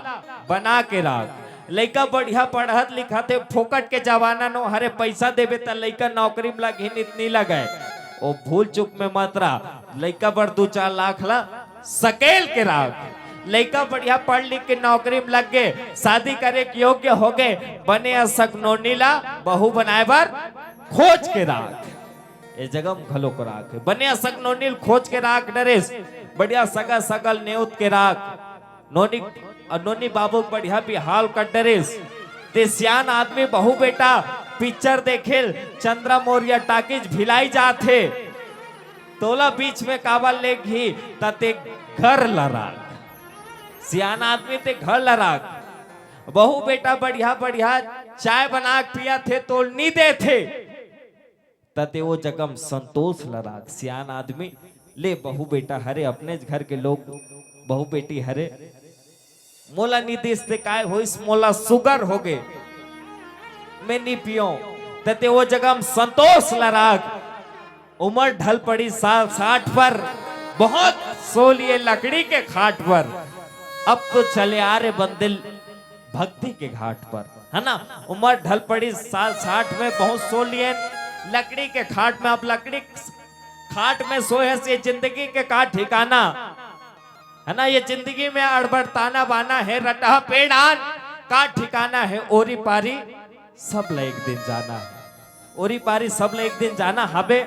बना के राख। लइका बढ़िया पढ़त लिखत हे, फोकट के जमाना नो हरे, पैसा देबे त लइका नौकरी म लगही, नित नी लगय। ओ भूल चूक में मत रह, लइका बर दू चार लाख ला सकेल के राख। लइका बढ़िया पढ़ लिख के नौकरी म लग गे, शादी करे के योग्य हो गे, बने असक नोनी ला बहू बनाए बर खोज के राख। ए जगह म घलो को राख हे। बने असक नोनी ल खोज के राख डरेस, बढ़िया सगा सगा ल नेउत के राख। नोनी, नोनी बाबू के बढ़िया बिहाव कर डरेस। ते सियान आदमी बहू बेटा पिक्चर देखेल चंद्रा मौर्य टाकीज भिलाई जात हे, तोला बीच में काबर लेगही? त ते घर ल राख। सियान आदमी ते घर ल राख। बहू बेटा बढ़िया बढ़िया चाय बना के पियत हे, तोल नी देत हे, त ते ओ जगह म संतोष ल राख। सियान आदमी ले बहू बेटा हरे, अपने घर के लोग बहू बेटी हरे। मोला नी दिस ते काय होइस, मोला सुगर हो गे, मैं नी पियो, त ते ओ जगह म संतोष ल राख। उमर ढल पड़ी साल साठ पर, बहुत सो लिए लकड़ी के खाट पर। अब तो चले आ रे बंदे भक्ति के घाट पर, है ना। उमर ढल पड़ी साल साठ में, बहुत सो लिए लकड़ी के खाट में। अब लकड़ी खाट में सोए हस, ये जिंदगी के का ठिकाना, है ना। ये जिंदगी में अड़बड़ ताना बाना हे, रटहा पेड़ान का ठिकाना हे। ओरी पारी सब ला एक दिन जाना हे, ओरी पारी सब ला एक दिन जाना हबे,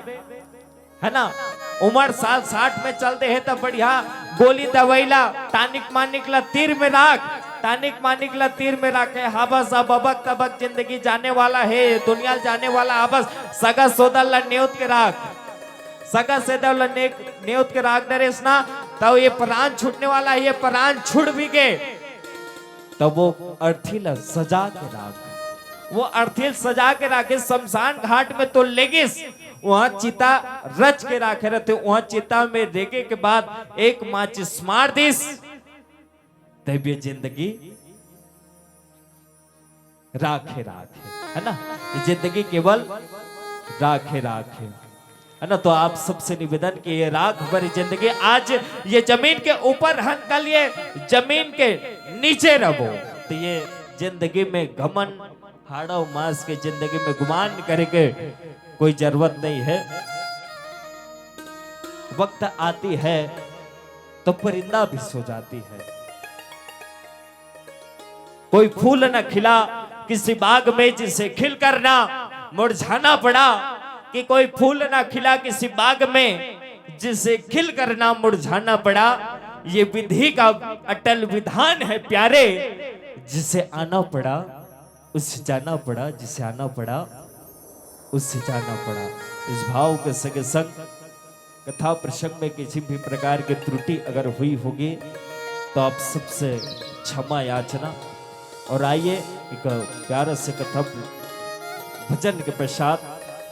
है ना। उमर साल साठ में चल दे हे त बढ़िया गोली दवाई ला, टानिक मानिक ला तीर में राख, टानिक मानिक ला तीर में राखे। हाबस अब अबक तबक जिंदगी जाने वाला हे, दुनिया ल जाने वाला हाबस। सगा सोदर ला नेउत के राख, सगा सोदर ला ने-, नेउत के राख डरेस ना, त ये प्राण छूटने वाला हे, ये प्राण छूट भी गे, तब वो अर्थी ला सजा के राख, वो अर्थी ला सजा के राखे। शमशान घाट में तो लेगिस, वहां चिता रच के राखे रहते, वहां चिता में रेगे के बाद एक माचिस मार दिस, तब ये जिंदगी राखे राखे, है ना। ये जिंदगी केवल राखे राखे, है ना। तो आप सबसे निवेदन कि ये राख भरी जिंदगी, आज ये जमीन के ऊपर हन, कल ये जमीन के नीचे रहो। तो ये जिंदगी में घमंड, हाड़ा मास के जिंदगी में गुमान करे के कोई जरूरत नहीं है। वक्त आती है तो परिंदा भी सो जाती है। कोई फूल न खिला किसी बाग में जिसे खिल कर ना मुरझाना पड़ा, कि कोई फूल ना खिला किसी बाग में जिसे खिल कर ना मुरझाना पड़ा। ये विधि का अटल विधान है प्यारे, जिसे आना पड़ा उसे जाना पड़ा, जिसे आना पड़ा उसे जाना पड़ा। इस भाव के संग संग कथा प्रसंग में किसी भी प्रकार की त्रुटि अगर हुई होगी तो आप सबसे क्षमा याचना। और आइए, एक प्यारा से कथा भजन के पश्चात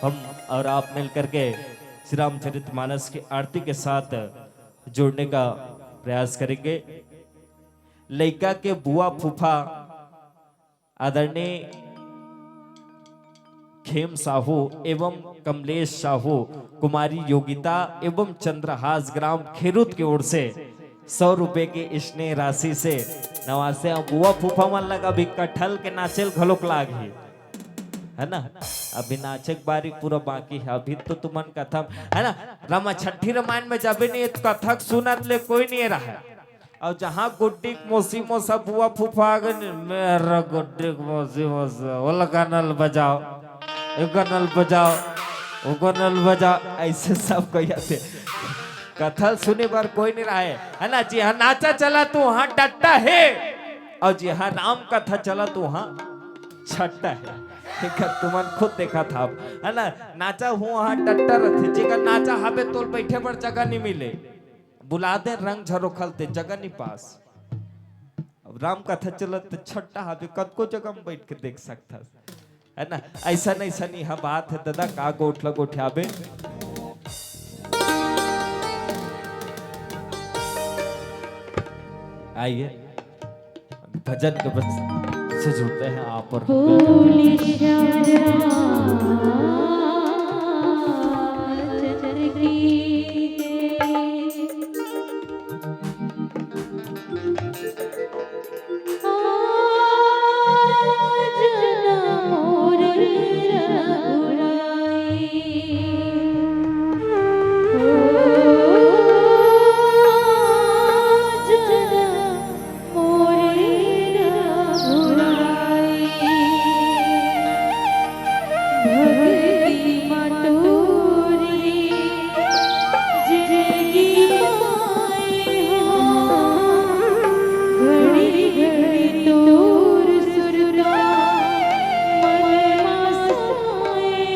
हम और आप मिल करके श्री रामचरित मानस की आरती के साथ जुड़ने का प्रयास करेंगे। लइका के बुआ फूफा आदरणीय खेम साहू एवं कमलेश साहू, कुमारी योगिता एवं चंद्रहास, ग्राम खेरुत के ओर से सौ रुपए के स्नेह राशि से नवासे बुआ फूफा मन लगा भी कटहल के नाचेल घलोक लाग ही, है ना? अभी नाचे के बारी पूरा बाकी है। अभी तो तुमन कथा, है ना, रमा छठी रामायण में जाबे नहीं तो कथा सुनत ले कोई नहीं रहा। और जहाँ गुड्डी के मौसी मौसा बुआ फूफा आ गए, मेरा गुड्डी के मौसी मौसा, वो गनल बजाओ, ये गनल बजाओ, वो गनल बजाओ, ऐसे सब कहिया थे। कथा ल सुने बर कोई नहीं रहे, है ना? जिहाँ नाचा चला तो वहाँ डट्टा है, और जिहाँ राम कथा चला तो वहाँ छट्टा है। एकर तुमन खुद देखा था, है ना? नाचा हुआ वहाँ डट्टा रहते, जेकर नाचा हाबे तोल बैठे बर जगह नहीं मिले, बुला दे रंग झरोखल ते जगह नहीं पास। अब राम कथा चलत त छट्टा हाबे, कतको जगह में बैठ के देख सकथस, है ना? ऐसा नहीं सनी हा बात है दादा, का गोठला गोठियाबे। आइए, भजन के बस से जुड़ते हैं आप और हम मिलकर। बोले श्याम रामचंद्र की जय। आज न मोर रघुराई। आज न मोर रघुराई। भक्ति मा तोरी जिनगी माए हो, घड़ी घड़ी तोर सुरता मन मा समाए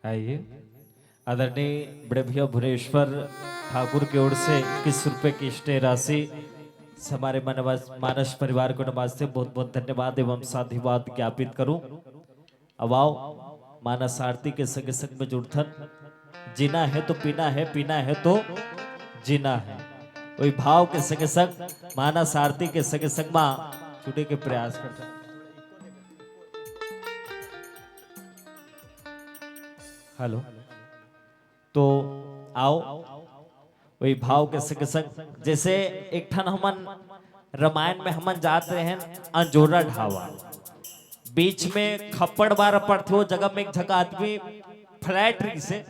आइए, आदरणीय बड़े भैया भुवनेश्वर ठाकुर की ओर से इक्कीस रुपए की स्नेह राशि हमारे मानवा-, मानस परिवार को नमस्ते। बहुत बहुत धन्यवाद एवं साधुवाद ज्ञापित करूं। अब आओ, मानस आरती के संग संग में जुड़थन। जीना है तो पीना है, पीना है तो जीना है। वही भाव के संग संग मानस आरती के संग संग मां जुड़े के प्रयास करथन। हेलो, तो आओ, वही भाव के संग संग, जैसे एक ठन हमन रामायण में हमन जात रहेन अंजोरा ढाबा, बीच में खप्पड़ मारा पड़थे, वो जगह में एक झक आदमी फ्लैट रहिसे,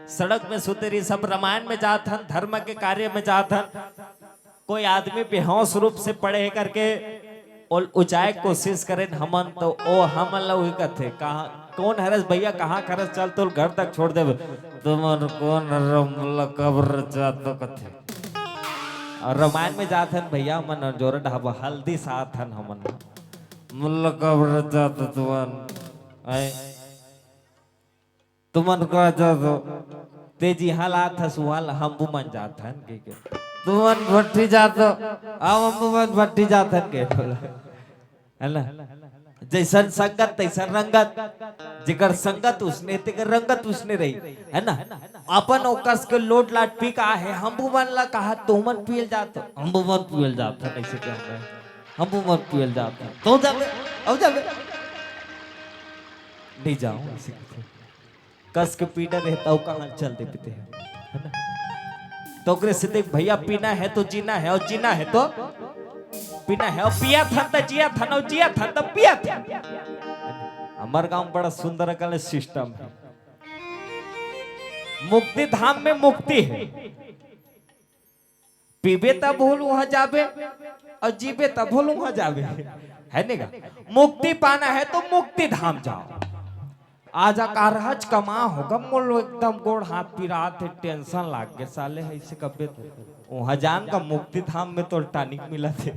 सड़क में सुते रहिस। सब रामायण में जात हन, धर्म के कार्य में जात हन, कोई आदमी बेहोश रूप से पड़े हे करके ओ उचाए के कोशिश करेन हमन, तो ओ हमन ला उही कथे, "कहाँ, कौन हरस भैया, कहाँ खरस, चल तोर घर तक छोड़ देबे।" "तुमन कौन हरव, मोला काबर जात हो?" कथे। और रामायण में जात हन भैया, हमन अंजोरा ढाबा हल्दी साथ हन हमन, "मोला काबर जात हो तुमन?" आए, "तुमन का जात हो?" "ते जिहां ला आत हस, उहां ला हमू मन जात हन," कहिके। "तुमन भट्टी जात हो?" "आओ, हमू मन भट्टी जात हन," कहे बोला। है ना? जैसन संगत, तैसन रंगत। जेकर संगत उसने, तेकर रंगत उसने रही। है ना? अपन ओकस के लोट लाट पी का हे, हमू मन ला कहा, "तुमन पियल जात हो?" "हमू मन पियल जात हन," ऐसे कहना है। "हमू मन पियल जात हन।" "तो जाबे, अब जाबे।" "नहीं जाओ," ऐसे कहते। कस के पीना रहे, तब कहाँ चल दे पीते हैं, है ना? तो ओकरे से देख भैया, पीना है तो जीना है, और जीना है तो पीना है, और पिया था तो जिया था, और जिया था तो पिया था। हमारे गांव में बड़ा सुंदर अकल सिस्टम है। मुक्ति धाम में मुक्ति है, पीबे तब भूल वहां जाबे, और जीबे तब भूल वहां जाबे, है नी गा? मुक्ति पाना है तो मुक्ति धाम जाओ। आज अकारहच कमा होगा, मोलो एकदम गोड़ हाथ पिरात हे, टेंशन लाग गे साले, ऐसे कबे वहां जान का मुक्ति धाम में तो टॉनिक मिला थे,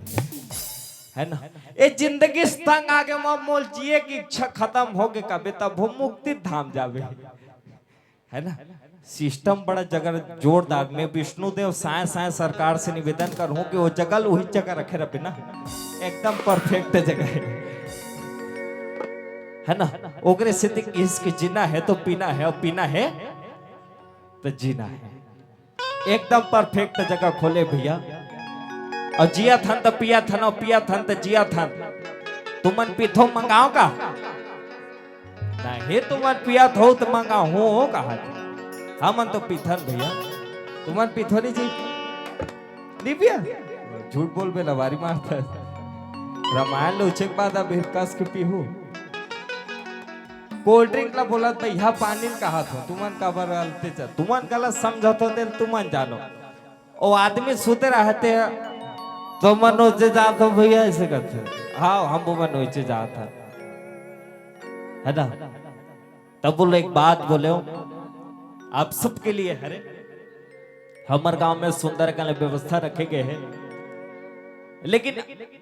है ना? ए जिंदगी से तंग आ गे, मोल जिए की इच्छा खत्म हो गे, कबे तब वो मुक्ति धाम जाबे, है ना? सिस्टम बड़ा जगह जोरदार। मैं विष्णुदेव साय साय सरकार से निवेदन करूं कि वो जगह वही जगह रखे रहे ना, एकदम परफेक्ट जगह है, है ना? ओकरे से देख, इश्क जीना है तो पीना है, और पीना है तो जीना है। एकदम परफेक्ट जगह खोले भैया। और जिया थन तो पिया थन, और पिया थन तो जिया थन। तुमन पीथो मंगाओ का? नहीं, तुमन पियत हो त मंगाहूं कहत। हमन तो पीथन भैया, तुमन पीथो नहीं जी? नहीं पिया? झूठ बोलबे, लबारी मारत। रामायण लोचे के बाद अब हिरकस के पीहू। कोल्ड ड्रिंक ला बोलत भैया, पानी ल कहत हो, तुमन काबर अलते च-, तुमन गलत समझत हो, तेल तुमन जानो। ओ आदमी सुते रहते हैं, तो मनोज जे जात हो भैया, ऐसे कहते हैं। हाँ, हम वो मनोज जे जात है, है ना? तब बोलो, एक बात बोले हो, आप सबके लिए, हरे, हमर गांव में सुंदर का व्यवस्था रखे गए हैं, लेकिन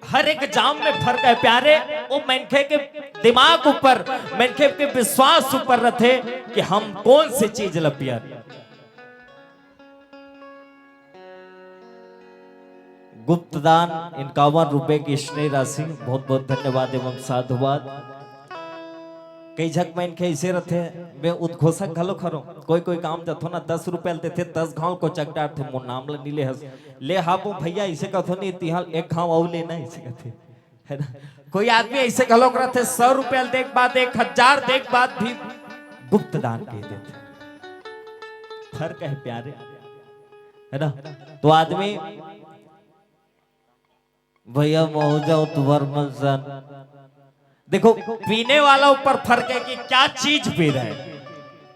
हर एक जाम में फर्क है प्यारे। वो मनखे के दिमाग ऊपर, मनखे के विश्वास ऊपर रहते कि हम कौन से चीज ल पिया। गुप्त दान इक्यावन रुपए की स्नेह राशि, बहुत बहुत धन्यवाद एवं साधुवाद। कई झक मनखे ऐसे रथे, मैं उद्घोषक घलो खरो, कोई कोई काम जथो ना, दस रुपया ल देथे, दस घाव ल कोचक डारथे, मोर नाम ल नी ले हस, ले हाबो भैया, ऐसे कथो नहीं, तिहाल एक घाव अउ लेना, ऐसे कथे। है ना? कोई आदमी ऐसे घलोक रहते, सौ रुपया देख बाद, एक हजार देख बाद भी गुप्त दान कह देते। फर्क है प्यारे, है ना? तो आदमी, भैया, महू जाओ तुम्हार मन सन। देखो, पीने वाला ऊपर फर्क है कि क्या चीज पी रहे हैं।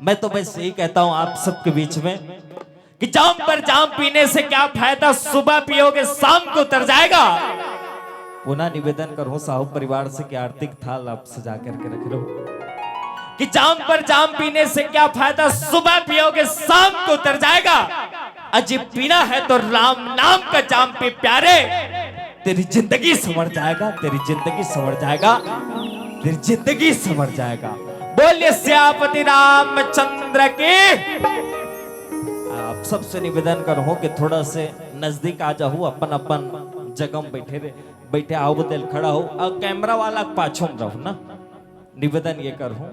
मैं तो बस यही कहता हूं आप सबके बीच में, कि जाम पर जाम पीने से क्या फायदा, सुबह पियोगे शाम को उतर जाएगा। पुनः निवेदन करूं साहू परिवार से कि आर्थिक थाल आप सजा करके रख लो, कि जाम पर जाम पीने से क्या फायदा, सुबह पियोगे शाम को उतर जाएगा। अजी पीना है तो राम नाम का जाम पी प्यारे, तेरी जिंदगी संवर जाएगा, तेरी जिंदगी संवर जाएगा, तेरी जिंदगी संवर जाएगा। बोलिए सियापति रामचंद्र की। आप सबसे निवेदन करहूं कि थोड़ा से नजदीक आ जाहू, अपन अपन जगह में बैठे रहे, बैठे आओ तेल खड़ा हो, और कैमरा वाला के पाछू में रहू ना। निवेदन ये करहूं,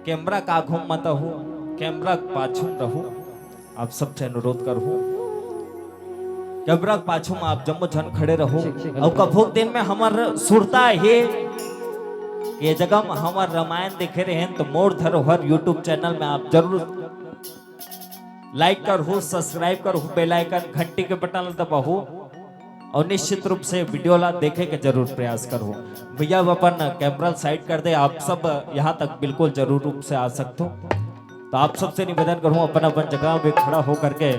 कैमरा के आघू मत रहू, कैमरा के पाछू में रहू। आप सबसे अनुरोध करहूं, कैमरा के पाछू में आप जम्मो झन खड़े रहू। ठीक, ठीक, और बिल्कुल। कभू दिन में हमर सुरता हे, ये जगह में हमर रामायण देखे रहे हैं, तो मोर धरोहर YouTube चैनल में आप जरूर लाइक करहू, सब्सक्राइब करहू, बेल आइकन घंटी के बटन ला दबाहू, और निश्चित रूप से वीडियो ला देखे के जरूर प्रयास करहू। भैया, अब अपन कैमरा साइड कर दे, आप सब यहाँ तक बिल्कुल जरूर रूप से आ सकते हो। तो आप सबसे निवेदन करहूँ, अपन अपन जगह में खड़ा होकर के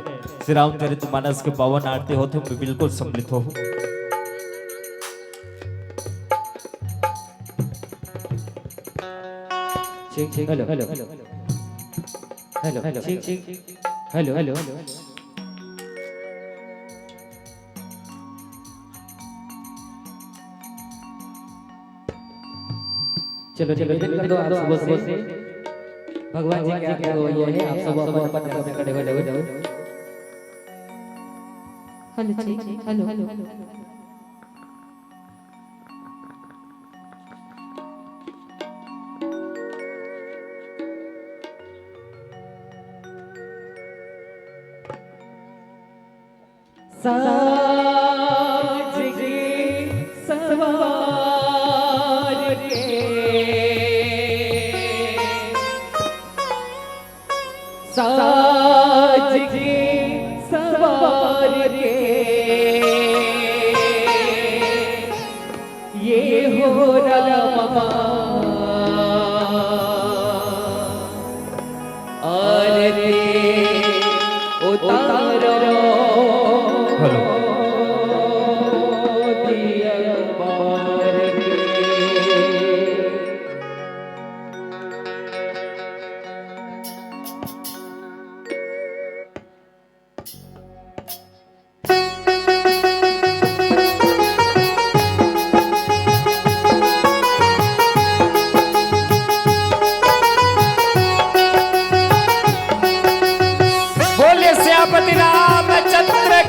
श्री रामचरित मानस के पावन आरती होते हुए बिल्कुल सम्मिलित हो। ठीक, ठीक, hello, hello, hello, hello, hello, ठीक, ठीक, हेलो, हेलो, हेलो। चलो, चलो, निवेदन कर दो आप सबों से। भगवान जी के आगे वो ये है, आप सब अपन, अपन जगह पे खड़े हो जाओ। हेलो, ठीक, हेलो, हेलो। साज की सवार के, साज की सवार के, ये हो रामा आरती उतारो। हेलो। दिया बार के। बोलिए सियापति रामचंद्र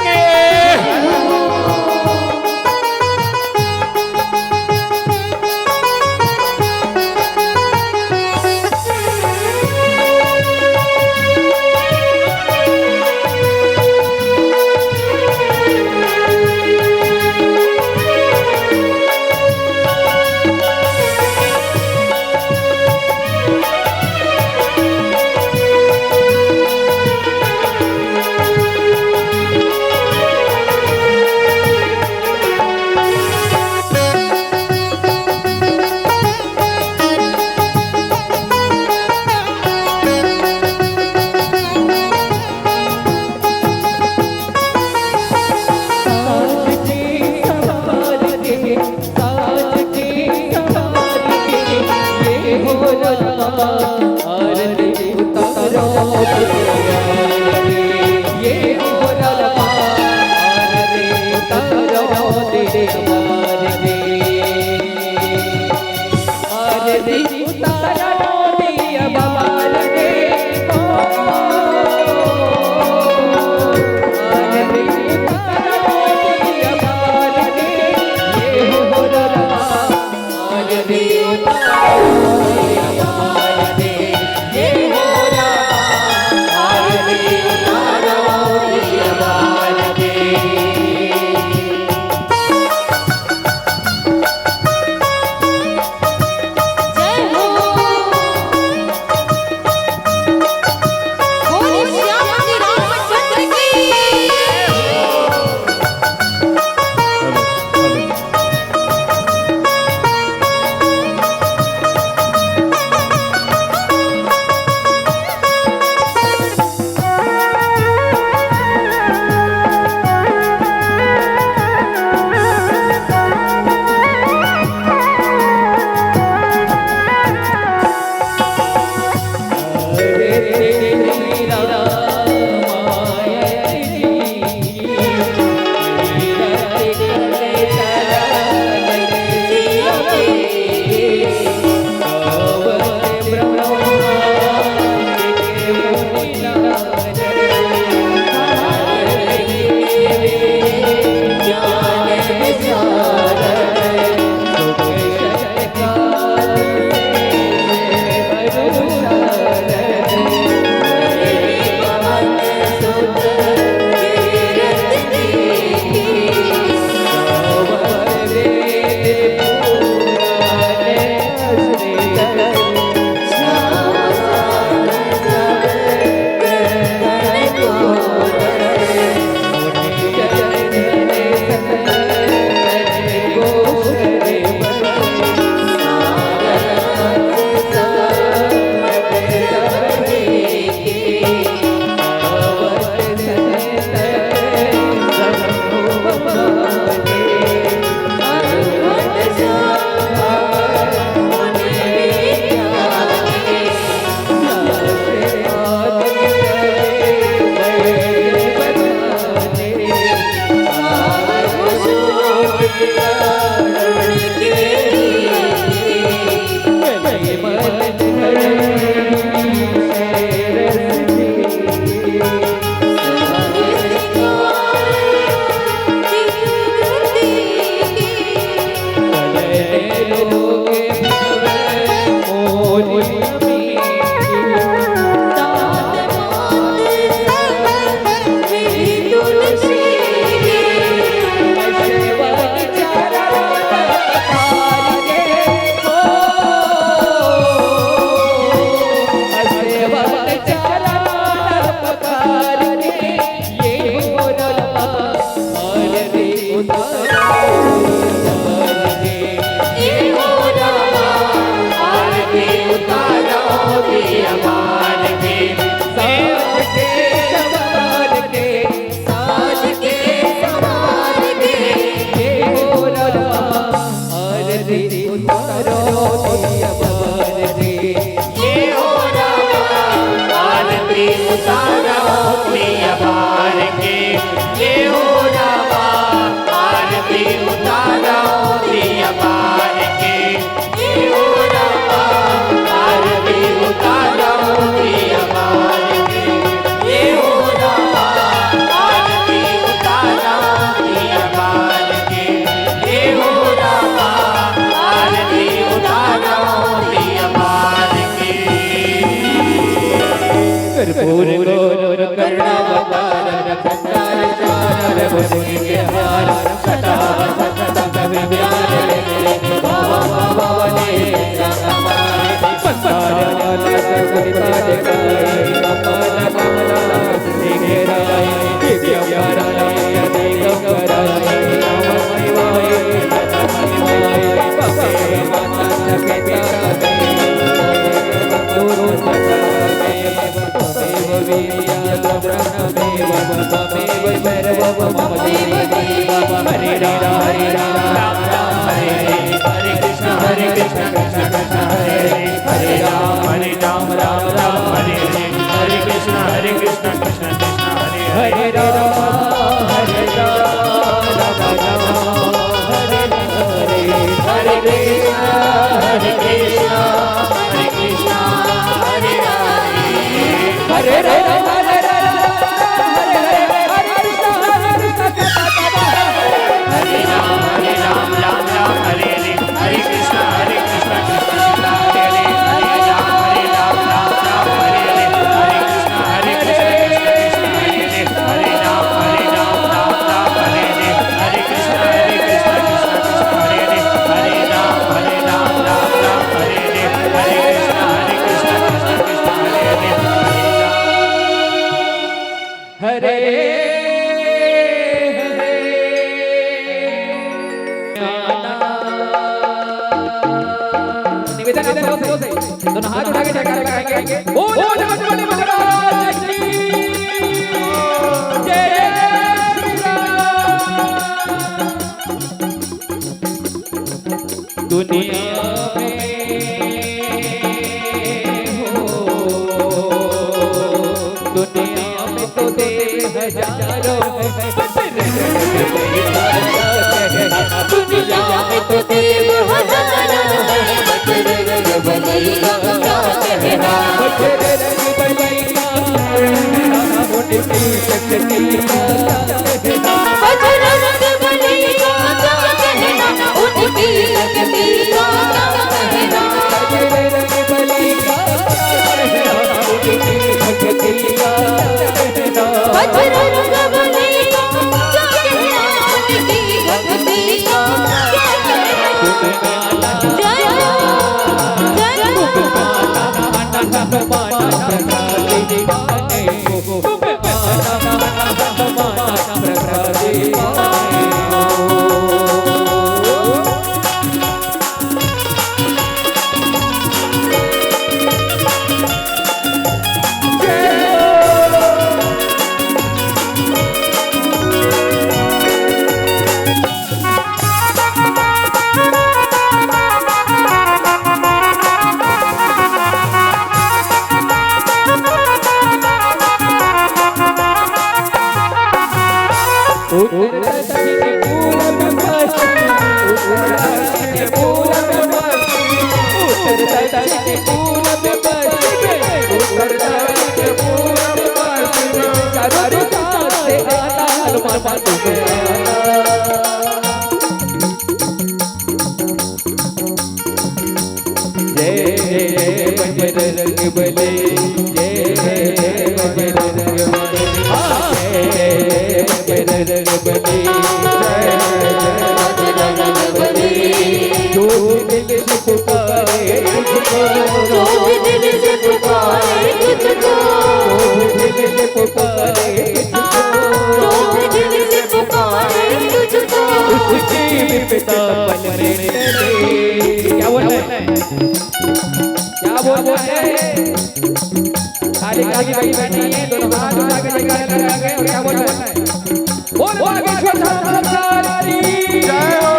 उतारो प्रिय बार के, हे हो रामा, आरती उतारो प्रिय बार के, हे हो रामा, आरती उतारो प्रिय बार के, हे हो रामा, आरती उतारो प्रिय बार के, हे हो रामा, आरती उतारो प्रिय बार के। कर्पूर गौर करुणावतार संसार सार भुजगे हार सदा संतत विद्यार भव भव ने संसार वाला सकुल पाट गाय कपाल कमला सिंह राय दिव्य वराय दिगंबर राय नमः शिवाय नमः शिवाय। हरे राम, हरे राम, राम राम, हरे हरे, हरे कृष्ण, हरे कृष्ण, कृष्ण कृष्ण, हरे हरे, हरे राम, हरे राम, राम राम, हरे हरे, हरे कृष्ण, हरे कृष्ण, कृष्ण कृष्ण, हरे हरे, हरे राम, हरे राम, राम राम, हरे हरे, हरे कृष्ण, हरे कृष्ण, हरे कृष्ण, हरे हरे, हरे हरे, हरे हरे, हरे हरे, हरे कृष्ण, हरे कृष्ण, कृष्ण कृष्ण, हरे हरे, हरे राम, हरे राम, राम राम, हरे हरे, हरे कृष्ण, हरे कृष्ण, कृष्ण कृष्ण, हरे हरे, हरे राम, हरे राम, राम राम, हरे हरे, हरे कृष्ण, हरे कृष्ण, कृष्ण कृष्ण, हरे हरे, हरे राम, हरे राम, राम राम, हरे हरे, हरे कृष्ण, हरे कृष्ण, कृष्ण कृष्ण, हरे हरे, हरे राम, हरे राम, राम राम, हरे हरे, हरे कृष्ण, हरे कृष्ण, कृष्ण कृष्ण, हरे हरे, हरे राम। हरे हरे। निवेदन आप सबों से, दोनों हाथ उठा के जयकारा लगाएंगे। बोलो जगत बलि महाराज की जय, जय श्री राम। दुनिया में हो, दुनिया में तो देव हजारों हैं, दुनिया में तो देव हजारों हैं, बजरंग बली का क्या कहना। बजरंग बली का, उनकी शक्ति का क्या कहना। बजरंग बली का क्या कहना, उनकी शक्ति का क्या कहना। बजरंग बली का क्या कहना, उनकी शक्ति का क्या कहना। बजरंग बली का क्या कहना, उनकी शक्ति का क्या कहना। जय हो, जय हो। उत्तर दक्षिण पूरब पश्चिम, उत्तर दक्षिण पूरब पश्चिम, उत्तर दक्षिण पूरब पश्चिम, उत्तर दक्षिण पूरब पश्चिम, चारों दिशा से आना हनुमान तुम्हें आना। जय जय बजरंग बली, जय जय बजरंग बली, हाँ, जय जय बजरंग बली, जय जय बजरंग बली। जो भी दिल से पुकारे तुझको, जो भी दिल से पुकारे तुझको, जो भी दिल से पुकारे तुझको, जो भी दिल से पुकारे तुझको, उसकी विपदा पल में टले। क्या बोल रहे हैं? क्या बोल रहे हैं? खाली खाली बैठे नहीं है, दोनों हाथ उठा के जयकारा लगाएंगे। और क्या बोल रहे हैं? बोल बागेश्वर धाम सरकार की जय हो।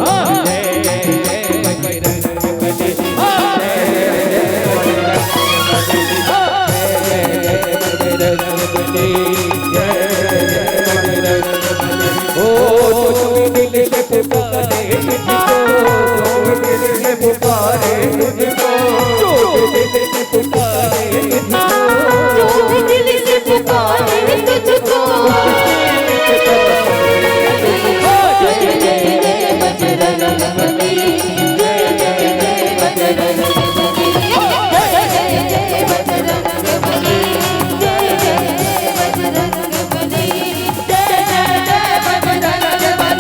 हाँ। जय जय बजरंग बली। हाँ। जय जय बजरंग बली। हाँ। जो भी दिल से पुकारे तुझको। जय जय जय बजरंग बली, जय जय जय बजरंग बली, जय जय जय बजरंग बली, जय जय जय बजरंग बली।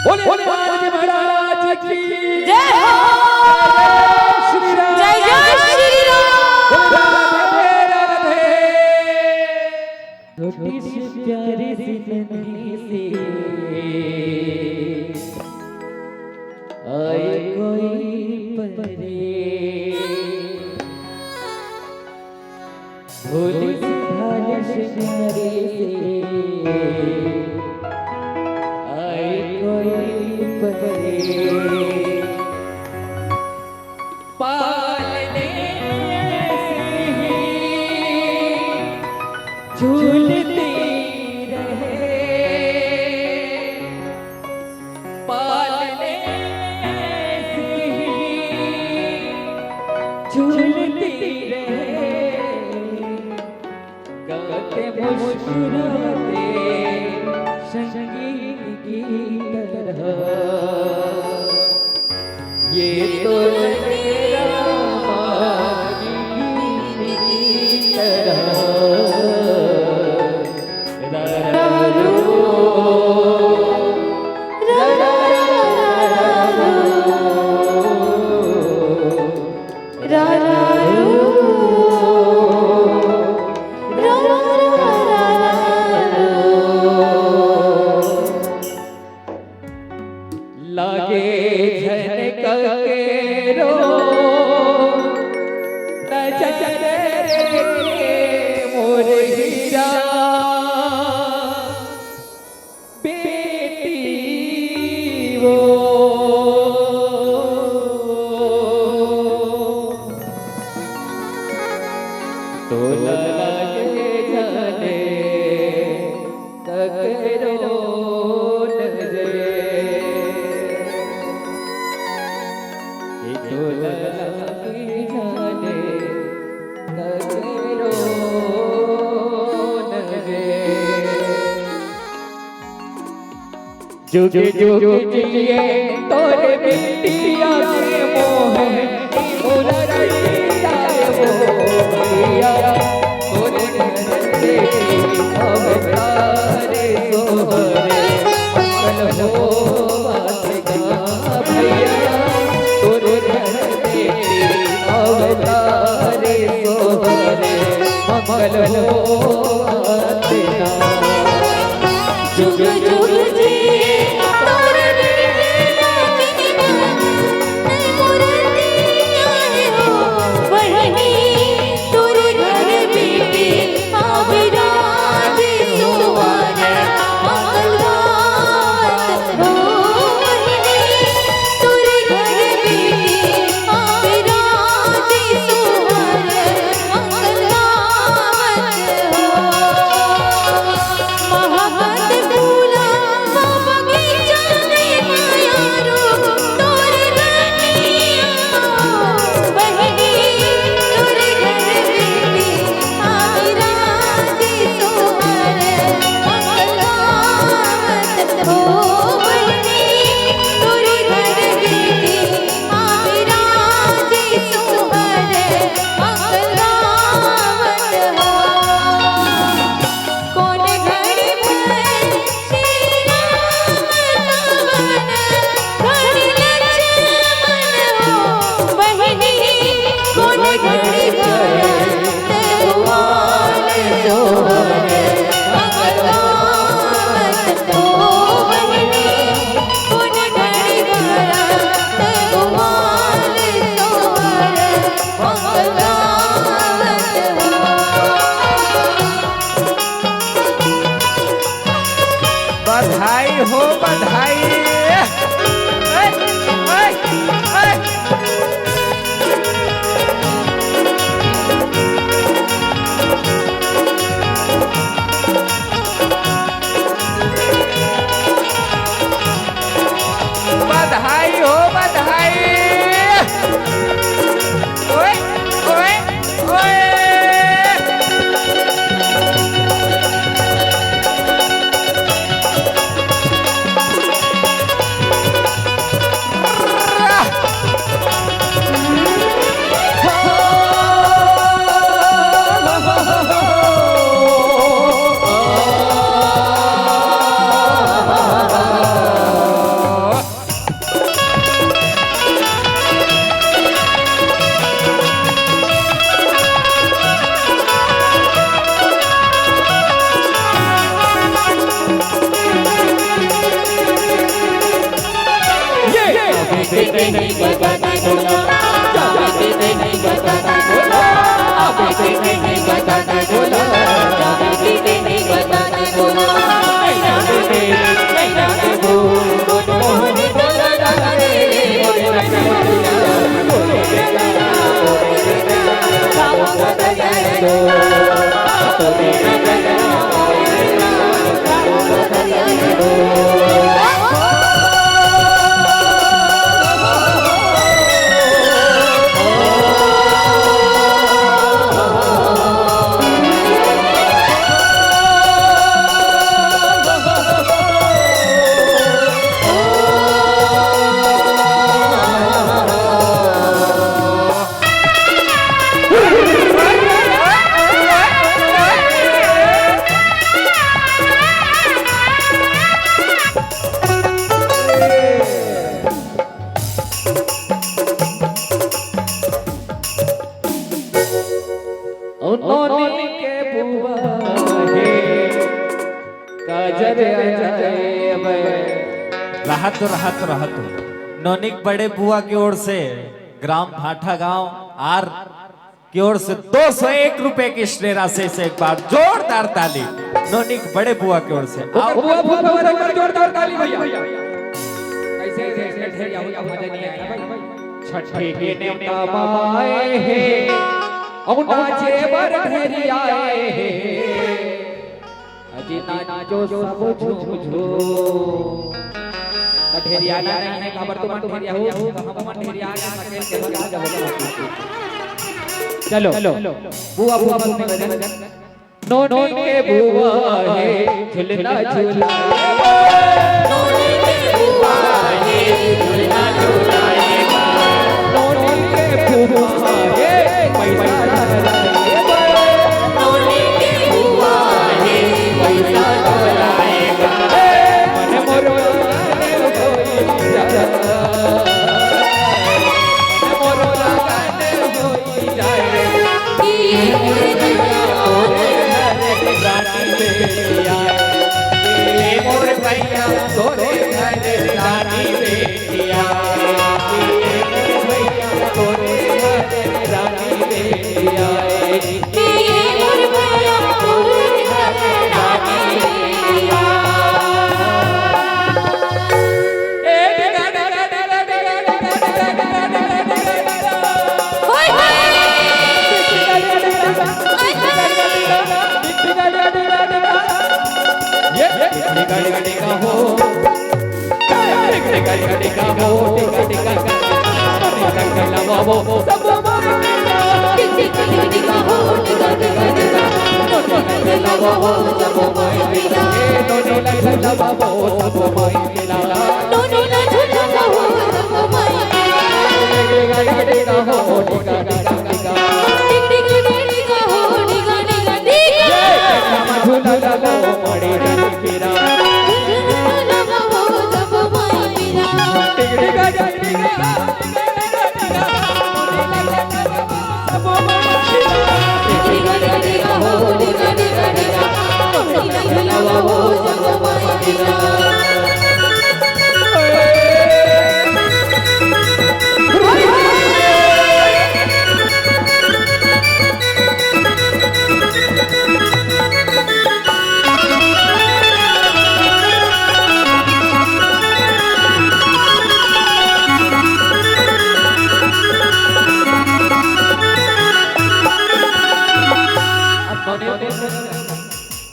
बोले बोले महाराज की जय हो। जय श्री राम। जय जय श्री राम। बोले राधे राधे। छोटी सी प्यारी सी नन्ही सी आए कोई परी। भोली सी भाली शिकारी से आए कोई परी। पालने से ही झूलती रहे, पालने से ही झूलती रहे, गाते मुस्कुराते संगीत की तरह। ये तो लगे रामा गीत की तरह। रा रा रा रो, रा रा रा रो, रा रा रो, रा रा रा रो। लागे झनक के रो नजर रे मोर हीरा बेटी वो। तोला लागे जाने ककरो नजर, ये तोला लागे जाने ककरो नजर। जुग जुग जिए तोर बिटिया के मोह, मुरारी जाए वो भैया, तोर घर से अवतार सोहरे, मंगल होवत गा भैया, तोर घर से अवतार सोहरे, मंगल होवत गा। जुग जुग जिए तोर बिटिया के मोह, मुरारी जाए वो बहिनी, तोर घर बेटी अवतार सोहरे, मंगल होवत हो बहिनी, तोर घर बेटी अवतार सोहरे, मंगल होवत हो। महकत फूला बगीचा में मायारू तोर रनिया बहिनी, तोर घर बेटी अवतार सोहरे, मंगल होवत हो बहिनी, तोर घर बेटी अवतार सोहरे, मंगल होवत हो। कोन घड़ी भर श्री राम का वन, घड़ी लक्ष्मण हो बहिनी, कोन घड़ी भर भगवान सोहर, भगवान हो बहिनी, कोन घड़ी भर भगवान सोहर, भगवान हो। बधाई हो बधाई। ए, ए, ए। ओ नोनी के बुआ हे, काजर अजय बे। रहत, रहत, रहत। नोनी के बड़े बुआ की ओर से ग्राम भाटा गांव आर की ओर से दो सौ एक रुपए की स्नेह राशि से एक बार जोरदार ताली। नोनी के बड़े बुआ की ओर से। आओ। बुआ, बुआ, बुआ, बुआ, जोरदार ताली भैया। कैसे, कैसे ढेर जाओ, मजा नहीं आया भाई। छठे के नेवता माए हे, अउ नाचे बर ढेरियाए हे। अजी नाचो सब झूम झूम। त ढेरियाना नहीं है, काबर तुमन ढेरिया हो, हम मन ढेरिया के सकेल के बजा जब। चलो, बुआ, बुआ, बुआ, बुआ। नोनी के बुआ हे, झुलना झुलाए। नोनी के बुआ हे, झुलना झुलाए। नोनी के बुआ हे, पैसा लहराए। नोनी के बुआ हे, पैसा लहराए। मन मोर मगन होई जा। मन मोर मगन होई जाए। ए मोर भैया, तोरे घर रानी बेटिया। ए मोर भैया, तोरे घर रानी बेटिया। ए मोर भैया, तोरे घर रानी बेटिया। ए मोर भैया, तोरे घर रानी बेटिया।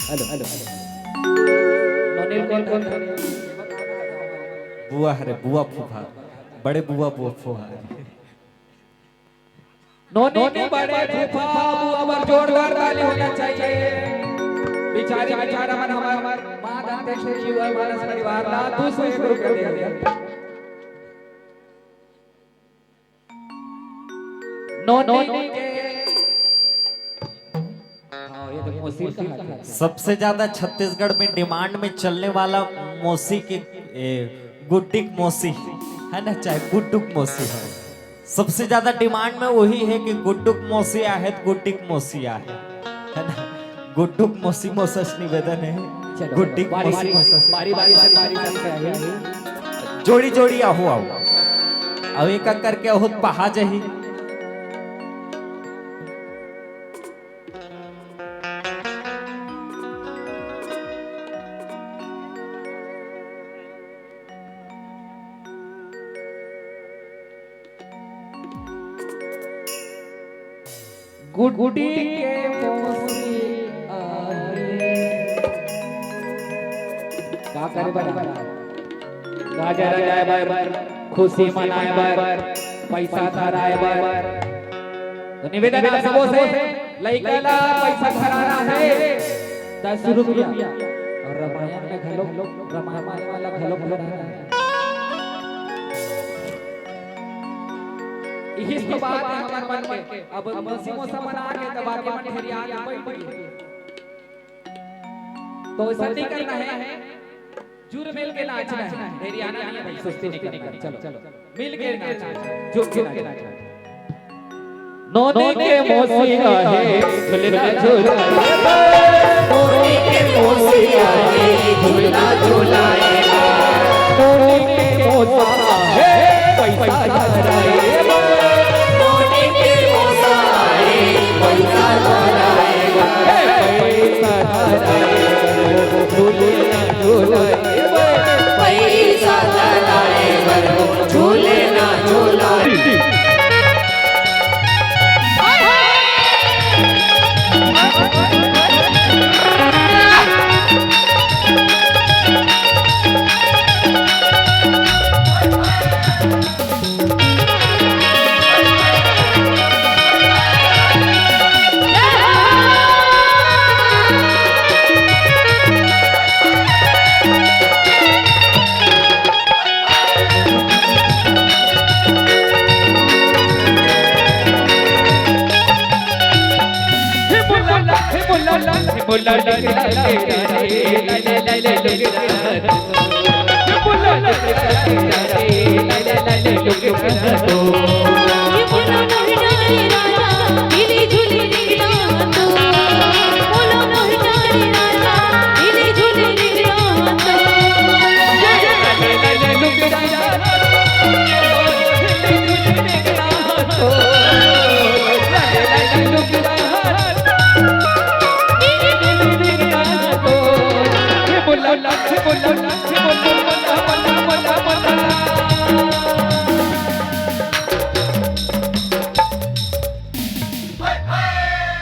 Hello, hello. नोनी कौन, कौन? बुआ हरे, बुआ फूफा, बड़े बुआ, बुआ फूफा। नोनी के बड़े फूफा बुआ बर जोरदार ताली होना चाहिए। बिचारी, बिचारा मन हमर माँ दंतेश्वरी युवा मानस परिवार ला दू सौ एक रुपया दे हे। नोनी के, हाँ, ये तो मौसी का हाथ है। सबसे ज्यादा छत्तीसगढ़ में डिमांड में चलने वाला मौसी के, ए, गुड्डिक मौसी है ना, चाहे गुड्डुक मौसी है, सबसे ज्यादा डिमांड में वही है कि गुड्डुक मौसी आहे तो गुड्डिक मौसी आहे, है ना? गुड्डुक मौसी मौसस निवेदन है। चलो, गुड्डिक बारी, मौसी बारी, मौसस। बारी, बारी, बारी, बारी, बारी, बारी। जोड़ी, जोड़ी आहो, आओ। अब एक, एक करके आहो, पहा जही। गुड्डी के मौसी आहे। का करे बर? गाजा रजाए बर, खुशी मनाए बर, पैसा धराए बर। तो निवेदन आप सबों से, लइका ला पैसा धराना है, दस रुपया। और रामायण में घलो, रामायण वाला घलो धराना है। इही तो बात है हमर मन के। अब मौसी मौसा मन आ गे, त बाकी मन ढेरिया के बैठ गे। तो ऐसा नहीं करना है, जुर मिल के नाचना है, ढेरियाना नहीं है भाई, सुस्ती नहीं करना है। चलो, मिल के नाचना है, जुर के नाचना है। नोनी के मौसी आहे, झुलना झुलाए। नोनी के मौसी आहे, झुलना झुलाए। नोनी के मौसा आहे, पैसा धराए। नोनी के मौसा आहे, पैसा धराए। पैसा धराए, झुलना झुलाए। पैसा धराए, झुलना झुलाए।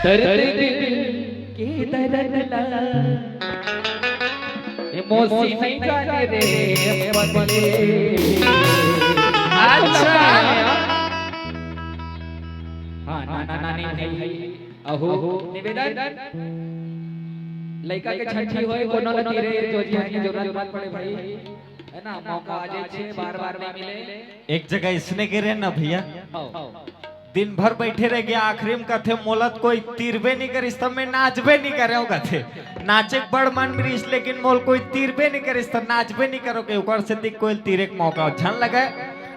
दर्द दिल के दर्द ला, ए मौसी नहीं जाने रे पगले। अच्छा। हाँ, नाना नानी भाई, अहो निवेदन, लइका के छठी होए, कोनो ल तीरे जो जी की जरूरत मत पड़े भाई, है ना, मौका आ जाए छे, बार बार नहीं मिले। एक जगह इसने के रहे ना भैया, आओ। दिन भर बैठे रह गया, आखिरी में कथे, "मोला त कोई तीरबे नहीं करिस, त मैं नाचबे नहीं करे," कथे। नाचे के बड़ मन में रहिस, लेकिन मोल कोई तीरबे नहीं करिस, त नाचबे नहीं करो के, ओकर से दिक कोई तीरे के मौका झन लगे।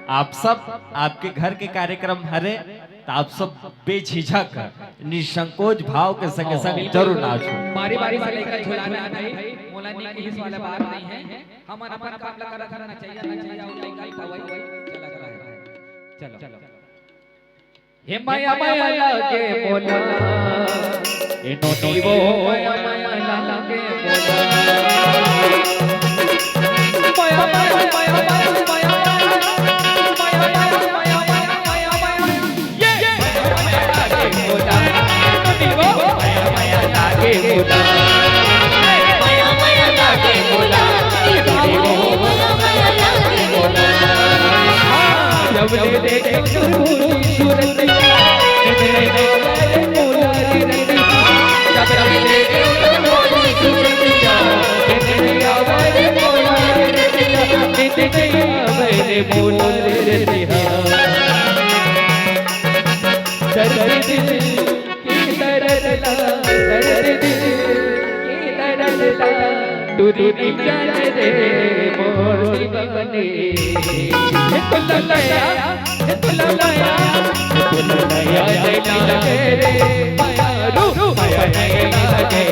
आप सब, आपके घर के कार्यक्रम हरे, त आप सब बेझिझक, निसंकोच भाव के संगे संग जरूर नाचो। बारी बारी से लइका झुलाना है भाई, मोला नहीं किस वाला बात नहीं है, हमन अपन काम ला करत हन, नचैया नचैया और लइका खवाई चलत रहे। चलो। हे माया माया लागे मोला, ए नोनी वो माया माया लागे मोला। माया माया माया माया माया माया माया माया माया माया माया माया। ये माया माया लागे मोला, ए नोनी वो माया माया लागे मोला। माया माया लागे मोला, ए नोनी वो माया माया लागे मोला। जब ले देखे टुरी नी जाने रे मोर दीवानी। हे तो ललया, हे तो ललया, हे तो ललया, हे तो ललया रे माया रू, माया नहीं लागे।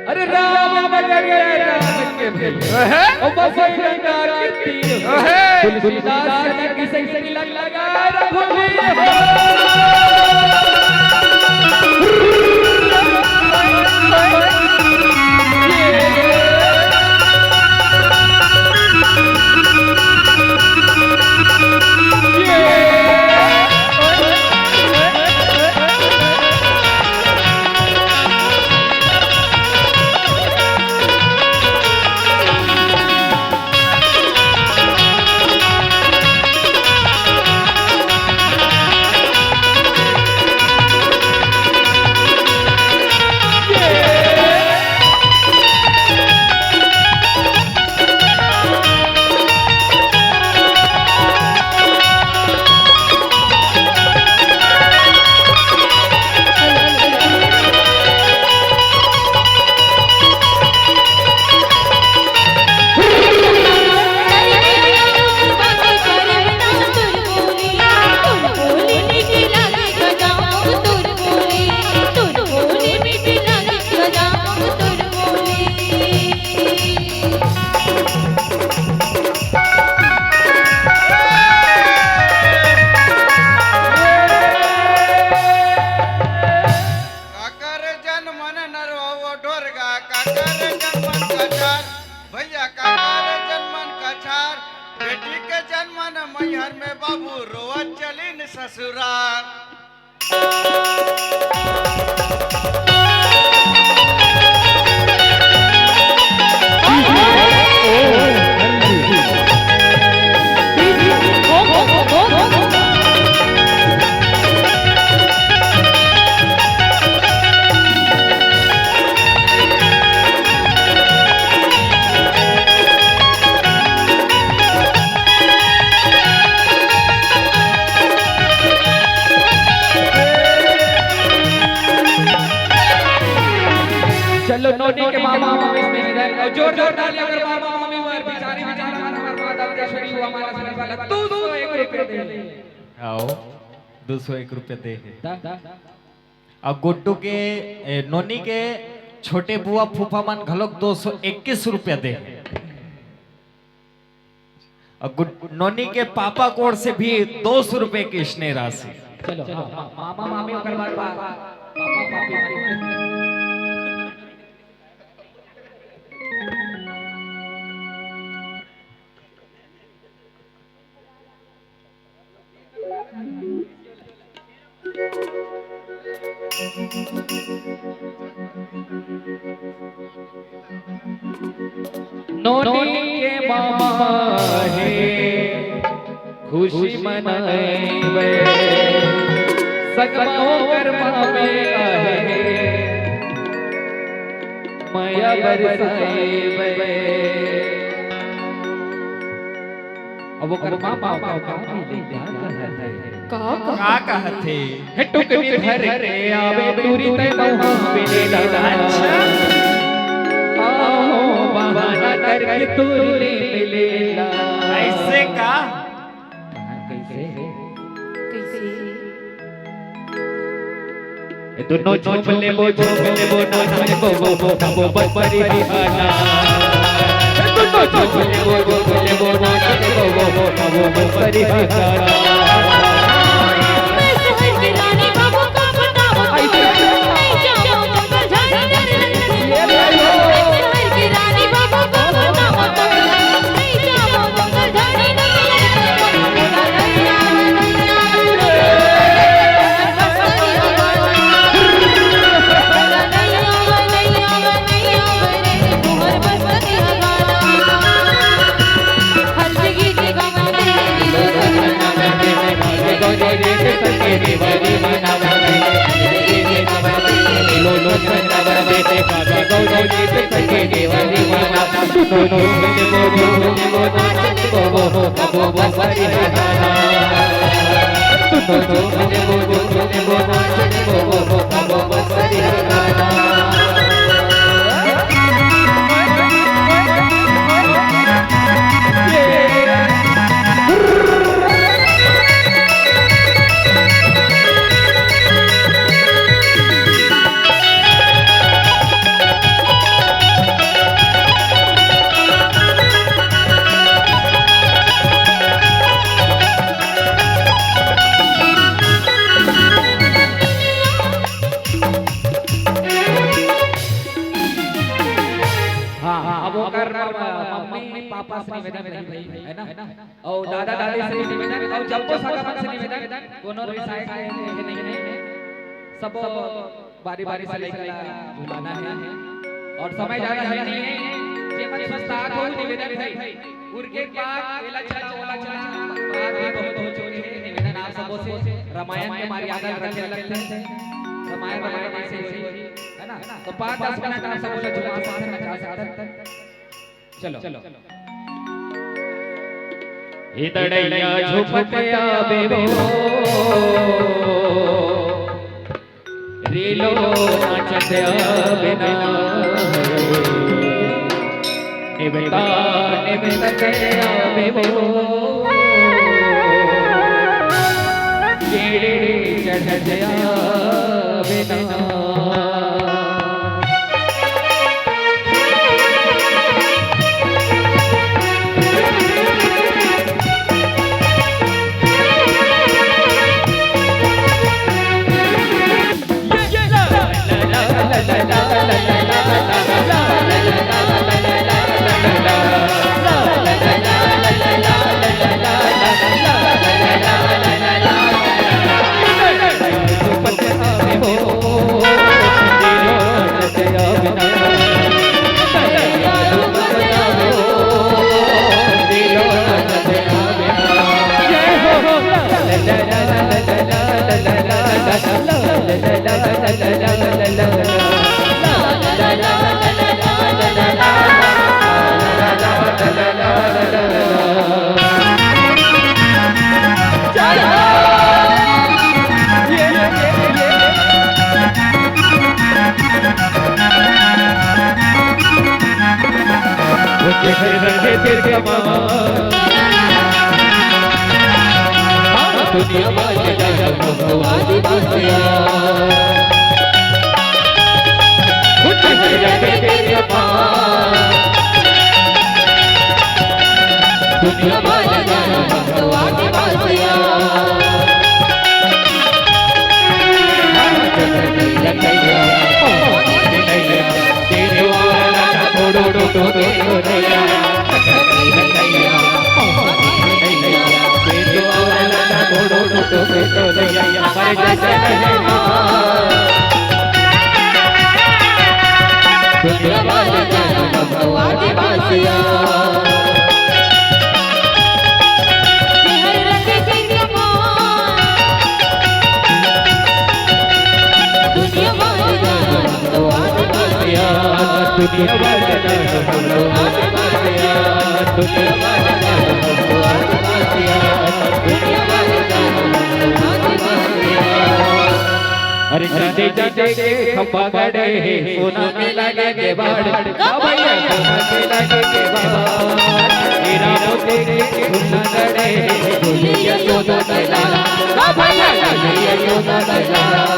अरे राम नगरिया राम के भेल। अहे। ओ बसई गंगा के तीर। अहे। तुलसीदास जी की संगति लग लगा रघुवीर हो। के जन्मन मैहर में बाबू रोवत चलिन ससुरा। चलो, नोनी के मामा मामी से निवेदन, अउ जोरदार ताली अगर मामा मामी बर, बिचारी बिचारा मन हमार माँ दंतेश्वरी हुआ मानस में वाला दो सौ एक रुपये दे। आओ, दो सौ एक रुपये दे हे। दा, दा। अउ गुड्डू के, ए, नोनी के छोटे बुआ फूफा मन घलोक दो सौ इक्कीस रुपया दे हे। अउ गुड-, नोनी के पापा कोर से भी दो सौ रुपये की स्नेह राशि। चलो, हाँ, मा-, मामा मामी ओकर बाद पा-, पापा पापी मामी। नोनी के मामा हे, खुशी मनाइबे, संगमा ओकर मामे आहे, मया बरसाइबे। अब ओकर माँ बाप का काम मिले, का कहत हे? का का कहत हे? हे टुकनी धर के आवे टूरी तै नौहा मिलेला। अच्छा। आहो बहाना करके टूरी मिलेला। ऐसे का? कहाँ कैसे? कैसे? ए दुनो झूम लेबो, झूम लेबो, नाच लेबो, वो, वो, वो, वो, बस करी बहाना। ए दुनो झूम लेबो, झूम लेबो, नाच लेबो, वो, वो, वो, वो, बस करी बहाना। मैं शहर की रानी बाबू को बताओ तो, ऐसे। नहीं जाओ जंगल झाड़ी डर लगती है। ये भाई हो। मैं शहर की रानी बाबू को बताओ तो, नहीं जाओ जंगल झाड़ी डर लगती है। हाँ, अब ओकर मम्मी पापा से निवेदन रही भाई, है ना? अउ दादा दादी से भी निवेदन, अउ जब्बो सगा मन से निवेदन, कोनो रिसाए के नहीं है, सबो बारी बारी से लइका ला बुलाना है, अउ समय ज्यादा है नहीं है, जेमन सुस्तात हो निवेदन है, उरके के बाद एला चला, ओला चला, बात भी बहुत हो चुके हैं, निवेदन आप सबो से, रामायण के मर्यादा रखे लगते हैं, रामायण, रामायण ऐसे ही है ना? तो पाँच दस मिनट आप सब बोले, जुबान से नचा सकते हैं। चलो। हे दड़ैया झुमत आवे वो, रेलो नाचत आवे ना। निवता निवत आवे वो, केड़े चढ़त आवे ना। दुनिया भर के भगवान बसिया। दुनिया भर के भगवान बसिया। अरे जाते जाते के खंभा गड़े हे, सोना में लगे के बाड़। का भैया? सोना में लगे के बाड़। हीरा मोती के फूल गड़े हे, दुल्हिया सोना के लाल। का भैया? दुल्हिया सोना के लाल।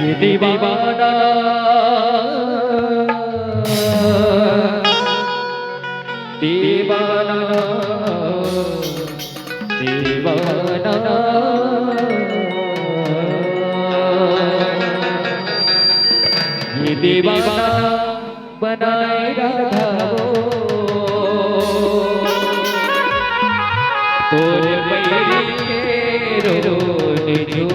ये दीवाना, दीवाना, दीवाना, ये दीवाना बनाए राधा वो, तोर पैरी के रोने जो।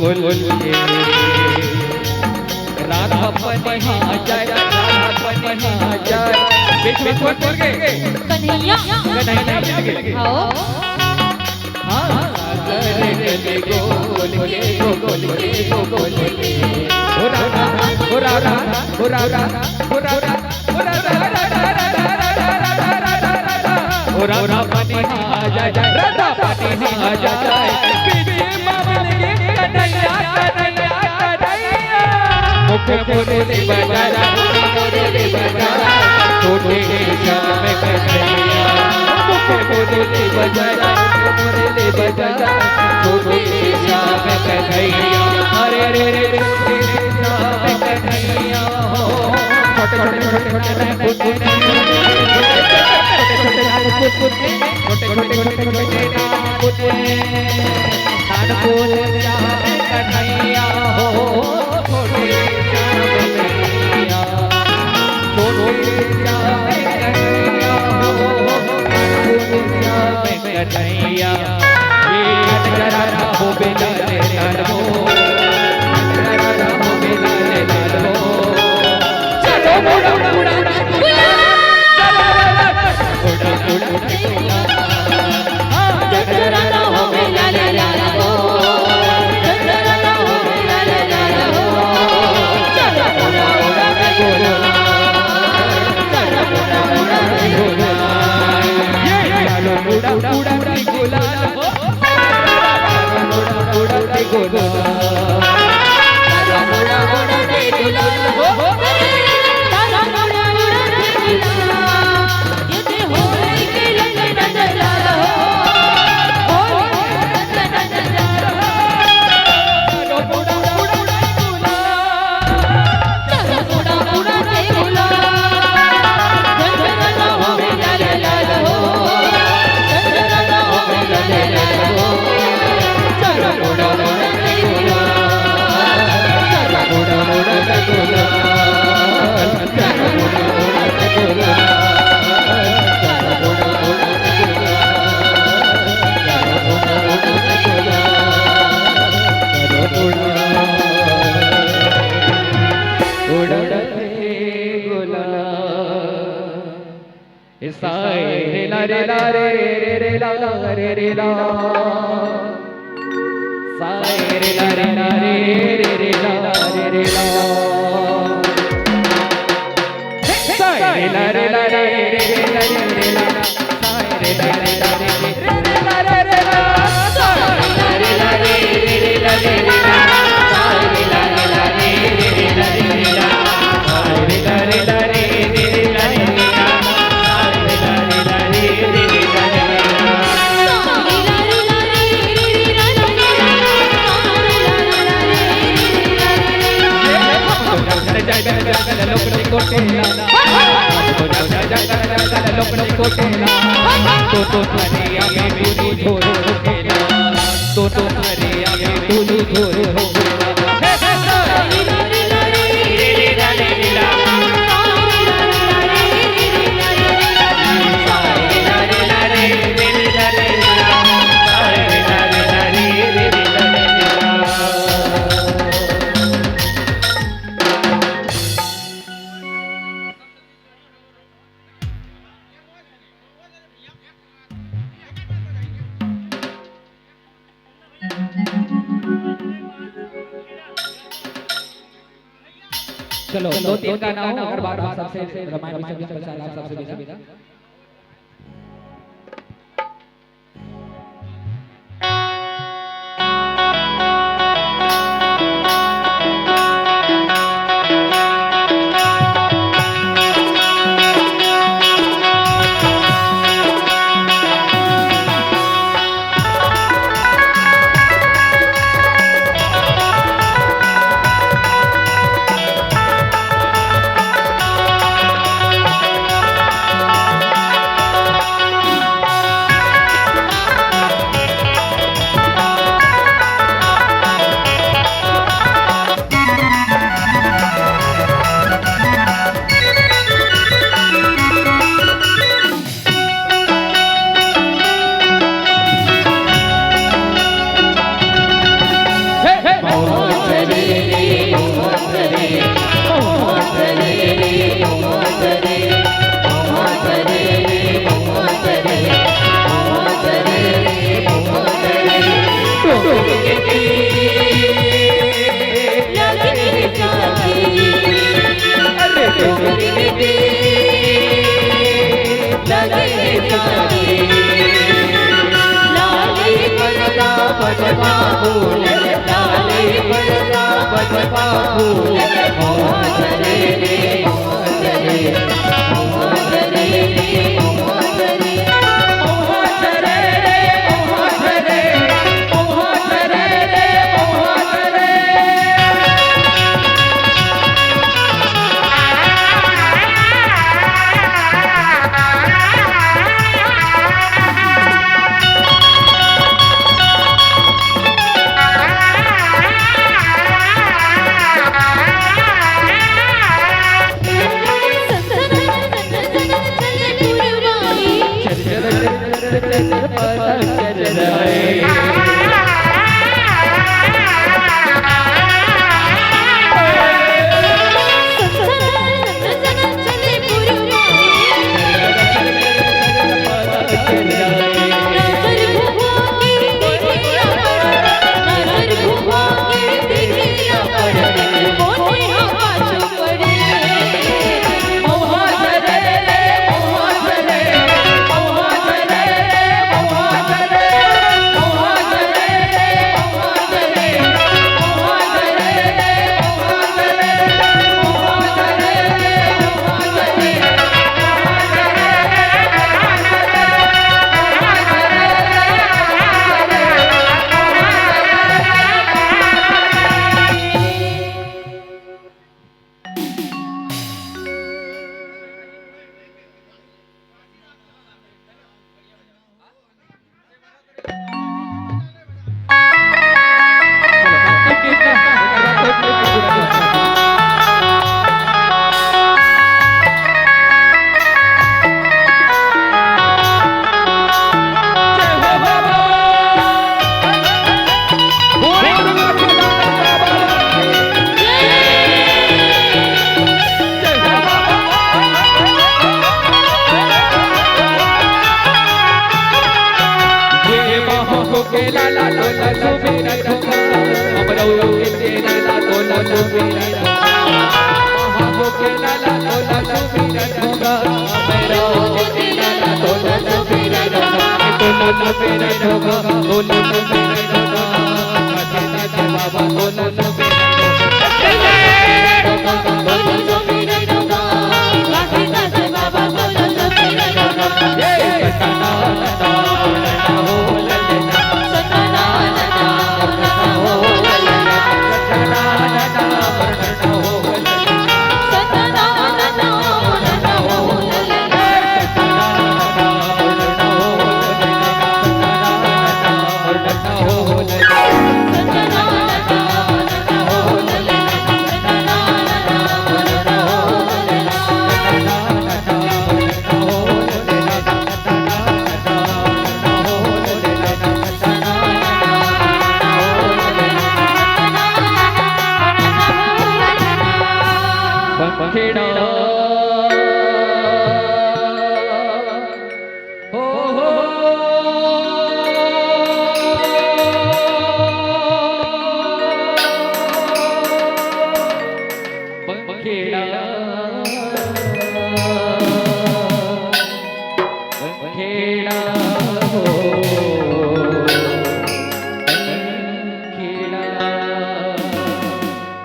बोल के राधा पनिहा जाय, राधा पनिहा जाय। बीच में छोड़ के कन्हैया। कन्हैया मिल गए। आओ। हाँ। सागर गले गोल के, गोल के, गोल के। हो राधा, हो राधा, हो राधा, हो राधा, हो राधा। ओ राधा पनिहा जाय, राधा पनिहा जाय, पीछे बाबल के कन्हैया, कन्हैया, कन्हैया। मुख मुरली बजाय, मुख मुरली बजाय, छोटे श्याम कन्हैया। मुख मुरली बजाय, मुख मुरली बजाय, छोटे श्याम कन्हैया। अरे रे रे रे, श्याम कन्हैया हो। छोटे छोटे, छोटे छोटे नानपुर, छोटे छोटे, छोटे छोटे नानपुर, छोटे छोटे, छोटे छोटे नानपुर, नानपुर श्याम कन्हैया हो, छोटे श्याम कन्हैया, छोटे श्याम कन्हैया हो, नानपुर श्याम कन्हैया। ये अनगरा हो बेला ले लाल हो, अनगरा हो बेला ले लाल हो। चलो उड़ा, उड़ा, उड़ा, उड़ा। उड़ा, उड़ा, उड़ा, उड़ा। हाँ। अनगरा हो बेला ले लाल हो, अनगरा हो बेला ले लाल हो। चलो उड़ा, उड़ा, उड़ा, उड़ा। चलो उड़ा, उड़ा, उड़ा, उड़ा। ये चलो उड़ा, उड़ा, उड़ा, गुलाल हो। उड़त रे गुलाल। साए रे ला रे ला रे रे रे ला ला रे रे ला। साए रे ला रे ला रे रे रे ला रे रे ला। साए रे ला रे ला रे रे रे ला रे रे ला। तो तो हरिया में तू झोर हो गेला, तो तो हरिया में तू झोर हो गेला। चलो, दो तीन गाना हो, ओकर बाद आप सबसे रामायण विषय में प्रचार आप सबसे विदा।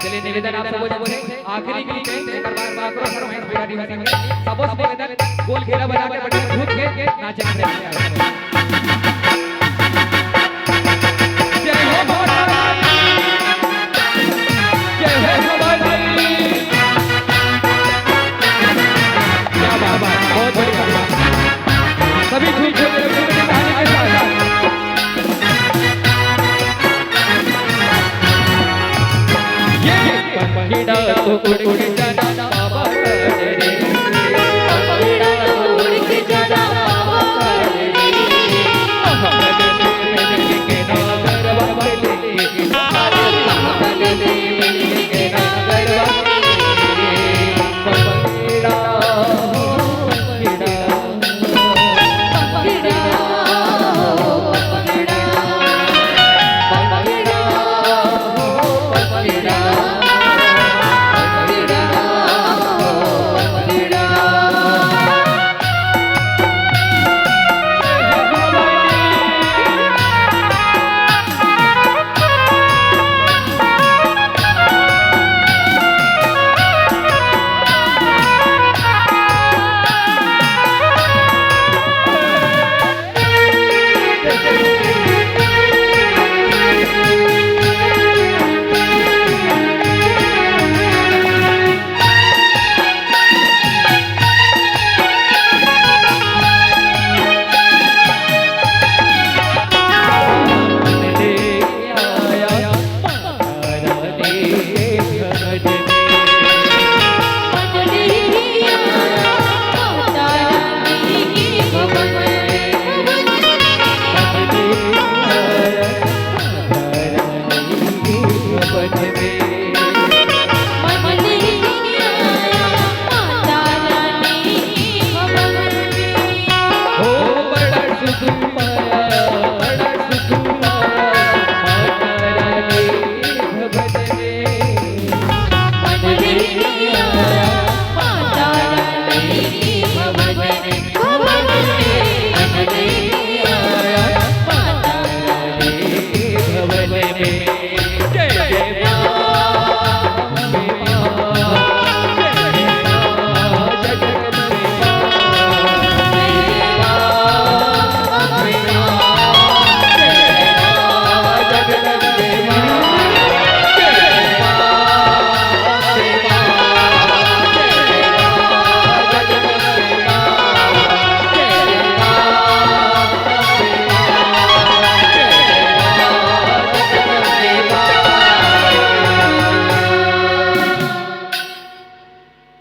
चलिए, निवेदन आप सबो जन से, आखिरी गीत है, एकर बाद काकरो फरमाइश पूरा नहीं हो सके। सबो से निवेदन, गोल घेरा बना के बढ़िया झूम के नाचे के प्रयास करो। जय हो भोला। जय हो भोला। क्या बात है, बहुत बढ़िया। सभी झूम के, झूम के ताली के साथ।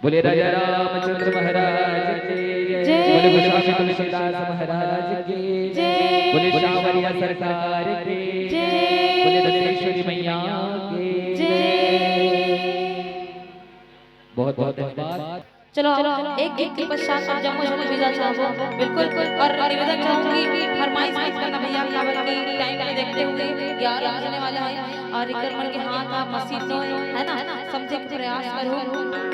बोले राजा रामचंद्र महाराज की जय। जय। बोले गोस्वामी तुलसीदास महाराज की जय। बोले सांवरिया सरकार की जय। बोले दंतेश्वरी मैया की जय। बहुत बहुत धन्यवाद। चलो, एक गीत के पश्चात आप जम्मो झन विदा चाहबो। बिल्कुल। और निवेदन चाहूंगी, फरमाइश मत करना भैया, काबर कि टाइम को देखते हुए ग्यारह बजने वाला है और एकर मन के हाथ आप मशीन में, है ना, समझे के प्रयास करो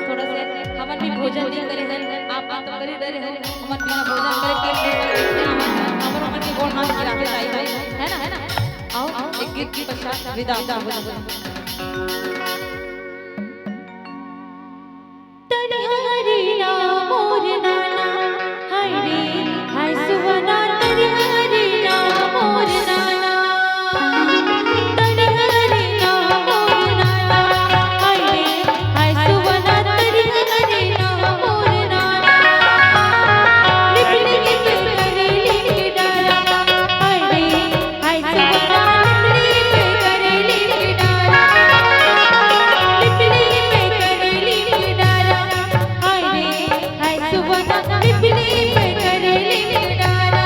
थोड़ा से। हमन भी भोजन नहीं करे हैं, आप मन तो कर ही डरे हो, हमन बिना भोजन करे के पेट भर के खाना है, हमर मन के गोड़ हाथ गिरा के जाई है, है ना, है ना? आओ, एक गीत के पश्चात विदा हो। तरिहरी ना मोर नाना, हाय रे, हाय सुवना, तरिहरी ना मोर नाना। तरिहरी ना मोर नाना, हाय रे, हाय सुवना, तरिहरी ना मोर नाना। लिप लिप करे लिप डारा, हाय रे, हाय सुवना लिप लिप करे लिप डारा, लिप लिप करे लिप डारा, हाय रे, हाय सुवना लिप लिप करे लिप डारा।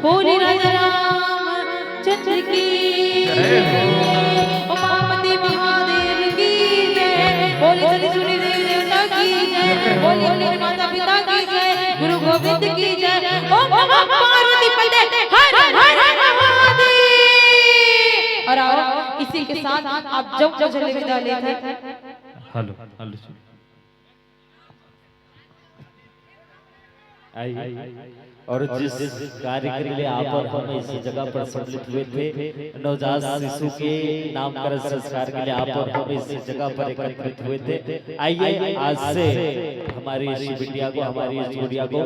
बोले राजा रामचंद्र की जय हो। जय, उमापति महादेव की जय, बोले श्री सूर्य देव देवता की जय, बोले मेरे माता पिता की जय, गुरु गोविंद की जय, ओम नमः पार्वती पते हर हर महादेव। और आओ, इसी के साथ आप जब जब विदा लेते हैं। Hello, hello. आई। और जिस कार्य के लिए आप और हम इस जगह पर सम्मिलित हुए थे, नवजात शिशु के नामकरण संस्कार के लिए आप और हम इस जगह पर एकत्रित हुए थे, आइए आज से हमारी इस बिटिया को, हमारी इस गुड़िया को,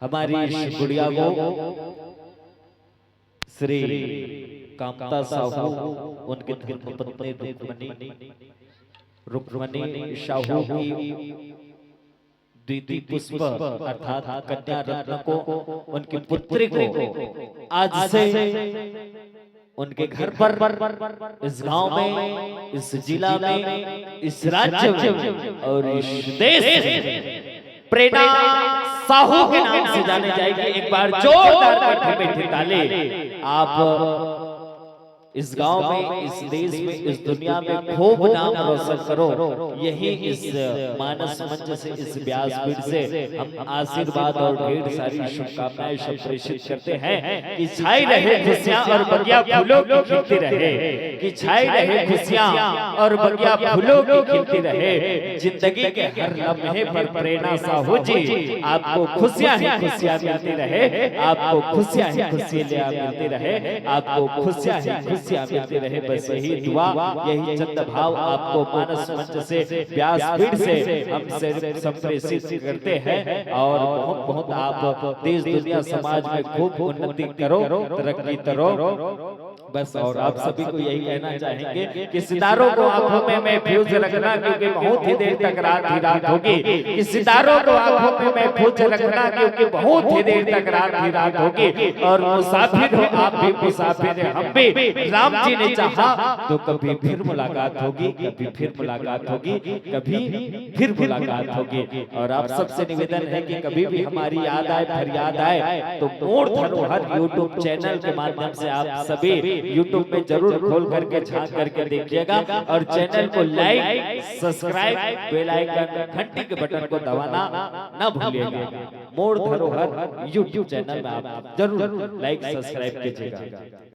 हमारी इस गुड़िया को श्री कामता साहू, उनके धर्मपत्नी रुक्मणी, रुक्मणी साहू की द्वितीय पुष्प अर्थात कन्या रत्न को, उनकी पुत्री को आज से उनके घर पर, इस गांव में, इस जिला में, इस राज्य में और इस देश में प्रेरणा साहू के नाम से जानी जाएगी। एक बार जोरदार मीठी मीठी ताली। आप इस गांव में, इस देश में, इस दुनिया में खूब नाम रोशन करो, यही इस मानस मंच से, इस व्यासपीठ से हम आशीर्वाद और ढेर सारी शुभकामनाएं संप्रेषित करते हैं कि छाई रहे खुशियां और बगिया फूलों की खिलती रहे, कि छाई रहे खुशियां और बगिया फूलों की खिलती रहे। जिंदगी के हर लम्हे पर प्रेरणा साहू जी, आपको खुशियां ही खुशियां मिलती रहे, आपको खुशियां ही खुशियां मिलती रहे, आपको खुशियां ही खुशियां मिलती रहे। बस यही दुआ, यही चंद भाव आपको मानस मंच से, व्यासपीठ से हम से संप्रेषित करते हैं। और बहुत बहुत आप देश दुनिया समाज में खूब उन्नति करो, तरक्की करो। बस और आप सभी को यही कहना चाहेंगे कि सितारों को आंखों में महफूज रखना, क्योंकि बहुत ही देर तक रात ही रात होगी। कि सितारों को आंखों में महफूज रखना, क्योंकि बहुत ही देर तक रात ही रात होगी। और मुसाफिर हो आप भी, मुसाफिर हैं हम भी। राम जी ने चाहा तो कभी फिर मुलाकात होगी, कभी फिर मुलाकात होगी, कभी फिर मुलाकात होगी। और आप सबसे निवेदन है कि कभी भी हमारी याद आए, फरियाद आए, तो मोर धरोहर YouTube चैनल के माध्यम से आप सभी YouTube में जरूर खोल करके, झांक करके देखिएगा। और चैनल को लाइक, सब्सक्राइब, बेल आइकन, घंटी के बटन को दबाना ना भूलिएगा। मोर धरोहर YouTube चैनल में आप जरूर लाइक, सब्सक्राइब कीजिएगा।